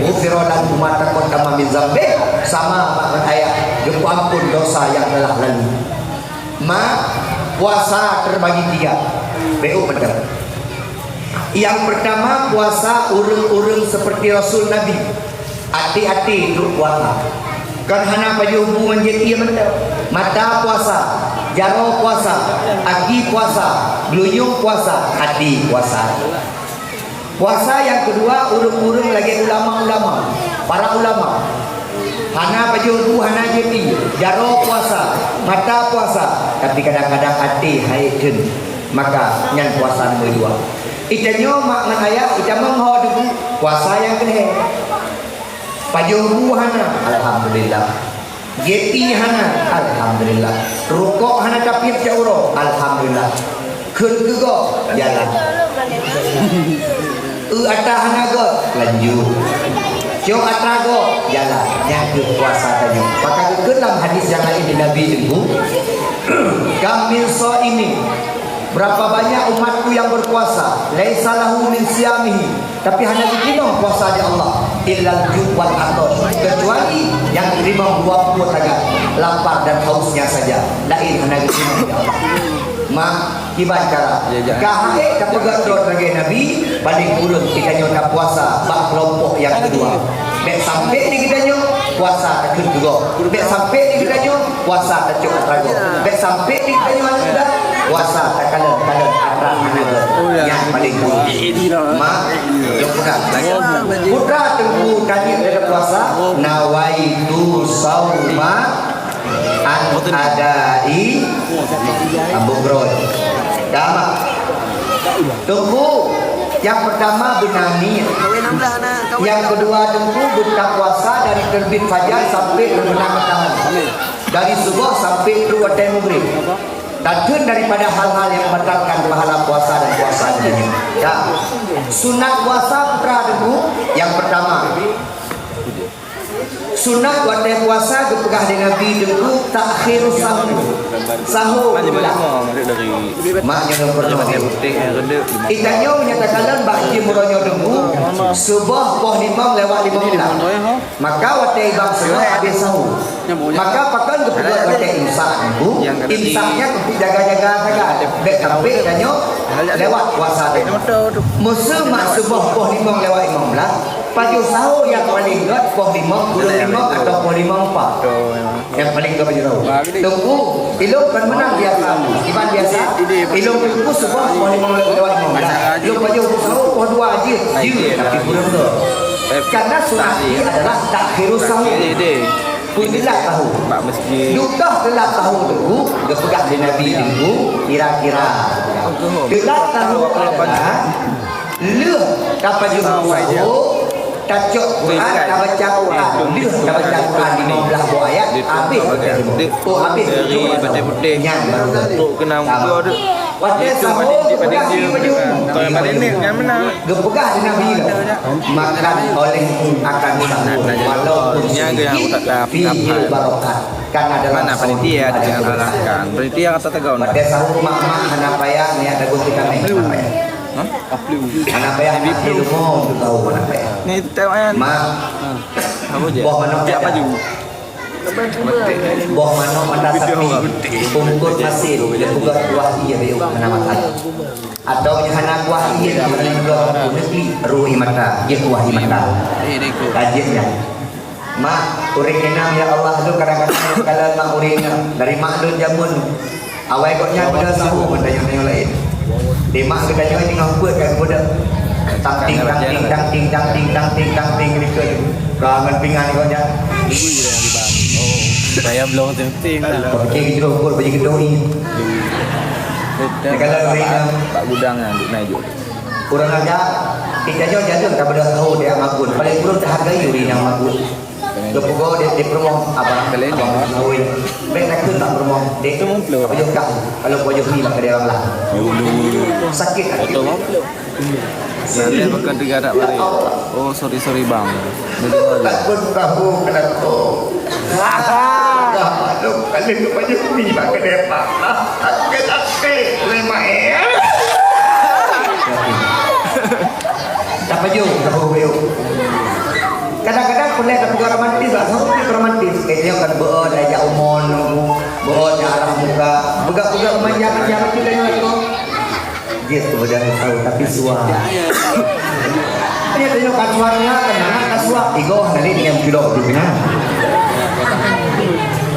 ghufira lahu ma taqaddama min dzambih, sama mak ngon ayah geupeuampun dosa nyang telah lalu. Ma, puasa terbagi tiga. Beu mantap. Yang pertama, puasa ureuëng-ureuëng seperti Rasul Nabi. Até-até duek puasa. Kon hana pajoh bu manjeuet ié mantap. Mata puasa, jaroe puasa, aki puasa, geulinyueng puasa, até puasa. Puasa nyang keudua, ureuëng-ureuëng lagée ulama-ulama, para ulama. Hana pajoh bu, hana jipi, jaroe puasa, mata puasa, tapi kadang-kadang até hai kheun. Maka nyan puasa nomor dua. Itanyoe mak ngon ayah, itamong ho debu, puasa nyang keulhée. Pajoh bu hana, alhamdulillah. Gepi hana, alhamdulillah. Rukok hana tapiep cak uroe, alhamdulillah. Kheun keu gob, jalan. Eu atra hana gob, lanjut. Cok atra gob, jalan. Nyan keuh puasa tanyoe. Maka geukheun lam hadis nyang laén di Nabi teungku, kam min shaimin. Berapa banyak umatku yang berpuasa, laisa lahu min siyamihi, tapi hana jiteurimong puasa di Allah, illal ju' wal 'atash, kecuali nyang jiteurimong dua peue saja, lapar dan hausnya saja, laén hana jiteurimong di Allah. Mak, kiban cara. Ya, ya. Ka hek tapeugah droe lagèe Nabi, paling kureueng geutanyoe tapuasa bak keulompok nyang keudua. Bèk sampé di geutanyoe puasa takheun keudroe. Bèk sampé di geutanyoe puasa tacok atra gob. Bèk sampé di geutanyoe aneuk muda puasa takalon-kalon atra aneuk. Oh, ya. Nyang paling kureueng. Mak, lôn peugah lagi. Putra Teungku tadi ada puasa, nawaitu sauma an adai ambung rot. Dah, Mak. Teungku, yang pertama beuna niet. Yang kedua, Teungku, buka puasa dari terbit fajar sampai terbenam matahari. Dari subuh sampai trok watèe maghrib. Takheun daripada hal-hal yang membatalkan pahala puasa dan puasa jih. Ya. Sunat puasa, putra Teungku, yang pertama. Sunat watèe puasa geupeugah lé Nabi Teungku, takhirus sahur. Sahur diulang. Mak nyoe lôn peurunoe. Geutanyoe meunyo takalon bak jeuem uroe nyoe Teungku, suboh poh limong lewat limong blah. Maka watèe iban suboh habéh sahur. Maka pakon geupeugah watèe imsak Teungku? Imsak nyan keupeue jaga-jaga sagai. Bèk sampé tanyoe lewat puasa teuh. Meuseu mak suboh poh limong lewat limong blah, pajoh sahur nyang paleng gèt poh limong kureueng limong atawa poh limong pat. Nyang paleng gèt pajoh sahur. Teungku, ilôn kon meunan biasa. Iban biasa, ilôn Teungku suboh poh limong lewat limong blah. Ilôn pajoh sahur poh dua jeuet, jeuet, tapi kureueng gèt. Karena sunat jih adalah takhirus sahur. Peue teulat sahur? Bak masjid. Dudoe teulat sahur Teungku, geupeugah lé Nabi Teungku, kira-kira. Teulat sahur adalah lheueh tapajoh sahur, tacok Quran, tabaca Quran. Lheueh tabaca Quran limong blah boh ayat, habéh. Oh, habéh. Nyan baru. Trok keunan buka tu. Watèe sahur, geupeugah lé Nabi lom. Makan oleh akan sahur, walaupun sedikit, fihi barakah. Karena dalam sahur ada keberkahan. Watèe sahur mak-mak hana payah niat dagon vitamin. Hana payah niat ilmu untuk sahur, hana payah. Mak, boh manok jadah. Boh manok mata sapi, ungkot masin, geupeugah kuah ié bayu hana masalah. Atawa nyoe hana kuah ié, geupeugah kuah ié, ruh ié mata, jeuet kuah ié mata. Ka jeuet nyan. Mak, ureueng inong ya Allah, lôn kadang-kadang lôn kalon mak ureueng inong. Dari mak lôn jameun. Awai gobnyan beudôh sahô ngon tanyoe-tanyoe laén. Di mak geutanyoe teungoh peuet ka geubeudôh. Tangting, tangting, tangting, tangting, tangting, tangting, geulikeue. Ka ngon pingan gobnyan. Saya belum teuting. Pakai geucurôh kot baju geudoe. Kalau ureueng inong. Pak Gudang yang duduk naik juk. Ureueng agam, geutanyoe jaleueng ka beudôh sahô di Magun. Paléng kureueng tahargai ureueng inong Magun. Geupeugah di, di peurumoh, abang, abang Magun. Bèk takheun bak peurumoh, dek. Pajoh kah, kalau pajoh mi bak keudè bang lah. Sakét hati. Nah, dia makan tiga anak balik. Oh, sorry, sorry, bang. Takheun tahu kenapa. Dah maklum, kali tu pajoh mi bak keudè bang lah. Sakét-sakét, memang, eh. Tapajoh, tapajoh. Kadang-kadang peureulèe tapeugah romantis lah, sama pih romantis. Kayaknya kan beuet, tajak umon, beuet, tajak arah muka, peugah-peugah manja-manja macam tu. Dia tu dah tahu, tapi suah. Dia tanya kat suaranya, kan mana kat suah? Igoh, nanti dia yang pilok tu, kan?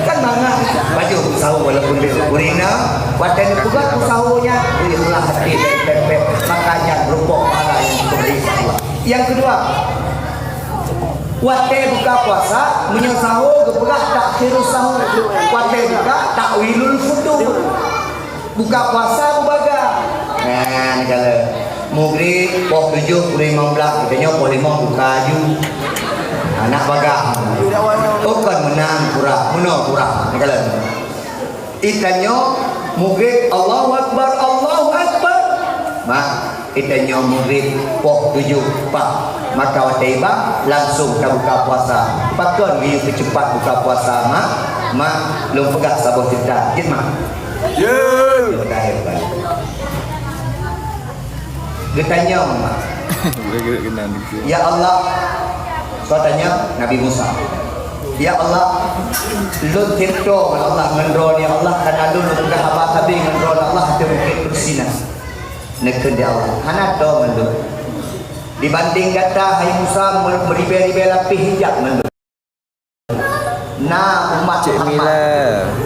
Kan mangat baju sahô walaupun dia urina, watèe neupeugah keu sahô nyan, ikhlas hati, pèt-pèt, maka nyan rupa pahala nyang dibri Allah. Nyang keudua, watèe buka puasa, meunyoe sahô geupeugah takhirus sahur, watèe buka takwilul futur. Buka puasa beubaga. Nah, ni kala. Mugrib, poh tujoh kureueng limong blah, geutanyoe poh limong buka aju. Anak bagah. Oh, kon meunan kurang, meunoe kurang. Ni kala. Geutanyoe mugrib, Allahu Akbar, Allahu Akbar. Mak, geutanyoe mugrib, poh tujoh pat. Maka watèe iba, langsung tabuka puasa. Pakon geuyue peucepat buka puasa, Mak? Mak, lôn peugah saboh ceurita. Jeuet, Mak? Jeuet. Lôn dah hebat. Geutanyong, Mak. Ya Allah, soe tanyong? Nabi Musa. Ya Allah, lôn cit toe ngon Allah ngon droe nyoe, ya Allah, kana lôn lôn ka haba sabe ngon droe nyoe, ya Allah, ateueh bukét Tursina. Neukheun, ya Allah, hana toe ngon lôn. Dibandéng gata, hai Musa, me-, meuribèe-ribèe lapéh hijab ngon lôn. Na umat Cik Muhammad. Mila.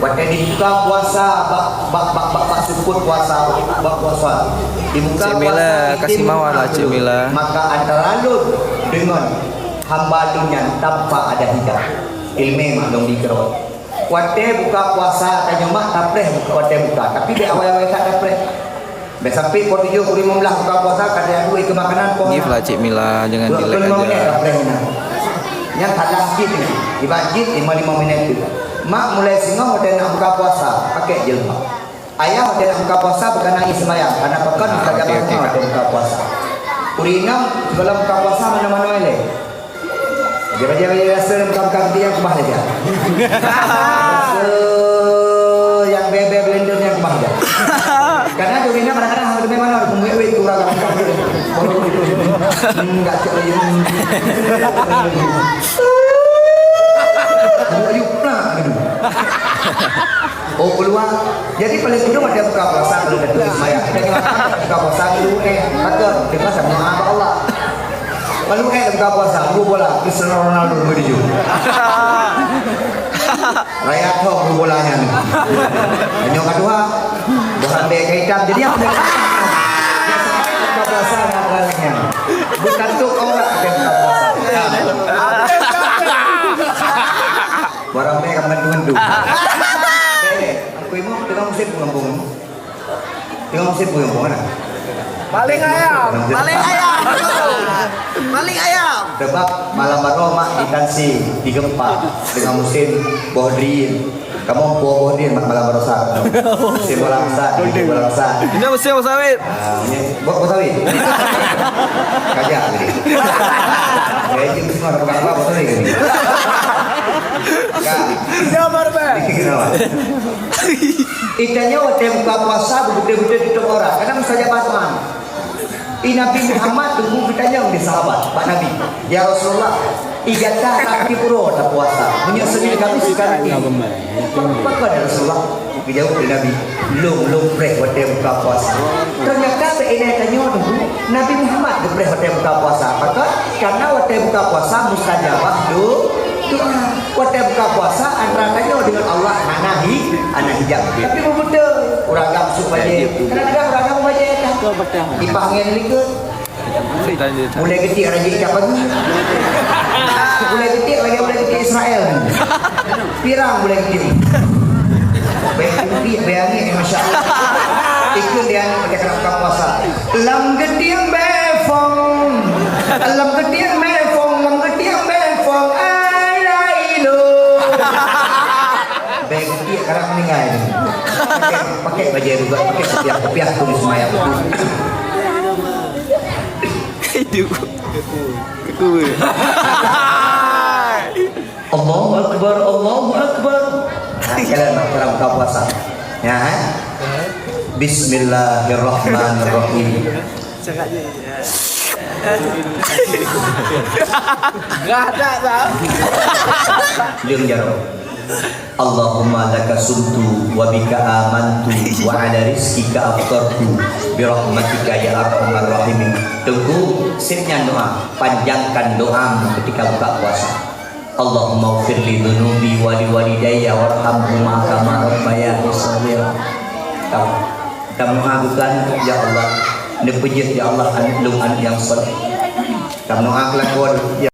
Watèe dibuka puasa bak, bak, bak, bak, bak seupôt puasa, bak puasa. Dibuka Cik Mila, puasa kasih mawar lah, Cik Mila. Maka antara lôn deungon hamba lôn nyan tanpa ada hijab. Ileumèe mak lôn dikeurok. Watèe buka puasa tanyoe mak tapreh buka, watèe buka. Tapi bèk awai-awai that tapreh. Bèk sampai pukul tujoh kureueng lima belas buka puasa, ka teuka dua ikeue makanan, poh. Gift lah Cik Mila, jangan jelek aja. Dua puluh lima minit tapreh inan. Nyan that lam masjid ni. Di masjid lima, lima minit tu. Mak mulai singoh watèe nak buka puasa, pakai jilbab. Ayah watèe nak buka puasa bukan nangis sembahyang, karena pakon mustajabah doa watèe buka puasa. Ureueng inong sigohlom buka puasa manoe-manoe ilèe. Bajèe-bajèe biasa lam kam-kam dia kubah saja. Biasa nyang bèe-bèe blender nyang kubah saja. Karena ureueng inong kadang-kadang hana teumé manoe, peumiet wét kurang. Enggak cek lagi. Ayo, ayo, nah. Oh, keuluwa. Jadi, paléng kureueng watèe buka puasa, kalau dah tulis sembahyang. Kita kira buka puasa dulu, eh, kata, kita sama Allah. Lalu, eh, buka puasa, dua bola, Cristiano Ronaldo, dua tujuh. Raya Thong, dua bolanya ni. Nyoe kedua, bukan bek hitam. Jadi, apa? Buka puasa, nak berani. Bukan tu orang yang buka puasa. Barang mé ka mantu-mantu. Eh, aku imum tengah musim pengambung. Tengah musim pengambung mana? Paling ayam, paling ayam. Paling ayam. Sebab malam baroe mak ditansi, digempa dengan musim boh drien. Kamoe boh drien mak malam baroe sa. Musim bola besar, musim bola besar. Ini musim sawit. Ah, ini buat apa sawit? Kajak tadi. Rejim semua ada pegang apa, apa sawit tadi? Kak. Dia baru, Bang. Kenapa? Itanyoe watèe buka puasa, beutôi-beutôi tutup aurat. Kadang saja pas man. I Nabi Muhammad teungku geutanyong di sahabat, bak Nabi, "Ya Rasulullah, i gata rab tiep uroe tapuasa. Meunyoe Senin Kamis suka Nabi." "Pakon, ya Rasulullah?" Geujaweueb lé Nabi, "Lôn, lôn preh watèe buka puasa." Teunyata bak inan tanyoe teungku, Nabi Muhammad geupreh watèe buka puasa. Pakon? Karena watèe buka puasa mustajabah do-, doa. Watèe buka puasa antara tanyoe deungon Allah hana hi-, hana hijab. Tapi beutôi, ureueng agam suk bajèe. Kadang-kadang ureueng agam bajèe dah. Ipah ngon likot. Mulai geutik raja ikat pagi. Mulai geutik lagi, mulai geutik Israel. Pirang mulai geutik. Baik geutik, baik angin, masya Allah. Ikut dia anak macam kena buka puasa. Lam geutik befong. Lam geutik befong, lam geutik befong. Ai lai lo. Baik geutik karang meninggal ni. Pakai, pakai baju juga, pakai kopiah, kopiah tulis mayat. Itu. Ketua. Allahu Akbar, Allahu Akbar. Nah, kalian nak terang buka puasa. Ya, eh? Bismillahirrahmanirrahim. Gak ada tau. Leueng jaroe. Allahumma laka sumtu wa bika amantu wa ala rizqika aftartu bi rahmatika ya arhamar rahimin. Teungku, sép nyan doa, panjangkan doa ketika buka puasa. Allahumma ufirli dzunubi wa li walidayya warhamhuma kama rabbayani shaghira. Tam-, tamdoa bukan, ya Allah, neupeujeuet ya Allah aneuk lôn aneuk nyang saleh. Tamdoa keulakuan, ya